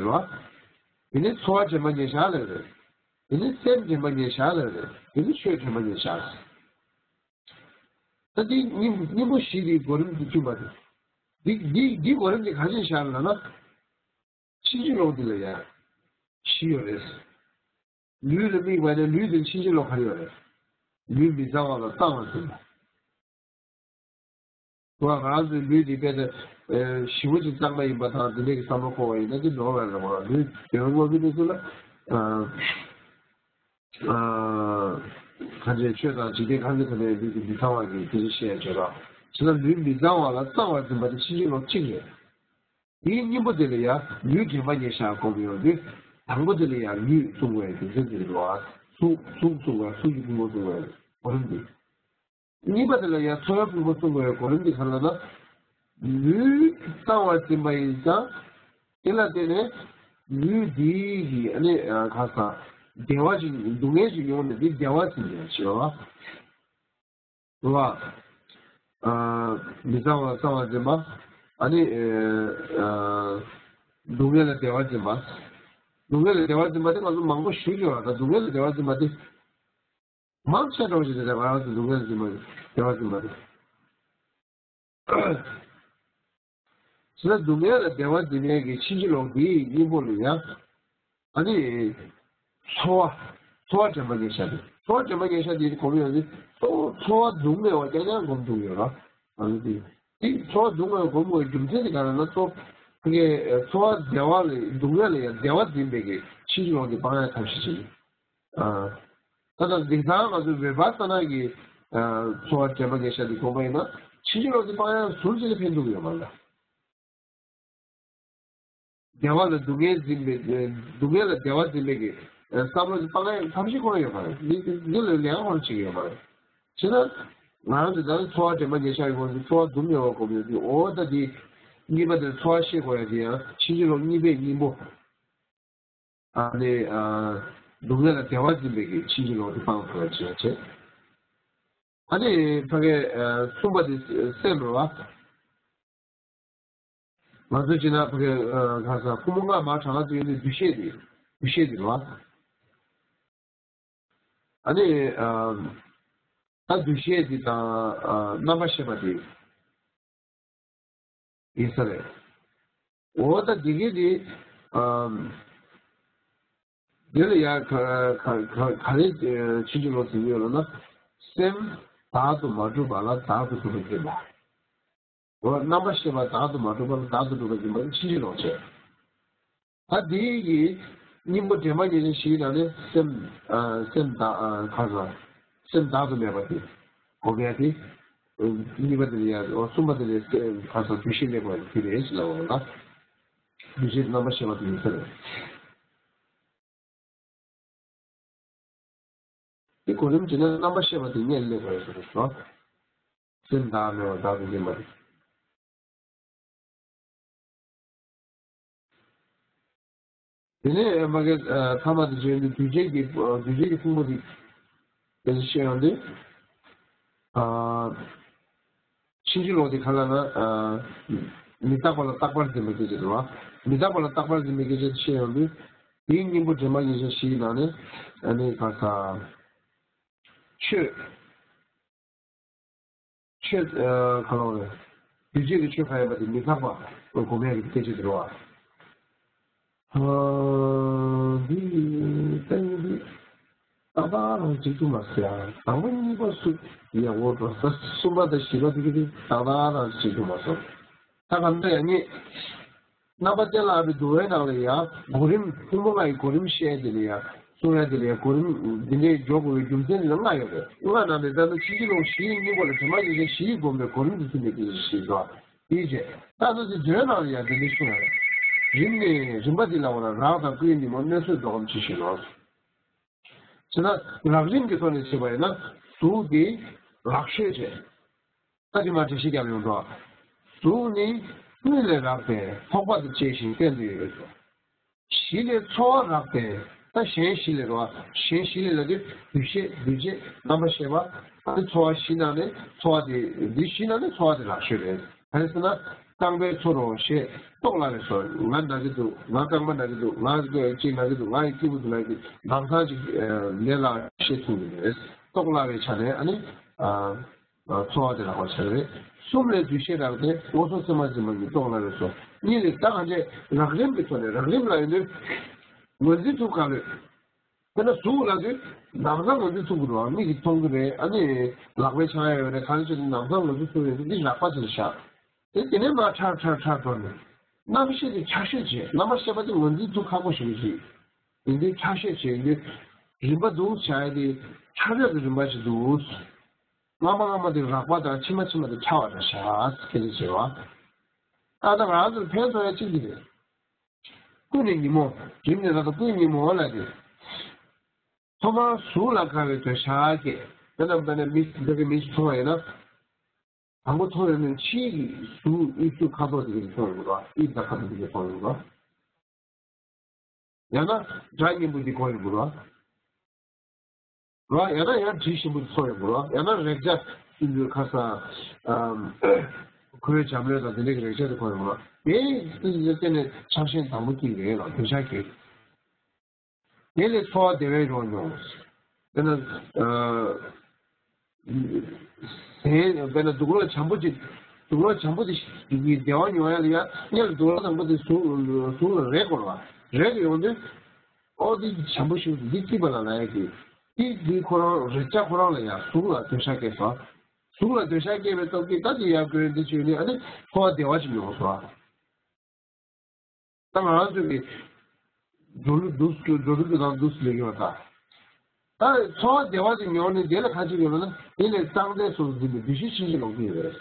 བ། དེ་ནས་ཚོར་བ་དྲན་པ་ཉེར་ཞག་ལབ་རེད། དེ་ནས་སེམས་དྲན་པ་ཉེར་ཞག་ལབ་རེད། དེ་ནས་ཆོས་དྲན་པ་ཉེར་ཞག་ད་འདི་སྙིང་སྙིང་པོ་བཞི་དེའི་གོ་རིམ་དུ་བསྟུན་པ་རེད། འདི་འདི་འདི་གོ་རིམ་དེ་ག་འདྲ་བཞག་ལབ་ན། ཕྱིན་ཅི་ལོག་འདི་ལ་ཡང་བཞི་ཡོད་རེད། ལུས་ལ་དམིགས་པ་ནི་ལུས་དེ་ཕྱིན་ཅི་ལོག་ག་རེ་ཡོད་རེད། ལུས་མི་གཙང་བ་ལ་གཙང་བར་འཛིན་པ། ང་རང་ཚོའི་ལུས་འདི་དཔེ་དེ་ཞི་བོ་ཅིག་གཙང་མ་ཡིན་པ་དང་དེ་འདྲ་གི་བསམ་བློ་འཁོར་བ་ཡིན་ན་དེ་ནོར་བ་རེད་བ། ལུས་དོན་དངོས་པོའི་གནས་ཚུལ་ལ། གང་ཅི་ཆོས་དང་འཇིག་རྟེན་གང་གི་ཐོག་ནས་ལུས་ཀྱི་མི་གཙང་བ་གི་དེ་ཞེས་བརྗོད་པ། བྱས་ན་ལུས་མི་གཙང་བ་ལ་གཙང་བར་འཛིན་པ་དེ་ཕྱིན་ཅི་ལོག་གཅིག་རེད། དེའི་སྙིང་པོ་དེ་ལ་ཡང་ལུས་དྲན་པ་ཉེར་ཞག་སྒོམ་ཡོང་དུས། དང་པོ་དེ་ལ་ཡང་ལུས་བསྲུང་བའི་རྒྱུ་མཚན་དེ་རེད་བ། གཟུགས་གཟུགས་བསྲུང་བ། གཟུགས་ཀྱི་ཕུང་པོ་བསྲུང་བའི་གོ་རིམ་དེ། གཉིས་པ་དེ་ལ་ཡང་ཚོར་བའི་ཕུང་པོ་བསྲུང་བའི་གོ་རིམ་དེ་ག་རེ་ལབ་ན། ལུས་གཙང་བར་འཛིན་པ་ཡིན་ཙང་། དེ་ལ་བརྟེན་ནས་ལུས་འདི་གི་ཨ་ནི་ཁ་སང་བདེ་བ་ཞིག་སྡུག་བསྔལ་ཞིག་མྱོང་ནས་འདི་བདེ་བ་འཛིན་པའི་ཕྱིར་རོ། རེད་བ། མི་གཙང་བ་གཙང་བར་འཛིན་པ། ཨ་ནི། སྡུག་བསྔལ་ལ་བདེ་བར་འཛིན་པ། སྡུག་བསྔལ་ལ་བདེ་བར་འཛིན་པ་དེ་ང་ཚོ་མང་པོ་ཞུ་ཡོད་ར། ད་སྡུག་བསྔལ་ལ་བདེ་བར་འཛིན་པ་དེ། མང་ཆེ་འགྲོ་བཞིན་དེ་ང་རང་ཚོ་སྡུག་བསྔལ་ལ་འཛིན་པ་བདེ་བར་འཛིན་པ་དེ། བྱས་ན་སྡུག་བསྔལ་ལ་བདེ་བར་འཛིན་མཁན་གྱི་ཕྱིན་ཅི་ལོག་འདིའི་སྙིང་པོ་ལ་ཡང་། ཨ་ནི། ཚོར་བ། ཚོར་བ་དྲན་པ་ཉེར་ཞག་དེ། ཚོར་བ་དྲན་པ་ཉེར་ཞག་དེ་གོམས་ཡོང་དུས་ཚོར་ཚོར་བ་སྡུག་བསྔལ་བ་རྐྱང་རྐྱང་གོམས་ཐུབ་ཡོད་ར། ཨ་ནི་དེ། དེ་ཚོར་བ་སྡུག་བསྔལ་བ་གོམས་དགོས་རྒྱུ་མཚན་དེ་ག་རེ་ན་ཚོར། ཕ་གིའི་ཚོར་བ་བདེ་བ་ལས་སྡུག་བསྔལ་ལ་ཡང་བདེ་བ་འཛིན་པའི་གི་ཕྱིན་ཅི་ལོག་དེ་སྤང་ཡག་ཐབས་ཤེས་བྱེད། ད་ལྟ་དེང་སང་ང་ཚོའི་བོད་པ་ས་ན་གི་ཚོར་བ་དྲན་པ་ཉེར་ཞག་འདི་དགོངས་པ་ཡིན་ན་ཕྱིན་ཅི་ལོག་འདི་སྤང་ཡག་ཟུར་ཅིག་ལ་ཕན་ཐོགས་ཡོད་མ་རེད། བདེ་བ་ལ་སྡུག་བསྔལ་འཛིན་པའི་སྡུག་བསྔལ་ལ་བདེ་བ་འཛིན་པའི་གི་བསམ་བློ་འདི་སྤང་ཡག་ཐབས་ཤེས་ཁོ་ན་ཡོད་མ་རེད། འདི་འདི་ལ་ལན་ཁོ་ན་བྱེད་ཀྱི་ཡོད་མ་རེད། བྱས་ན་ང་རང་ཚོ་ད་ནི་ཚོར་བ་དྲན་པ་ཉེར་ཞག་ཡོད་པ་ཚོར་བ་སྡུག་བསྔལ་བ་གོམས་ཡོད་དུས་འོ་ད་འདི་གཉིས་པ་དེ་ཚོར་བ་ཤེས་དགོས་ཡ་དེ་ཡང་ཕྱིན་ཅི་ལོག་གཉིས་པའི་སྙིང་པོ། ཨ་ནི། སྡུག་བསྔལ་ལ་བདེ་བ་འཛིན་པའི་གི་ཕྱིན་ཅི་ལོག་དེ་སྤང་དགོས་ཅེས་བྱས། ཨ་ནི་ཕ་གི་གསུམ་པ་དེ་སེམས་རེད་བ། ང་ཚོ་བྱས་ན་ཕ་གི་ག་ས་ཁོ་མོ་ལྔ་མ་གྲངས་ལ་ཡོད་ནི་འདུ་ཤེས་དེ་འདུ་ཤེས་དེ་རེད་བ། ཨ་ནི། ད་འདུ་ཤེས་དེ་དང་རྣམ་པར་ཤེས་པ་དེ། ཡིན་ས་རེད། འོ་ད་འདི་གི་དེ། འདི་ལ་ཡང་ག་ག་ག་ག་རེ་ཕྱིན་ཅི་ལོག་ཟེར་གྱི་ཡོད་ལབ་ན། སེམས་བདག་ཏུ་མ་གྲུབ་པ་ལ་བདག་ཏུ་གྲུབ་པར་འཛིན་པ། འོ་རྣམ་པར་ཤེས་པ་བདག་ཏུ་མ་གྲུབ་པ་ལ་བདག་ཏུ་གྲུབ་པར་འཛིན་པ་ནི་ཕྱིན་ཅི་ལོག་བྱས། ད་འདི་ཡི་གི་སྙིང་པོ་དྲན་པ་ཉེར་ཞག་བཞིའི་ནང་ནས་སེམས། ཨ། སེམས་བདག་ཨ། ག་རེ། སེམས་བདག་ཏུ་མེད་པ་དེ་སྒོམ་ཡ་དེ། གཉིས་པ་དེ་ལ་ཡ། གསུམ་པ་དེ་ལ་ཡ་ག་རེ། འདུ་ཤེས་མེད་པ་དེ་རེད་ཟེར་ལབ་པ་ལ། འདུ་ཤེས་རྣམ་པར་ཤེས་པ་དེ་ཡིན་ས་རེད། དེ་གོ་རིམ་བྱས་ན་རྣམ་པར་ཤེས་པ་དེ་སྔོན་སླེབས་པ་རེད་ཟེར་བ། སེམས་བདག་མེད་པ་བདག་ཏུ་འཛིན་པ་རེད། དེ་ནས་མ་གི་ཐ་མ་དེ་བྱས་ཏེ་འདུས་བྱས་ཀྱི་འདུས་བྱས་ཀྱི་ཕུང་པོ་དེ་དེ་ཤེས་ཡོང་དུས། ཕྱིན་ཅི་ལོག་དེ་ག་ལ་ན། མི་རྟག་པ་ལ་རྟག་པར་འཛིན་པའི་སྐད་ཆ་རེད་བ། མི་རྟག་པ་ལ་རྟག་པར་འཛིན་པའི་སྐད་ཆ་དེ་ཤེས་ཡོང་དུས། དེའི་སྙིང་པོ་དྲན་པ་ཉེར་ཞག་བཞིའི་ནང་ནས་ཨ་ནི་ག་རེ། ཆོས། ཆོས། ག་ལ་བ་རེད། འདུས་བྱས་ཀྱི་ཆོས་གང་ཡིན་པ་དེ་མི་རྟག་པ་སྒོམ་ཡག་གི་སྐད་ཆ་དེ་རེད་བ། འདི་ལྟ་ཡིན་དུས་ཏག་ཏག་རང་གཅིག་ཏུ་མ་སོང་ཡ། དང་པོ་གཉིས་པ་སུ་ཡག་པོ་འགྲོ་ས། གསུམ་པ་དང་བཞི་པ་དེ་གི་དེ་ཏག་ཏག་རང་གཅིག་ཏུ་མ་སོང་། ད་ག་འདྲ་ཡང་ཉེ། རྣམ་པ་གཏན་ལ་དབབ་པའི་འདུལ་བའི་ནང་ལ་ཡང་གོ་རིམ། ཕུང་པོ་ལྔ་ཡི་གོ་རིམ་བཤད་དེ་ལ་ཡང་གསུང་ཡ་དེ་ལ་ཡང་གོ་རིམ་འདི་འདྲའི་འཇོག་དགོས་པའི་རྒྱུ་མཚན་ནི་ལྔ་ཡོད་རེད། ལྔ་ནང་ནས་ད་ནི་ཕྱིན་ཅི་ལོག་བཞིའི་སྙིང་པོ་ལ་དྲན་པ་ཉེར་ཞག་བཞིའི་སྒོམ་པའི་གོ་རིམ་དེ་ཚུད་པའི་སྐད་ཆ་ཞིག་འདུག་དེའི་རྗེས་ད་ལྟ་དེ་མདོའི་ནང་ལ་ཡང་འདི་འདྲའི་གསུང་ཡ་རེད། རིམ་ནི་རིམ་པ་འདི་ལ་འོ་ན་རགས་དང་བསྐུལ་ཉིན་མོ་གནོད་འཚེ་བཟློག་གམ་ཅི་ཞིག་ལོ། བྱས་ན་རགས་རིམ་གྱི་ཐོག་ནས་བྱས་པ་ཡིན་ན་གཟུགས་འདི་རགས་ཤོས་བྱས། ད་དེ་མ་འགྲེལ་བཤད་རྒྱབ་ཡོང་འགྲོ། གཟུགས་ནི་དངོས་ལས་རགས་པས་ཕོག་པ་དང་བཅས་ཤིང་བརྟན་དུ་ཡོད་དོ། བཞི་ལས་ཚོར་བ་རགས་པས་ད་གཞན་བཞི་ལས་རོ། གཞན་བཞི་ལས་ལ་དེ་འདུ་ཤེས་འདུ་བྱེད་རྣམ་པར་ཤེས་པ། ཨ་ནི་ཚོར་བ་བཞི་ནང་ནས་ཚོར་བ་དེ་འདི་བཞི་ནང་ནས་ཚོར་བ་དེ་རགས་ཤོས་རེད། ག་རེ་ཟེར་ན། རྐང་པའི་ཚོར་རོ་ཞེས་རྟོགས་སླ་བས་སོ། ང་ན་གི་འདུག་ང་རྐང་པ་ན་གི་འདུག་ང་གཅིག་ན་གི་འདུག་ང་ཡི་སྐྱིད་པོ་འདུག་ལ་གི་ལམ་སང་ཅིག་ལས་ལ་ཤེས་ཐུབ་ཀྱི་རེད། རྟོགས་སླ་བའི་ཆ་ནས་ཨ་ནི། ཚོར་བ་དེ་རགས་པ་བྱ་རེད། གསུམ་ལས་འདུ་ཤེས་རགས་ཏེ་སྔོ་སོགས་སེམས་མ་འཛིན་པ་ཉིད་རྟོགས་སླ་བས་སོ། གཉིས་ལས་ད་གང་བྱས་རགས་རིམ་གྱི་ཐོག་ནས་རགས་རིམ་ལ་ཡོང་དུས་ངོས་འཛིན་ཐུབ་ག་ལོས། དཔེར་ན་གཟུགས་ལ་དུས་ལམ་སང་ངོས་འཛིན་ཐུབ་དགོས་རེད་བ། མིག་གིས་མཐོང་གི་རེད། ཨ་ནི་ལག་པས་འཆང་ཡ་ཡོད་རེད། གང་བྱས་ཏེ་ལམ་སང་ངོས་འཛིན་ཐུབ་ཡོད་དུས་འདི་རགས་པ་ཅིག་བཞག་དེ་དེ་ནས་མར་ཁྲ་ཁྲ་ཁྲ་འགྲོ་ནས་རྣམ་ཤེས་དེ་ཁྱབ་བཤད་བྱེད། རྣམ་པར་ཤེས་པ་དེ་ངོས་འཛིན་ཐུབ་ཁག་པོ་ཞིག་རེད། ཡིན་དུས་ཁྱབ་བཤད་བྱེད་ཡིན་དུས་རིམ་པ་འདུག་བྱ་ཡ་དེ་ཁྱབ་ཡ་གི་རིམ་པ་ཞིག་འདུག་སྔ་མ་སྔ་མ་དེ་རགས་པ་དང་ཕྱི་མ་ཕྱི་མ་དེ་ཁྱབ་པ་དང་བཞག་སྐད་ཆ་བྱེད་བ། ཨ་ད་ང་རང་ཚོར་ཕན་ཐོགས་ཡ་གཅིག་དེ་རེད། ཀུན་ནས་ཉོན་མོངས་རིམ་ནས་རགས་པ་ཀུན་ཉོན་མོངས་ལ་དེ། ཐོག་མར་གཟུགས་ལ་དགའ་བའི་འདོད་ཆགས་སྐྱེ། དཔེར་ན་དཔེར་ན་མི་འདི་གི་མི་ཞིག་མཐོང་བ་ཡིན་ན། དང་པོ་མཐོང་ཡོང་དུས་ཕྱིའི་གི་གཟུགས་དབྱིབས་གཟུགས་ཁ་དོག་དེ་གི་མཐོང་ཡོང་གི་རེད། དབྱིབས་དང་ཁ་དོག་དེ་གི་མཐོང་ཡོང་གི་རེད། ཡང་ན་སྒྲ་སྙན་པོ་འདི་གོ་ཡོང་གི་རེད། རེད། ཡང་ན་ཡང་དྲི་ཞིམ་པོ་འདི་ཚོར་ཡོང་གི་རེད། ཡང་ན་རེག་བྱ་སྲིན་པོའི་ཁ་ས། ཨམ། ཁོའི་འཇམ་རློན་དང་དེ་འདྲ་གི་རེག་བྱ་དེ་གོ་ཡོང་གི་རེད། དེ་དེ་ནས་ཆགས་ཞེན་དང་པོ་སྐྱེ་གི་རེད་ལ་འདོད་ཆགས་སྐྱེ། དེ་ལས་ཚོར་བ་བདེ་བའི་རོ་མྱོང་། དཔེར་ན། ཨ། ཟས་དཔེར་ན་དུག་ལོག་འཇམ་པོ་ཅིག་དུག་ལོག་འཇམ་པོ་དེ་བདེ་བ་མྱོང་ཡ་ལ་ཡ་སྔོན་ལ་དུག་ལོག་དང་པོ་དེ་གཟུགས་གཟུགས་ལ་རེག་དགོས་རེད་བ། རེག་ཡོང་དུས། ཨོ་འདི་འཇམ་པོ་ཞིག་འདི་སྐྱིད་པ་ལ་ལ་ཡ་གི། འདི་འདི་ཁོ་རང་རེག་བྱ་ཁོ་རང་ལ་ཡ་གཟུགས་ལ་འདོད་ཆགས་སྐྱེས་སོང་། གཟུགས་ལ་འདོད་ཆགས་སྐྱེས་པའི་སྟོབས་ཀྱིས་ད་འདི་ཡ་དགོས་འདི་བྱས་ནས་ཨ་ནི་ཚོར་བ་བདེ་བ་ཅིག་མྱོང་སོང་། ད་ང་རང་ཚོ་གི་འགྲོ་ལུགས་འདུག་འགྲོ་ལུགས་ཀྱི་ནང་འདུག་ལས་ཡོད་ད། ད་ཚོར་བ་བདེ་བ་ཅིག་མྱོང་ནས་དེ་ལ་ག་ཅིག་ཡོད་ལ་ན་དེ་ལས་སྲང་མདའི་སོ་སོ་འཛིན་པའི་འདུ་ཤེས་ཕྱིན་ཅི་ལོག་གི་ཡོད་རེད།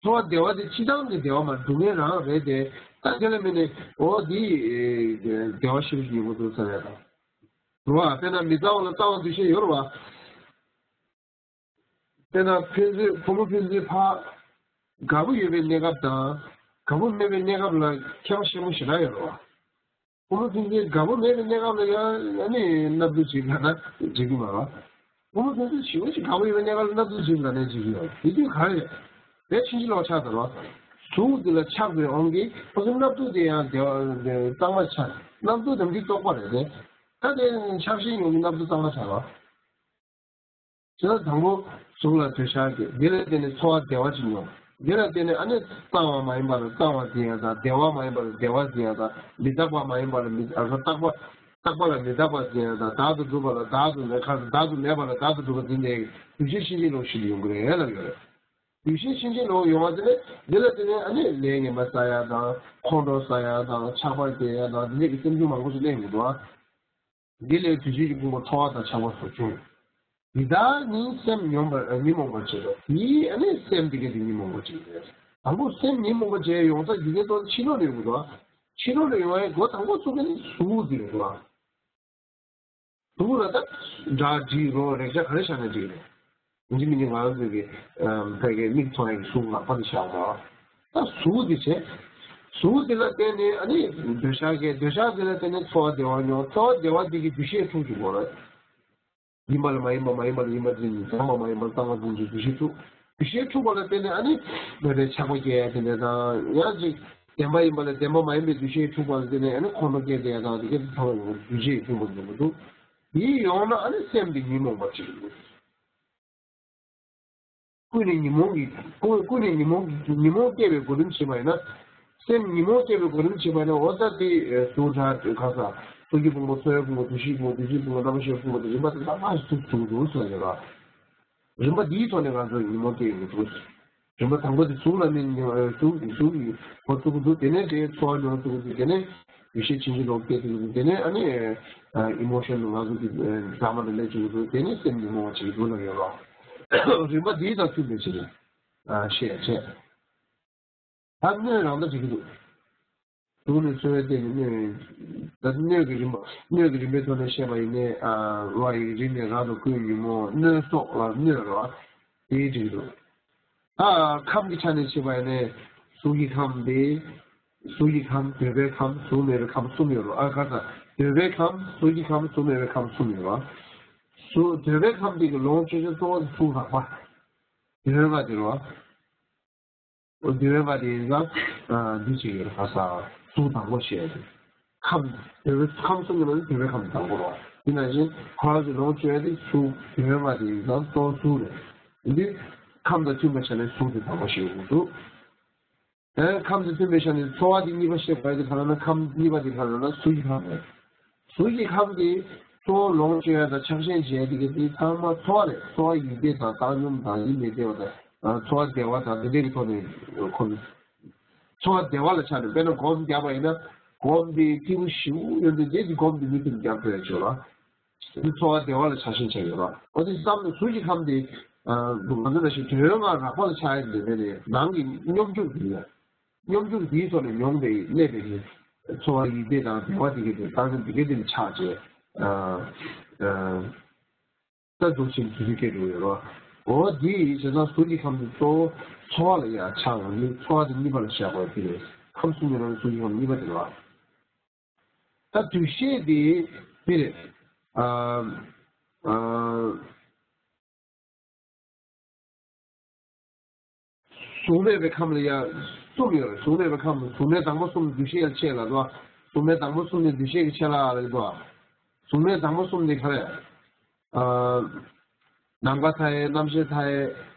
ཚོར་བ་བདེ་བ་དེ་སྤྱི་བཏང་གི་བདེ་བ་མ་སྡུག་བསྔལ་རང་རེད་དེ། ད་དེ་ལ་མིན་ནས་འོ་འདི་བདེ་བ་ཤིན་ཏུ་ཉེ་པོ་འདུག་ཟེར་ཡ་དང་། རེད་བ། དཔེར་ན་མི་གཙང་བ་ལ་གཙང་བ་འདུ་ཤེས་ཡོད་རེད་བ། དཔེར་ན་ཕན་ཚུན་ཕོ་མོ་ཕན་ཚུན་ཕ། དགའ་པོ་ཡོད་པའི་གནས་སྐབས་དང་། དགའ་པོ་མེད་པའི་གནས་སྐབས་ལ་ཁྱད་པར་ཆེན་པོ་ཞེ་དྲག་ཡོད་རེད་བ། ཕོ་མོ་ཕན་ཚུན་དགའ་པོ་མེད་པའི་གནས་སྐབས་ལ་ཡང་ཨ་ནི་སྣབས་བདུག་ཅིག་ལབ་ན་འགྲིག་གི་མ་རེད། ཕོ་མོ་ཕན་ཚུན་ཞི་བ་ཞིག་དགའ་པོ་ཡོད་པའི་གནས་སྐབས་ལ་སྣབས་བདུག་ཅིག་ལབ་ན་འགྲིག་གི་ཡོད། དེ་དུས་ག་རེ་རེད། ཕྱིན་ཅི་ལོག་ཆགས་ཚར་བ། གཟུགས་འདི་ལ་ཆགས་པའི་དབང་གིས་ཁོ་ཚོ་སྣབས་བདུག་དེ་ཡང་བདེ་བ་གཙང་མ་ཆགས། སྣབས་བདུག་དང་འདི་རྟོག་པ་རེད་དེ། ད་དེ་ཆགས་ཞེན་ཡོང་གི་སྣབས་བདུག་གཙང་མ་ཆགས་རོ། བྱས་ན་དང་པོ་གཟུགས་ལ་འདོད་ཆགས་སྐྱེ། འདི་ལ་བརྟེན་ནས་ཚོར་བ་བདེ་བ་ཅིག་མྱོང་། འདི་ལ་བརྟེན་ནས་ཨ་ནི་གཙང་བ་མ་ཡིན་པ་ལ་གཙང་བ་འཛིན་ཡ་དང་། བདེ་བ་མ་ཡིན་པ་ལ་བདེ་བ་འཛིན་ཡ་དང་། མི་རྟག་པ་མ་ཡིན་པ་ལ་མི་ཨ་རྟག་པ། རྟག་པ་ལ་མི་རྟག་པ་འཛིན་ཡ་དང་། བདག་ཏུ་གྲུབ་པ་ལ་བདག་ཏུ་མེད་ཁ་བདག་ཏུ་མེད་པ་ལ་བདག་ཏུ་གྲུབ་པ་འཛིན་ནས་འདུ་ཤེས་ཕྱིན་ཅི་ལོག་ཞིག་ཡོང་གི་རེད་ལབ་ཡོད་རེད། འདུ་ཤེས་ཕྱིན་ཅི་ལོག་ཡོང་བ་དེ་ནས་འདི་ལ་བརྟེན་ནས་ཨ་ནི་ལས་ངན་པ་བསགས་ཡ་དང་། ཁོང་ཁྲོ་ཟ་ཡ་དང་། ཆགས་པ་སྐྱེ་ཡ་དང་། འདི་འདྲ་གི་སེམས་བྱུང་མང་པོ་ཞིག་སླེབས་ཡོང་གི་འདུག་ཨ། འདི་ལས་དུས་གཅིག་གི་ཕུང་པོ་ཚོར་བ་དང་ཆགས་པ་སོགས་བྱུང་། འདི་དག་ནི་སེམས་ཉོན་པར་ཉོན་མོངས་པར་བྱེད་དོ། དེའི་ཨ་ནི་སེམས་འདི་ག་དེ་ཉོན་མོངས་པར་བྱེད་དེ། དང་པོ་སེམས་ཉོན་མོངས་པར་བྱེད་ཡོང་ས་རྒྱུ་རྐྱེན་གཙོ་བོ་ཕྱི་ལོགས་ནས་ཡོང་གི་འདུག་ཕྱི་ལོགས་ནས་ཡོང་བའི་སྒོ་དང་པོ་ཚུགས་མཁན་ནི་གཟུགས་འདི་རེད་འདུག་གཟུགས་ལ་ད་སྒྲ་དྲི་རོ་རེག་བྱ་ག་རེ་བཞག་ན་འགྲིག་རེད། ཡིན་གཅིག་མིན་གཅིག་ང་རང་ཚོའི་གི་ཕ་གི་མིག་མཐོང་ཡ་གི་གཟུགས་ལག་པ་འདི་བཞག་པ། ད་གཟུགས་འདི་བྱས། གཟུགས་འདི་ལ་བརྟེན་ནས་ཨ་ནི་འདོད་ཆགས་སྐྱེ། འདོད་ཆགས་འདི་ལ་བརྟེན་ནས་ཚོར་བ་བདེ་བ་མྱོང་། ཚོར་བ་བདེ་བ་འདི་གི་འདུ་ཤེས་འཁྲུག་འཇུག་དགོས་རེད། ཡིན་པ་ལ་མ་ཡིན་པ། མ་ཡིན་པ་ལ་ཡིན་པ་འཛིན། གཙང་མ་མ་ཡིན་པ་གཙང་བ་འཛིན་གྱི་འདུ་ཤེས་འཁྲུག་འདུ་ཤེས་འཁྲུག་པ་ལ་བརྟེན་ནས་ཨ་ནི་མི་འདྲའི་ཆགས་པ་སྐྱེ་ཡ་དེ་འདྲ་དང་། ཡང་ཅིག་བདེན་པ་ཡིན་པ་ལ་བདེན་པ་མ་ཡིན་པའི་འདུ་ཤེས་འཁྲུག་པ་ལ་བརྟེན་ནས་ཨ་ནི་ཁོང་ཁྲོ་སྐྱེ་བསྡད་ཡ་དང་། དེ་ག་དེ་ཚང་མ་ཡོང་གི་འདུ་ཤེས་ཡོང་གི་འདུག་འདི་ཡོང་ན་ཨ་ནི་སེམས་འདི་ཉོན་མོངས་པ་ཅིག་ཡིན། ཀུན་ནས་ཉོན་མོངས་ཀྱི་ཀུན་ཀུན་ནས་ཉོན་མོངས་ཀྱི་ཉོན་མོངས་སྐྱེ་བའི་གོ་རིམ་བྱེད་པ་ཡིན་ན། སེམས་ཉོན་མོངས་སྐྱེ་བའི་གོ་རིམ་བྱེད་པ་ཡིན་ན། འོ་ད་དེ་གཟུགས་སྒྲ་དྲི་ཁ་ས། ཚོར་གྱི་ཕུང་པོ། ཚོར་བའི་ཕུང་པོ། འདུ་ཤེས་ཕུང་པོ། འདུ་བྱེད་ཕུང་པོ། རྣམ་པར་ཤེས་ཕུང་པོ་དེ་རིམ་པ་དེ་ལ་མ་ཞིག་ཚུགས་ཚུགས་འདུག་ཟེར་ཡོད་ར། རིམ་པ་འདིའི་ཐོག་ནས་ང་ཚོ་ཉོན་མོངས་སྐྱེ་ཡོང་གི་འདུག་རིམ་པ་དང་པོ་དེ་གཟུགས་ལ་ནི་གཟུགས་གཟུགས་ཀྱི་གོ་ཚུགས་ཀྱི་འདུག་དེ་ནས་དེ་ཚོར་བ་མྱོང་ཚུགས་ཀྱི་འདུག་དེ་ནས་འདུ་ཤེས་ཕྱིན་ཅི་ལོག་སྐྱེ་ཐུབ་ཀྱི་འདུག་དེ་ནས་ཨ་ནི་ཨི་མོ་ཤན་ང་ཚོ་གི་འཛག་མ་དང་ལས་བྱེད་ཀྱི་འདུག་དེ་ནས་སེམས་ཉོན་མོངས་པ་བྱེད་ཀྱི་འདུག་ལབ་ཡོད་རོ། རིམ་པ་འདིའི་དང་མཐུན་པའི་ཕྱིར་ཞེས་བྱས། ད་སྣོད་རང་ད་བྱེད་ཀྱི་འདུག་གཟུགས་ནས་ཚོར་བའི་སྟེང་ནས་སྣོད། ད་སྣོད་ཀྱི་རིམ་པ། སྣོད་ཀྱི་རིམ་པའི་ཐོག་ནས་བཤད་པ་ཡིན་ནའི། ཨ་རོ་ཡི་རིམས་ནད་རགས་དང་ཀུན་ཉོན་མོངས། སྣོད་སོགས་ལ་སྣོད་རོ། དེའི་རིགས་རོ། ཨ་ཁམས་ཀྱི་ཆ་ནས་བཤད་པ་ཡིན་ནའི་གཟུགས་ཀྱི་ཁམས་དེ། གཟུགས་ཀྱི་ཁམས། འདོད་པའི་ཁམས། གཟུགས་མེད་པའི་ཁམས་གསུམ་ཡོད་རེད། ཨ་ཁ་ས། འདོད་པའི་ཁམས། གཟུགས་ཀྱི་ཁམས། གཟུགས་མེད་པའི་ཁམས་གསུམ་ཡོད་རེད། གཟུགས་འདོད་པའི་ཁམས་དེ་གི་ལོངས་སྤྱོད་བྱེད་གཙོ་བོ་དེ་གཟུགས་རགས་པ། འདོད་པ་དེ་རེད་བ། འོ་འདོད་པ་དེ་ཡིན་ཙང་འདི་ཅིག་ཡོད་རེད། ཁ་ས་གཟུགས་དང་པོ་བཤད་དེ། ཁམས། འདོད་པའི་ཁམས་གསུམ་གྱི་ནང་ནས་འདོད་པའི་ཁམས་དང་པོ་རེད་བ། དེ་ནང་བཞིན་ཁོ་རང་ཚོའི་ལོངས་སྤྱོད་དེ་གཟུགས། འདོད་པ་དེ་ཡིན་ཙང་གཙོ་བོ་གཟུགས་རེད། འདི་ཁམས་དང་མཐུན་པའི་ཆ་ནས་གཟུགས་དེ་དང་པོ་བཤད་དགོས་འདུག་ཨེ། ཁམས་དང་མཐུན་པའི་ཆ་ནས་ཚོར་བ་དེ་གཉིས་པ་བཤད་དགོས་ཡ་དེ་ག་རེ་ན། ཁམས་གཉིས་པ་དེ་ག་རེ་ན་གཟུགས་ཀྱི་ཁམས་རེད། གཟུགས་ཀྱི་ཁམས་དེ་གཙོ་བོ་ལོངས་སྤྱོད་ཡ་དང་ཆགས་ཞེན་བྱེད་ཡ་དེ་ག་དེ་ཚང་མ་ཚོར་བ་རེད། ཚོར་བ་ཡིད་བདེ་དང་བཏང་སྙོམས་དང་ཡིད་མི་བདེ་བ་དང་། ཨ། ཚོར་བ་བདེ་བ་དང་དེ་འདྲའི་ཐོག་ནས་ཁོ། ཚོར་བ་བདེ་བ་ལ་ཆགས་ནས་དཔེར་ན་སྒོམ་བརྒྱབ་པ་ཡིན་ན། སྒོམ་དེ་སྐྱིད་པོ་ཞེ་པོ་ཡོད་དུས་དེ་དེ་སྒོམ་དེ་མུ་མཐུད་རྒྱབ་དགོས་ཡ་ཆོག་ལ། འདི་ཚོར་བ་བདེ་བ་ལ་ཆགས་ཞེན་བྱས་ཡོད་ར། འོ་དེ་བསམ་ནས་གཟུགས་ཀྱི་ཁམས་དེ། ཨ། ང་ཚོ་ལ་ཞིག་དོན་ལྔ་རགས་པ་ལ་ཆགས་ཡ་འདོད་མེད་ནས་ནང་གི་སྙོམས་འཇུག་དེ་ཡ། སྙོམས་འཇུག་དེའི་ཐོག་ནས་མྱོང་བའི་གནས་པའི་གི་ཚོར་བ་ཡིད་བདེ་དང་བདེ་བ་དེ་གའི་དེ་བཏང་སྙོམས་དེ་གའི་དེ་ལ་ཆགས་བྱས། ཨ། ཨ། ད་འདུག་ཅིང་དུས་སུ་སྐྱེ་འགྲོ་ཡོད་རོ། འོ་དེ་བྱས་ཙང་གཟུགས་ཀྱི་ཁམས་དེ་གཙོ་བོ་ཚོར་བ་ལ་ཡང་ཆགས་ཡོང་དུས་ཚོར་བ་དེ་གཉིས་པ་ལ་བཞག་དགོས་དེ་རེད། ཁམས་གསུམ་གྱི་ནང་ནས་གཟུགས་ཀྱི་ཁམས་གཉིས་པ་དེ་རེད་བ། ད་འདུ་ཤེས་དེ་འདི་རེད། ཨ། ཨ། གཟུགས་མེད་པའི་ཁམས་ལ་ཡང་གསུམ་ཡོད་རེད། གཟུགས་མེད་པའི་ཁམས། གཟུགས་མེད་དང་པོ་གསུམ་འདུ་ཤེས་ལ་ཆད་ལ་འདུག་གཟུགས་མེད་དང་པོ་གསུམ་ནི་འདུ་ཤེས་ཀྱི་ཆད་ལ་རེད་འདུག་གཟུགས་མེད་དང་པོ་གསུམ་ནི་ག་རེ། ཨ། ནམ་མཁའ་མཐའ་ཡས། རྣམ་ཤེས་མཐའ་ཡས།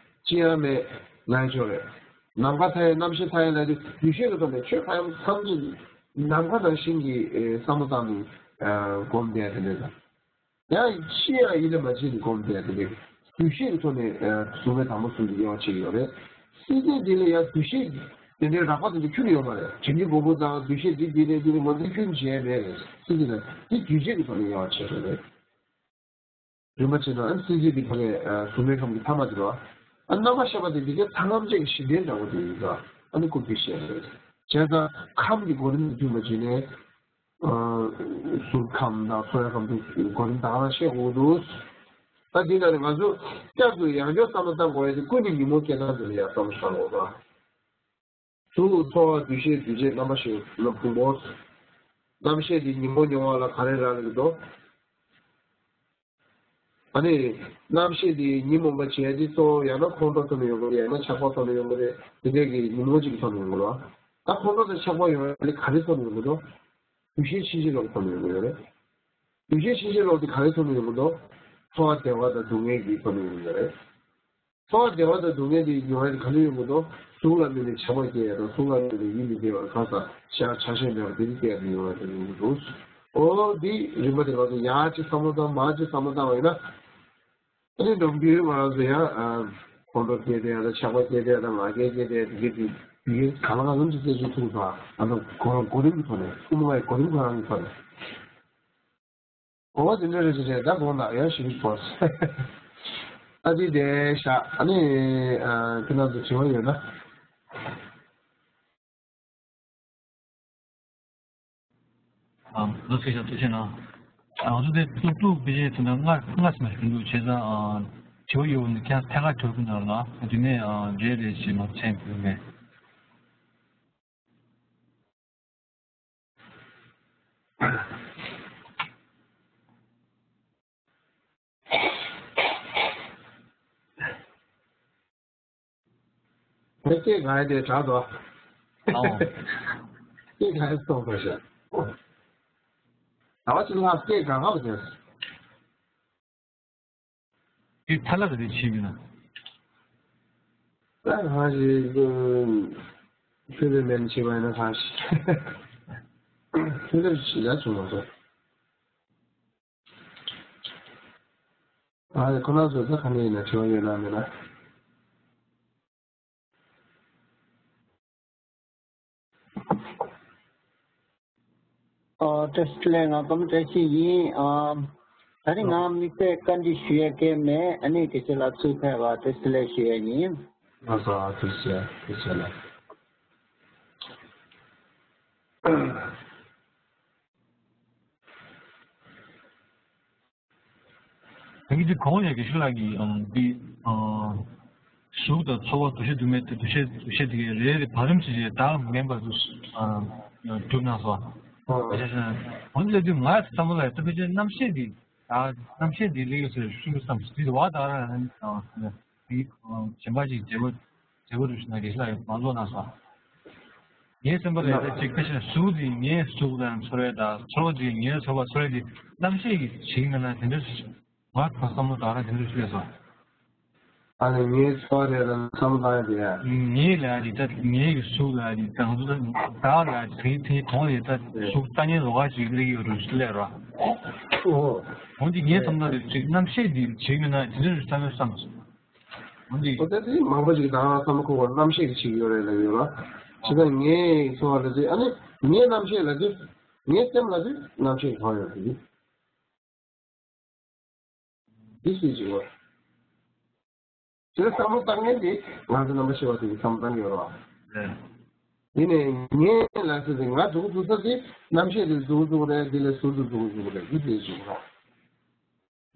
ཅི་ཡང་མེད་ལ་ཡང་ཆོག་རེད། ནམ་མཁའ་མཐའ་ཡས། རྣམ་ཤེས་མཐའ་ཡས་ལ་དེ་འདུ་ཤེས་ཀྱི་ཐོག་ནས་ཆོས་གང་ཡང་ཐམས་ཅད་ནམ་མཁའ་ནང་བཞིན་གྱི་བསམ་བློ་བཏང་ནས་སྒོམ་བསྡད་དེ་འདྲ་དང་། ཡང་ཅི་ཡང་ཡིད་ལ་མ་བྱེད་ནས་སྒོམ་བསྡད་དེ་འདྲ། འདུ་ཤེས་ཀྱི་ཐོག་ནས་གཟུགས་མེད་དང་པོ་གསུམ་དེ་དབྱེ་བ་ཕྱེ་གི་ཡོད་རེད། སྲིད་རྩེ་འདི་ལ་ཡང་འདུ་ཤེས་དེ་འདྲའི་རགས་པ་དེ་འདྲ་ཁྱོན་ནས་ཡོད་མ་རེད། དྲན་རྒྱུ་དགོས་པོ་དང་འདུ་ཤེས་འདི་འདི་རེད་འདི་རེད་ང་ཚོས་ཁྱོན་བྱས་མེད་རེད། སྲིད་རྩེ་ལ་འདི་འདུས་བྱས་ཀྱི་ཐོག་ནས་དབྱེ་བ་ཕྱེ་དགོས་རེད། རིམ་པ་བྱས་ན་ཨ་ནི་སྲིད་རྩེ་འདི་ཕ་གའི་གཟུགས་མེད་ཁམས་ཀྱི་ཐ་མ་དེ་རེད་བ། ཨ་རྣམ་པར་ཤེས་པ་དེ་འདི་གའི་ཐ་རྣམ་བཅད་ཀྱི་གཞི་རྟེན་འདྲ་བོ་དེ་ཡིན་ཙང་ཨ་ནི་སྐུར་གྱི་ཤེས་རེད། བྱས་ཙང་ཁམས་ཀྱི་གོ་རིམ་དུ་མཐུན་པ་བྱས་ནས། ཨ། གཟུགས་ཁམས་དང་ཚོར་བའི་ཁམས་དེ་གོ་རིམ་དང་ཤེས་དགོས་འདུག་ད་འདི་ནང་ནས་ང་ཚོ་བསྐྱར་དུ་ཡང་བསྐྱར་བསམ་བློ་བཏང་དགོས་ཡ་དེ་ཀུན་ནས་ཉོན་མོངས་སྐྱེ་སྟངས་དེ་ལ་ཡང་བསམ་བློ་བཏང་དགོས་པ། གཟུགས་ཚོར་བ་འདུ་ཤེས་འདུས་བྱས་རྣམ་པར་ཤེས་ལ་ཕུང་པོ། རྣམ་ཤེས་དེ་ཉོན་མོངས་མྱོང་བ་ལ་ག་རེ་རག་ལས་ཀྱི་འདུག་ཨ་ནི། རྣམ་ཤེས་དེ་ཉོན་མོངས་པ་བྱས་ཏེ་གཙོ་བོ་ཡང་ན་ཁོང་ཁྲོ་ཐོག་ནས་ཡོང་གི་རེད། ཡང་ན་ཆགས་པ་ཐོག་ནས་ཡོང་གི་རེད། དེ་འདྲས་ཀྱི་ཉོན་མོངས་ཅིག་ཐོག་ནས་ཡོང་གི་རེད། ད་ཁོང་ཁྲོ་དང་ཆགས་པ་ཡོང་ཡ་དེ་ག་རེ་ཐོག་ནས་ཡོང་གི་འདུག་འདུ་ཤེས་ཕྱིན་ཅི་ལོག་ཐོག་ནས་ཡོང་གི་ཡོད་རེད། འདུ་ཤེས་ཕྱིན་ཅི་ལོག་དེ་ག་རེ་ཐོག་ནས་ཡོང་གི་འདུག་ཚོར་བ་བདེ་བ་དང་སྡུག་བསྔལ་གྱི་ཐོག་ནས་ཡོང་གི་ཡོད་རེད། ཚོར་བ་བདེ་བ་དང་སྡུག་བསྔལ་དེ་མྱོང་ཡ་དེ་ག་ལེར་ཡོང་གི་འདུག་གཟུགས་ལ་དམིགས་ནས་བྱམས་པ་སྐྱེ་ཡ་དང་གཟུགས་ལ་དམིགས་ནས་ཡིད་མི་བདེ་བ་གང་ཟག་ཤ་ཆགས་ཞེན་མེད་པ་དེ་རིགས་སྐྱེ་ཡ་དེ་ཡོང་ཡ་དེ་ཡོང་གི་འདུག་འོ་དེ་རིམ་པ་དེ་ང་ཚོ་ཡར་ཅིག་བསམ་བློ་བཏང་། མར་ཅིག་བསམ་བློ་བཏང་བ་ཡིན་ན། ཨ་ནི་ནམ་རྒྱུན་ང་རང་ཚོ་ཡང་ཁོང་ཁྲོ་སྐྱེ་བསྡད་ཡ་དང་། ཆགས་པ་སྐྱེ་བསྡད་ཡ་དང་། ང་རྒྱལ་སྐྱེ་བསྡད་ཡ་དེ་གི་དེ་དེ་གི་གང་ལ་གང་འཚམ་ཅིག་རྩད་གཅོད་ཐུབ་པ། ཨ་ནི་གོ་གོ་རིམ་གྱི་ཐོག་ནས། དབུ་མ་པའི་གོ་རིམ་ཁོ་རང་གི་ཐོག་ནས། འོ་དེ་འདྲ་རེད་ཅེས་རེད། ད་དགོངས་དག་ཡང་ཞིབ་ཞིབ་བོར། ཨ་ཙི་དེ་བཞག་ཨ་ནི་ཨ་ཁྱེད་རང་ཚོ་དྲི་བ་ཡོད་ན། ཨ། ལགས་སོ། ཐུགས་རྗེ་གནང་། ང་ཚོ་དེ་ཏུག་ཏུག་དཔེ་ཆ་ཚོ་ན་ལྔ་ལྔ་ཙམ་ཞིག་འདུག་བྱས་ཙང་། ཨ། དྲི་བ་ཡོད་པ་ནི་ཁྱེད་ཐད་ཀར་དྲི་བ་ཕུལ་གནང་རོགས་གནང་། དེ་ནས་ཨ་རེ་རེ་བཞིན་མར་མཚན་ཕུལ་མེད། སྐད་གང་ཡིན་དེ་དྲག་འདུག་ཨོ། སྐད་གང་ཡིན་གཏོང་དགོས་ཤག་ཟླ་བ་གཅིག་ལྷག་སྐད་གང་ག་ལ་ཉན། དེ་ཐ་ལ་ག་དེ་བྱེད་མིན་ན། ད་གང་ཞིག་ལྷོད་ལྷོད་མེད་ནས་བྱེད་པ་ཡིན་ན་གང་ཞིག་ལྷོད་ལྷོད་བྱེད་ཡ་བྱུང་མ་སོང་། ཨ་ཁོ་རང་ཚོ་ད་ག་ནས་ཡིན་ན་དྲི་བ་ཡོད་ན་མེད་ན། ཨ། བཀྲ་ཤིས་བདེ་ལེགས། ང་ཀརྨ་བཀྲ་ཤིས་ཡིན། ཨ། ད་རིང་ང་དམིགས་བསལ་བཀའ་འདྲི་ཞུ་ཡ་གང་ཡང་མེད། ཨ་ནི་དེ་ཚོ་ལ་ཚུར་ཕེབས་པ་བཀྲ་ཤིས་བདེ་ལེགས་ཞུ་ཡ་ཡིན། ལགས་སོ། ཐུགས་རྗེ་ཆེ། ཐུགས་རྗེ་ཆེ་ལགས། ད་གིན་དེ་གོང་ནས་དགེ་བཤེས་ལགས་ཀྱིས་ཨམ་འདི་ཨ། གཟུགས་དང་ཚོར་བ་འདུ་ཤེས་འདུ་མེད་དེ་འདུ་ཤེས་འདུ་ཤེས་དེ་གའི་རེ་རེ་བར་རིམ་ཅིག་བདག་མེད་པར་དུ་ཨ་གྲུབ་གནང་སོང་། ཨ། བྱས་ཙང་འོ་འདི་ལབ་དུས་ང་བསམ་བློ་ལ་ད་ཕལ་ཆེར་རྣམ་ཤེས་འདི་ད་རྣམ་ཤེས་འདི་ལས་ཡོད་ཟེར་ཤུགས་བསམ་ཟིན་བ་ད་ར་ཨ་ནི་ཨ་ནི་གཞན་པ་ཅིག་འབྲེལ་བ་འབྲེལ་བ་རུ་ཞིག་ན་རེ་ལ་ཡོད་མ་ལོ་ན་སོང་། ངའི་སེམས་པ་ལ་ད་ཅིག་ཕལ་ཆེར་གཟུགས་འདི་ངའི་གཟུགས་ལ་ཚོར་བ་དང་ཚོར་བ་འདི་ངའི་ཚོར་བ་ཚོར་བ་འདི་རྣམ་ཤེས་ཀྱི་བྱེད་ཀྱི་ན་ན་དེ་འདྲ་ཞིག་ང་ཁོ་བསམ་བློ་དག་རང་དེ་འདྲ་ཞིག་སླེབས་སོང་། ཨ་ནི་ངའི་ཚོར་བ་རེད་ལ་བསམ་བློ་བཏང་ཡ་དེ་ཡ། ངའི་ལ་ཡ་དེ་ད་ངའི་གི་གཟུགས་ལ་ཡ་དེ་ད་ང་ཚོ་ད་བདག་ལ་ཡ་དེ་དེ་གོང་ལ་ཡ་ད་གཟུགས་ལྟ་ཉན་ལོགས་ཀ་ཞིག་སླེབས་ཡོད་རུ་ཞིག་སླེབས་རོ། ཨོ། འོན་ཏེ་ངའི་བསམ་བློ་རེ་ཅིག་རྣམ་ཤེས་འདི་བྱེད་ཀྱི་ན་དེ་འདྲ་རུ་བསམ་ཡོད་བསམ་སོང་། འོན་ཏེ། ཨོ་ད་དེ་མང་པོ་ཞིག་ད་བསམ་བློ་འཁོར་བ་རྣམ་ཤེས་ཀྱི་བྱེད་ཀྱི་ཡོད་རེད་ལབ་ཡོད་རོ། བྱས་ཙང་ངའི་ཚོར་བ་རེ་ཅིག་ཨ་ནི་ངའི་རྣམ་ཤེས་ལབ་དུས་ངའི་སེམས་ལབ་དུས་རྣམ་ཤེས་གང་ཡོད་དེ། འདི་སུས་བྱེད་དགོས། དེ་བསམ་བློ་བཏང་མཁན་དེ་ང་ཚོ་རྣམ་པ་ཤེས་པ་དེ་གི་བསམ་བློ་བཏང་གི་ཡོད་རེད་བ། ཡིན་ནའི་ངས་ལ་སོ་དེ་ང་འདུག་འདུག་ས་དེ་རྣམ་ཤེས་དེ་འདུག་འདུག་རེད། དེ་ལས་ཟུར་དུ་འདུག་འདུག་རེད། འདི་དེ་བྱེད་དགོས།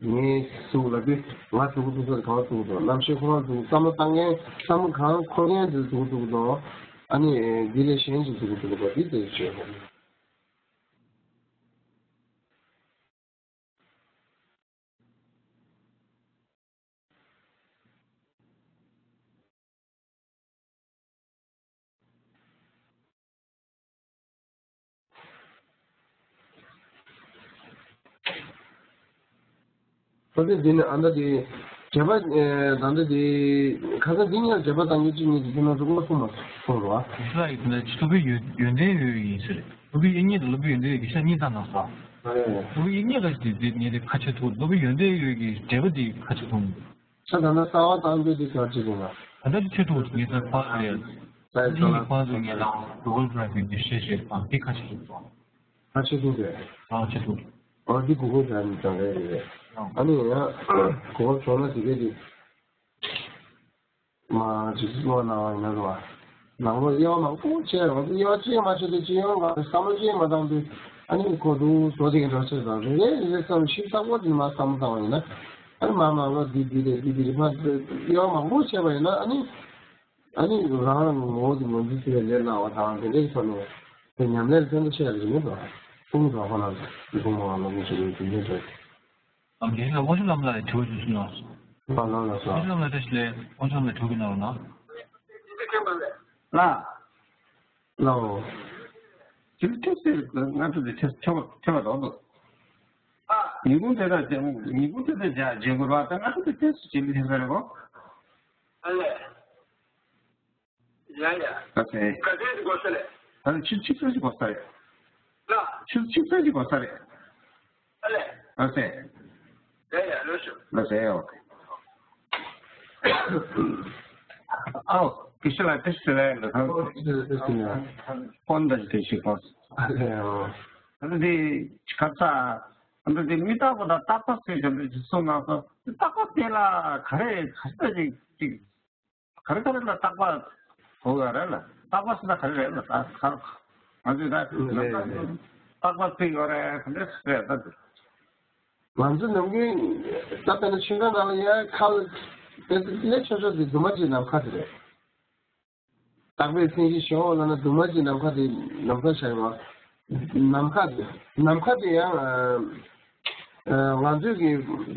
ངའི་གཟུགས་ལ་དེ་ང་འདུག་འདུག་ས་དེ་གང་འདུག་འདུག་རྣམ་ཤེས་ཁོ་རང་འདུག་བསམ་བློ་བཏང་མཁན་བསམ་བློ་གང་འཁོར་མཁན་དེ་འདུག་འདུག་འདུག་ཨ་ནི་དེ་ལས་གཞན་ཅིག་འདུག་འདུག་འདུག་འདི་དེ་བྱེད་དགོས། ད་ལྟ་འདི་ནི་ཨ་མདའ་དེ་བྱས་པ་ད་ལྟ་དེ་ཁ་སང་འདི་ཉིད་བྱས་པ་དང་ཡོད་ཅིག་ཉིད་དེ་ཁྱོད་རང་ཚོ་མངོན་སུམ་མ་མཐོང་རོགས། དེ་ལ་ཡིན་ན་ཐུབ་པའི་ཡོན་ཡོན་ཏན་ཡོད་ཡིན་ཟེར། སློབ་དཔོན་དབྱིག་གཉེན་དང་སློབ་དཔོན་ཡོན་ཏན་ཡོད་ཀྱི་ཤ་གཉིས་དང་ན་སོ། སློབ་དཔོན་དབྱིག་གཉེན་ལ་དེ་དེ་ངས་དེ་ཁ་ཆེ་ཐུབ། སློབ་དཔོན་ཡོན་ཏན་ཡོད་ཀྱི་འབྲེལ་པ་དེ་ཁ་ཆེ་ཐུབ། ས་ད་ལྟ་གསང་བ་བཏང་རྒྱུ་དེ་ག་ཅི་རེད་ན། ད་ལྟ་དེ་ཆེ་ཐུབ་ངས་ད་ཕར་རེད། ད་ཡིན་ས་ལ་ངས་ད་Google Drive་དེ་བཤད་བཤད་པ་དེ་ཁ་ཆེ་ཐུབ་སོང་། ཁ་ཆེ་ཐུབ་རེད། ཨ་ཆེ་ཐུབ། ཨོ་འདི་Google Drive་ནས་བཏང་རེད་རེད། ཨ་ནི་ཡང་Google་བྱུང་ན་དེ་གས་དེ། མ་ཇི་སི་ལོ་ནང་ཡིན་ན་རོ། ནང་ལོ་དབྱེ་བ་མང་པོ་བྱས་རོ། དབྱེ་བ་གཅིག་མ་བྱས་ཏེ་གཅིག་ཡང་ང་བསམ་བློ་གཅིག་མ་བཏང་དུས་ཨ་ནི་གོ་བསྡུར་བཟོ་དེ་གི་འགྲོ་ཆེད་དང་རེ་རེ་རེ་རེ་བསམ་ཞིབ་ཚགས་པོ་དེ་མ་བསམ་བློ་བཏང་བ་ཡིན་ན་ཨ་ནི་མ་མ་ལོ་འདི་འདི་རེད་འདི་འདི་རེད་མ་དབྱེ་བ་མང་པོ་བྱས་པ་ཡིན་ན་ཨ་ནི་ཨ་ནི་རང་རང་གི་ངོ་བོ་དེ་ངོས་འཛིན་བྱེད་པའི་ལས་སླ་བ་དང་དེ་འདྲའི་ཐོག་ནས་དེ་ཉམས་ལེན་ཕན་ཐོགས་ཆེ་ཡ་རེད་མེད་དོ། ཕུང་དོ་ཧོ་ན་ཕུང་མ་ལོ་ངོ་ཆེ་རེད་དེ་འདྲའི་ཐོག་ཨ་མ་དེ་ལ་དབང་ཕྱུག་ལམ་ལ་ཐུགས་རྗེ་ཆེ་གནང་། ལ་ལ་ལ་ལ། དབང་ཕྱུག་ལམ་ལ་བཀྲ་ཤིས་བདེ་ལེགས། དབང་ཕྱུག་ལམ་ལ་ཐུགས་རྗེ་གནང་རོགས་གནང་། ལ། ལའོ། ཅིག་ཏེ་སེ་ང་ཚོ་དེ་ཐེ་ཐེ་བ་ཐེ་བ་རོགས་འདུག་ཉིན་གུང་དེ་དང་ཉིན་གུང་དེ་དང་ཇ་ཇེ་གུ་ར་ད་ང་ཚོ་དེ་ཏེ་སུ་ཅི་ལི་ཐེ་ས་རེ་གོ། ཨ་ལེ། ཡ་ཡ། ཨ་ཙི། ག་ཚོད་ཅིག་འགོར་ས་རེད། ཨ་ནི་ཆུ་ཆུ་ཚོད་ཅིག་འགོར་ས་རེད། ལ། ཆུ་ཆུ་ཚོད་ཅིག་འགོར་ས་རེད། ཨ་ལེ། ཨ་ཙི། ཡ་ཡ་ལོས་ཤོག་ལ་ཙི་ཨོ་ཁེ། ཨའོ་ཀི་ཤི་ལ་ཏི་ཤི་ལ་ལ་ཁང་ཁོན་ད་ཏི་ཤི་ཁོན། ཨ་ལེ་ཨོ། ཨ་ནི་དེ་ཁ་ཚ། ཨ་ནི་དེ་མི་རྟག་པ་དང་རྟག་པ་ཟེར་གྱི་འདུག་ཅིག་གསུངས་གནང་སོང་། རྟག་པ་དེ་ལ་ག་རེ་ག་རེ་ཅིག་ཅིག་ག་རེ་ག་རེ་ལ་རྟག་པ་གོ་ཡོད་རེད་ལ། རྟག་པ་ཟེར་ན་ག་རེ་རེད་ལ། ད་ག་ང་ཚོས་ད་རེད་རེད། རྟག་པ་ཚིག་ཡོད་རེད་ག་འདྲ་རེད་ད། ང་ཚོ་ནམ་རྒྱུན་ད་དཔེར་ན་ཆོས་སྒར་ནང་ལ་ཡ་ཁ་ལ་དཔེ་ལས་ཆོག་ཆོག་དེ་རྫུན་མ་ཅིག་ནམ་མཁའ་དེ་རེད། རྟག་པའི་མཚན་གཞི་ཞོག་ལ་ན་རྫུན་མ་ཅིག་ནམ་མཁའ་དེ་ནམ་མཁའ་ཤར་བ། ནམ་མཁའ་དེ་ནམ་མཁའ་དེ་ཡང་ང་ཚོས་ཀྱི་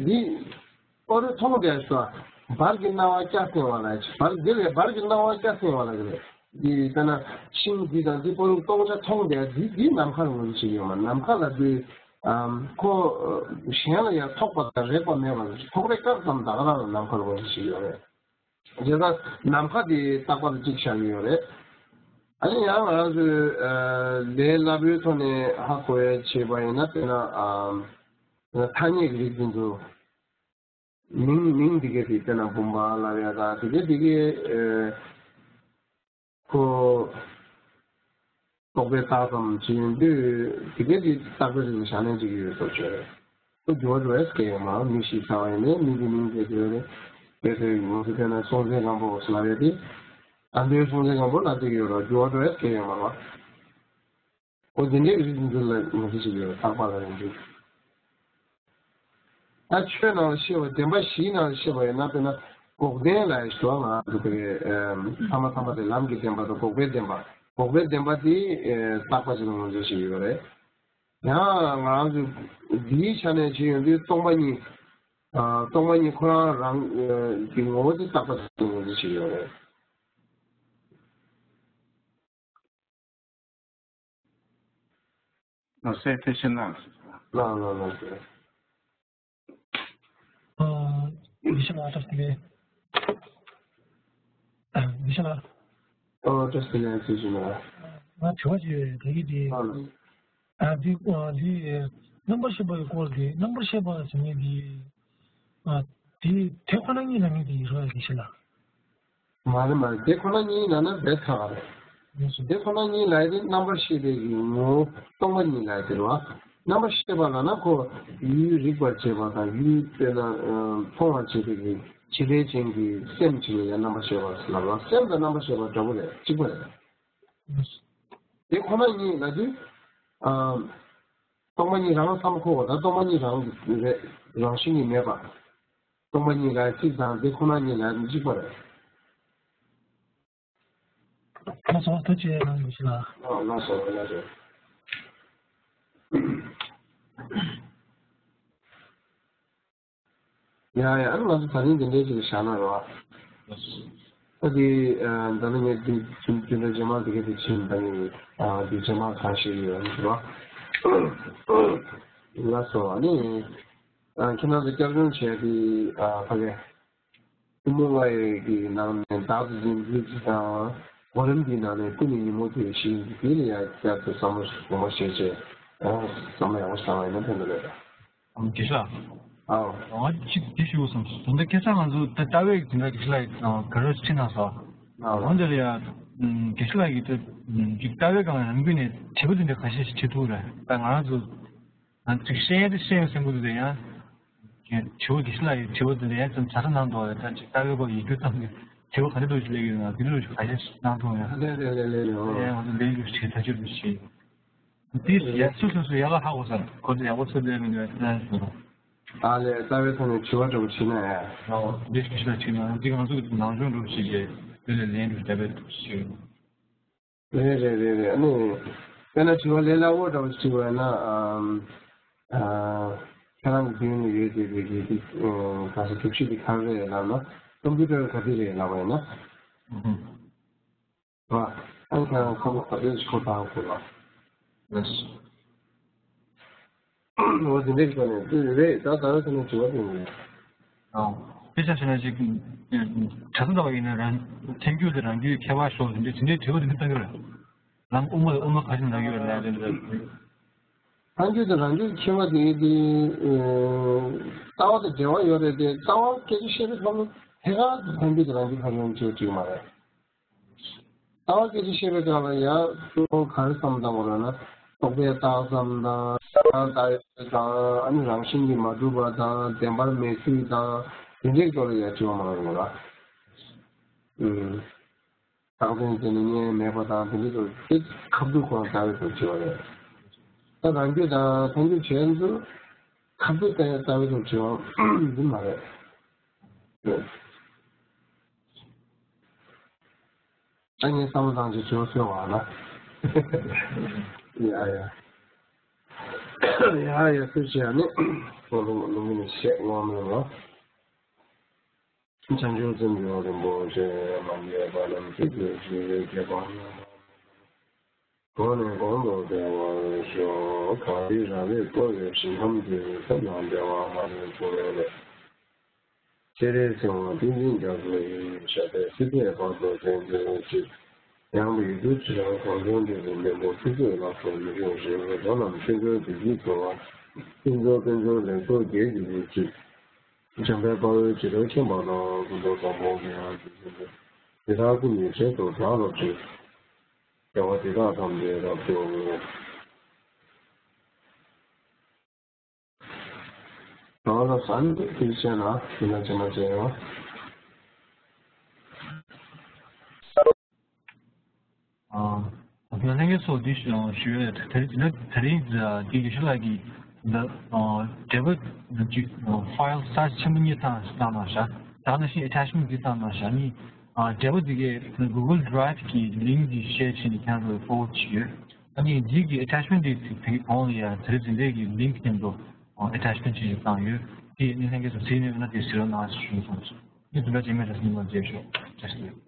འདི། ཨོ་རི་མཐོང་བསྡད་ས། བར་གྱི་སྣང་བ་སྐྱ་སེང་བ་ལ་ཡ། བར་འདི་ལས་བར་གྱི་སྣང་བ་སྐྱ་སེང་བ་ལ་གི་རེད། འདི་ལྟ་ན་ཤིང་འདི་དང་འདི་པོ་རུ་སྟོང་ཆ་མཐོང་བསྡད་འདི་འདི་ནམ་མཁའ་ལ་ངོས་འཛིན་བྱེད་ཡོད་མ། ནམ་མཁའ་ལ་འདི་ཁོ་གཞན་ལ་ཡང་ཐོགས་པ་དང་རེག་པ་མེད་པ་ཐོགས་རེག་སྐབས་ཙམ་ད་ག་རང་ལ་ནམ་མཁའ་ལ་ངོས་འཛིན་བྱེད་ཡོད་རེད། བྱས་ཙང་ནམ་མཁའ་འདི་རྟག་པར་གཅིག་བཞག་གི་ཡོད་རེད། ཨ་ནི་ཡང་ང་རང་ཚོའི་ལས་སླ་པོའི་ཐོག་ནས་ཧ་གོ་ཡ་བྱས་པ་ཡིན་ན་དཔེར་ན་ཐ་སྙད་ཀྱི་རིགས་འདི་ཚོ། མིང་མིང་འདི་གའི་དེ་དཔེར་ན་བུམ་པ་ལབ་ཡ་དང་དེ་གའི་དེ་གའི་ཨེ་ཁོ་རྟོག་པས་བཏགས་ཙམ་བྱེད་ཡོང་དུས་དེ་གའི་དེ་རྟག་པའི་རིགས་ལ་བཞག་ནས་འགྲིག་གི་ཡོད་བཟོ་བྱས་རེད། ཁོ་འགྱུར་བ་འགྲོ་ཡས་སྐད་ཡོད་མ་རེད། མི་ཞིག་ཚར་བ་ཡིན་ནའི་མི་དེ་མིང་དེ་དེ་རེད། དཔེ་དེ་ང་ཚོ་དཔེར་ན་སྲོང་བཙན་སྒམ་པོ་ལབ་ཡ་དེ་ཨ་མདོའི་སྲོང་བཙན་སྒམ་པོ་ལབ་བསྡད་ཀྱི་ཡོད་རེད། འགྱུར་བ་འགྲོ་ཡས་སྐད་ཡོད་མ་རེད། འོ་དེ་འདྲའི་རིགས་འདི་ལ་ངོས་འཛིན་བྱེད་ཀྱི་ཡོད་རྟག་པ་ལ་ཡང་འདུག་ད་ཆོས་ནང་ལ་བཤད་པ་བདེན་པ་བཞིའི་ནང་ལ་བཤད་པ་ཡིན་ན་དཔེར་ན་ འགོག་བདེན་ལ་ཞུ་བ་ང་ཚོ་དེ་ཐ་མ་ཐ་མ་དེ་ལམ་གྱི་བདེན་པ་དང་འགོག་པའི་བདེན་པ། འགོག་པའི་བདེན་པ་དེ་རྟག་པ་ཅིག་ལ་ངོས་འཛིན་བྱེད་ཀྱི་ཡོད་རེད། ཡང་ང་རང་ཚོ་འདིའི་ཆ་ནས་བྱེད་ཡོང་དུས་སྟོང་པ་ཉིད། སྟོང་པ་ཉིད་ཁོ་རང་རང་གི་ངོ་བོ་དེ་རྟག་པ་ཅིག་ལ་ངོས་འཛིན་བྱེད་ཀྱི་ཡོད་རེད། ལགས་སོ། ཐུགས་རྗེ་གནང་། ལགས་ལགས་ལགས་སོ། ཨ། ཡེ་ཤེས་ལགས་བཀྲ་ཤིས་བདེ་ལེགས། ཡེ་ཤེས་ལགས། ཨོ་བཀྲ་ཤིས་བདེ་ལེགས། ཐུགས་རྗེ་གནང་། ང་དྲི་བ་ཅིག་ཡོད་རེད། ད་གི་དེ། ཨ་ལགས། ཨ་འདི་ཨ་འདི་རྣམ་པར་ཤེས་པ་གི་སྐོར་དེ། རྣམ་པར་ཤེས་པ་ཟེར་མཁན་དེ། ཨ་དེ་དེ་ཁོ་ན་ཉིད་ལ་ངེས་དེ་ཡིན་རོགས་ཡ། ཡེ་ཤེས་ལགས། མ་རེད་མ་རེད། དེ་ཁོ་ན་ཉིད་ལབ་ན་རྦད་ཚ་བ་རེད། ལགས་སོ། དེ་ཁོ་ན་ཉིད་ལབ་ཡ་དེ་རྣམ་པར་ཤེས་པའི་གི་ངོ་བོ་སྟོང་པ་ཉིད་ལབ་ཡ་དེ་རེད་བ། རྣམ་པར་ཤེས་པ་ལབ་ན་ཁོ་ཡུལ་རིག་པར་བྱེད་པ་དང་ཡུལ་དཔེར་ན་མཐོང་བར་བྱེད་པའི་གི་བྱེད་ལས་ཅན་གྱི་སེམས་ཅིག་ལ་ཡང་རྣམ་པར་ཤེས་པ་ལབ་ལ། སེམས་དང་རྣམ་པར་ཤེས་པ་འདྲ་པོ་རེད། གཅིག་པ་རེད། ལགས་སོ། དེ་ཁོ་ན་ཉིད་ལབ་དུས། ཨ། སྟོང་པ་ཉིད་རང་བསམ་བློ་འཁོར་བ་དང་སྟོང་པ་ཉིད་རང་གི་རེད། རང་བཞིན་གྱིས་མེད་པ། སྟོང་པ་ཉིད་ལ་གཅིག་དང་དེ་ཁོ་ན་ཉིད་ལ་གཅིག་པ་རེད། ལགས་སོ། ཐུགས་རྗེ་གནང་། ཡེ་ཤེས་ལགས། ཨ་ལགས་སོ་ལགས་སོ། ཡ་ཡ། ཨ་ནི་ང་ཚོ་ད་རིང་འདི་འདྲའི་ཅིག་བཞག་ན་རོ། ཨ་དེ་ཨ་ད་ནི་ངས་འདི་ཆུང་ཆུང་འདྲ་རྗེས་མ་དེ་ག་དེ་ཕྱིན་ད་ནི་ཨ་འདི་རྗེས་མ་གང་ཞིག་ཡོད་ནི་རོ། ལགས་སོ། ཨ་ནི་ཨ་ཁྱེད་རང་ཚོ་བསྐྱར་སྦྱོང་བྱས་དེ་ཨ་ཕ་གི་ཐུན་མོང་བ་ཡི་གི་ནང་ནས་བདག་ཏུ་འཛིན་ཚུལ་གྱི་དང་གོ་རིམ་འདིའི་ནང་ནས་ཀུན་ནས་ཉོན་མོངས་དེ་ཞིག་འདི་ལ་ཡང་བསྐྱར་དུ་བསམ་བློ་ཞིག་གོང་མ་བྱས་བྱས་བསམ་བློ་ཡག་པོ་བཏང་བ་ཡིན་ན་ཕན་ཐོགས་ཡོད་པས། ཨམ་དགེ་ཤ། ཨའོ། ང་གཅིག་དེ་ཞུ་བསམ་སོང་། ད་ལྟ་སྐད་ཆ་ང་ཚོ་ད་ལྟ་བའི་དེ་འདྲ་དགེ་ཤ་ལགས་ག་རེ་ཕྱིན་ན་སོ། ཨའོ། འོན་ཏེ་ལ་ཡ་དགེ་ཤ་ལགས་ཀྱིས་ད་ཅིག་ལྟ་བའི་སྒང་རང་འགུལ་ནས་དྲི་བ་དེ་འདྲ་ཁ་ཤས་ཤིག་དྲི་ཐུབ་རེད། ད་ང་རང་ཚོ་ང་ཚོ་ཤེས་ཡ་དེ་ཤེས་ཡོད་སེམས་ཁུར་དེ་ཡང་དྲི་བ་དགེ་ཤ་ལགས་ཀྱི་དྲི་བ་དེ་འདྲ་ཡང་ཙམ་ཆ་ཚང་གནང་འདུག་རེད། ད་ཅིག་ལྟ་བའི་སྐོར་ཡིག་སྒྱུར་ཙམ་གྱི་དྲི་བ་ག་འདྲ་འདུག་ཅིག་སླེབས་ཡོད་ན་དེ་འདྲ་ཁ་ཤས་ཤིག་གནང་ཐུབ་ཡོད། ལེ་ལེ་ལེ་ལེ་ལེ། ཨེ་ང་ཚོ་ལས་འགུལ་ཞིག་ཐག་གཅོད་འདུག་ཞིག་དེ་ཡ་སུ་སུ་སུ་ཡ་ལ་ཧ་གོ་ས་གོ་ཚོད་ཡག་པོ་ཚོད་ལས་མི་འདུག་ཨ། ཨ་ལས། རྩ་བའི་ཐོག་ནས་དྲི་བ་འདྲ་པོ་བྱེད་ན་ཡ། ཨོ། འདི་ཞིག་ཞིག་ལ་ཅིག་ན་འདི་ང་ཚོ་གི་ནང་སྦྱོང་འདྲ་པོ་བྱེད་ཀྱི་དེ་ལས་ལན་འདྲ་པོ་བརྒྱབ་པའི་ཞིག་རེད་རེད་རེད་རེད། ཨ་ནི་དཔེར་ན་དྲི་བ་ལས་སླ་པོ་འདྲ་པོ་ཞིག་དྲིས་པ་ཡིན་ན། ཨམ། ཨ། ཁྱེད་རང་གི་མདུན་ལ་ཡོད་བསྡད་པའི་གི་དེ་ག་ས་གྲུབ་གཞི་དེ་ག་རེ་རེད་ལབ་ན། ཀམ་པུ་ཊར་ག་དེ་རེད་ལབ་པ་ཡིན་ན། ཨུ་ཧུ། རེད་བ། ཨ་ནི་ཁྱེད་རང་ཁམས་ག་ཚོད་ཅིག་ཁུར་ཐག་ཁུར་ལ། ལགས་སོ། འོ་དེ་འདྲའི་ཐོག་ནས་དེ་རེད། ད་ད་ལྟ་ཐོག་ནས་དྲི་བ་དེ་རེད། ཨང་། དཔེ་ཆ་བཞག་ན་ཅིག་གྲྭ་ས་འདྲ་བ་ཡིན་ན་རང་ཐལ་འགྱུར་དེ་རང་རྒྱུད་ཁྱད་པར་ཤོར་དེ་འདྲའི་དེ་འདྲའི་དྲི་བ་དེ་འདྲ་བཏང་གི་རེད། ལམ་དབུ་མ་དབུ་མ་ག་ཞིག་ལ་ཡོད་རེད་ལབ་དེ་འདྲ། ཐལ་འགྱུར་དེ་རང་རྒྱུད་ཁྱད་པར་དེ་དེ་ལྟ་བ་དང་འབྲེལ་བ་ཡོད་རེད་དེ། ལྟ་བ་སྐད་ཆ་བཤད་པའི་ཐོག་ནས་དེ་ག་ཐལ་འགྱུར་དེ་རང་རྒྱུད་ཁ་ཡོང་ཅེས་དྲིས་མ་རེད། ལྟ་བ་སྐད་ཆ་བཤད་པའི་སྐབས་ལ་ཡང་གཙོ་བོ་ག་རེ་བསམ་བཏང་དགོས་རེད་ན། རྟོག་པས་བཏགས་ཙམ་དང་། ལྟ་བའི་དང་། ཨ་ནི་རང་བཞིན་གྱིས་མ་གྲུབ་པ་དང་། བདེན་པར་མེད་ཚུལ་དང་། དེ་འདྲའི་སྐོར་ལ་ཡང་དྲི་བ་མང་རུ་ལ། ཨུམ། རྟག་མཚན་དེ་ནི་གཉིས་མེད་པ་དང་། དེ་འདྲའི་སྐོར་དེ་ཁ་བསྡུར་ཁོ་ན་ལྟ་བའི་སྐོར་དྲི་བ་རེད། ད་རང་རྒྱུད་དང་ཐལ་འགྱུར་བྱས་ཚུལ་ཁ་བསྡུར་ལྟ་ལྟ་བའི་སྐོར་དྲི་བ་འདི་མ་རེད། ཨ་ངས་བསམ་བློ་བཏང་རྗེས་དྲི་བ་ཕུལ་བ་ན། ཡ་ཡ། ཡ་ཡ། ཐུགས་རྗེ་ཆེ། ཨ་ནི་ལོ་ལོ་ལོ་མི་ནི་བཤད་ངོ་མི་ལོ། བྱང་ཆུབ་སེམས་མཆོག་རིན་པོ་ཆེ། མ་འདས་པ་རྣམས་ཐུགས་ཀྱི་བཞེད་པའི་ཁྱད་པར། གོང་ནས་གོང་དུ་འཕེལ་བར་ཤོག། གངས་རི་ར་བས་བསྐོར་བའི་ཞིང་ཁམས་འདིར། ཐོབ་ལ་བདེ་བ་མ་ལུས་འབྱུང་བའི་སླད། སྤྱན་རས་གཟིགས་དབང་ཏིང་འཛིན་རྒྱ་མཚོ་ཡི། ཞབས་པད་སྲིད་མཐའི་བར་དུ་བརྟན་མཛད་ཅིག། ཡང་དག་ཡིད་དུ་འཆར་བའི་གངས་ལྗོངས་འདིར། འདན་མ་ཐུབ་ཚོད་ལ་སོགས་མི་ཆུང་ཞིང་། མདོ་རྣམས་ཆོས་འཁོར་བདེ་སྐྱིད་འཚོ་བ། ཕུན་ཚོགས་དཔལ་འབྱོར་ལེགས་ཚོགས་རྒྱས་གྱུར་ཅིག། འཇམ་དཔལ་དཔའ་བོས་ཇི་ལྟར་མཁྱེན་པ་དང་། ཀུན་ཏུ་བཟང་པོ་དགེ་བ་ཇི་བཞིན་དུ། དེ་དག་ཀུན་གྱི་རྗེས་སུ་བདག་སློབ་ཅིང་། དགེ་བ་འདི་དག་ཐམས་ཅད་རབ་ཏུ་བསྔོ། ད་ལ་སང་དེ་བྱས་ན་དེ་ན་བྱས་ན་བྱས་ཡོང་། ཨ། ད་ལྷན་རྒྱས་ཚོ་འདི་ཞུ་ཞུ་ཡས། དེ་རིང་དེ་རིང་འདི་དགེ་བཤེས་ལགས་ཀྱིས་འདི་འགྲེལ་པ་ཅིག་ཕའིལ་སར་ཆེན་པོ་གཉིས་བཏང་བཏང་གནང་ཤག། ད་ནང་བཞིན་attachment འདི་བཏང་གནང་ཤག་ཨ་ནི་ཨ་འབྲས་བུ་འདི་གའི་Google Drive གི་link འདི་share བྱས་ནས་ཁྱེད་རང་ཚོ་forward བྱེད་ཀྱི་ཡོད། ཨ་ནི་འདི་གི་attachment འདི་དེ་གི་གོང་ལ་ཡ་དེ་རིང་འདི་འདྲའི་གི་link དེ་ཚོ་attachment བྱས་ནས་བཏང་ཡོད། དེ་ནི་ལྷན་རྒྱས་ཚོ་གཟིགས་ནས་ཡོད་ན་དེ་གཟིགས་རོགས་གནང་ཞེས་ཞུ་སོང་། ངས་དེ་འདྲ་བྱས་མེད་ད་སྙིང་མ་རྗེ་ཤོག་བཀྲ་ཤིས་བདེ་ལེགས།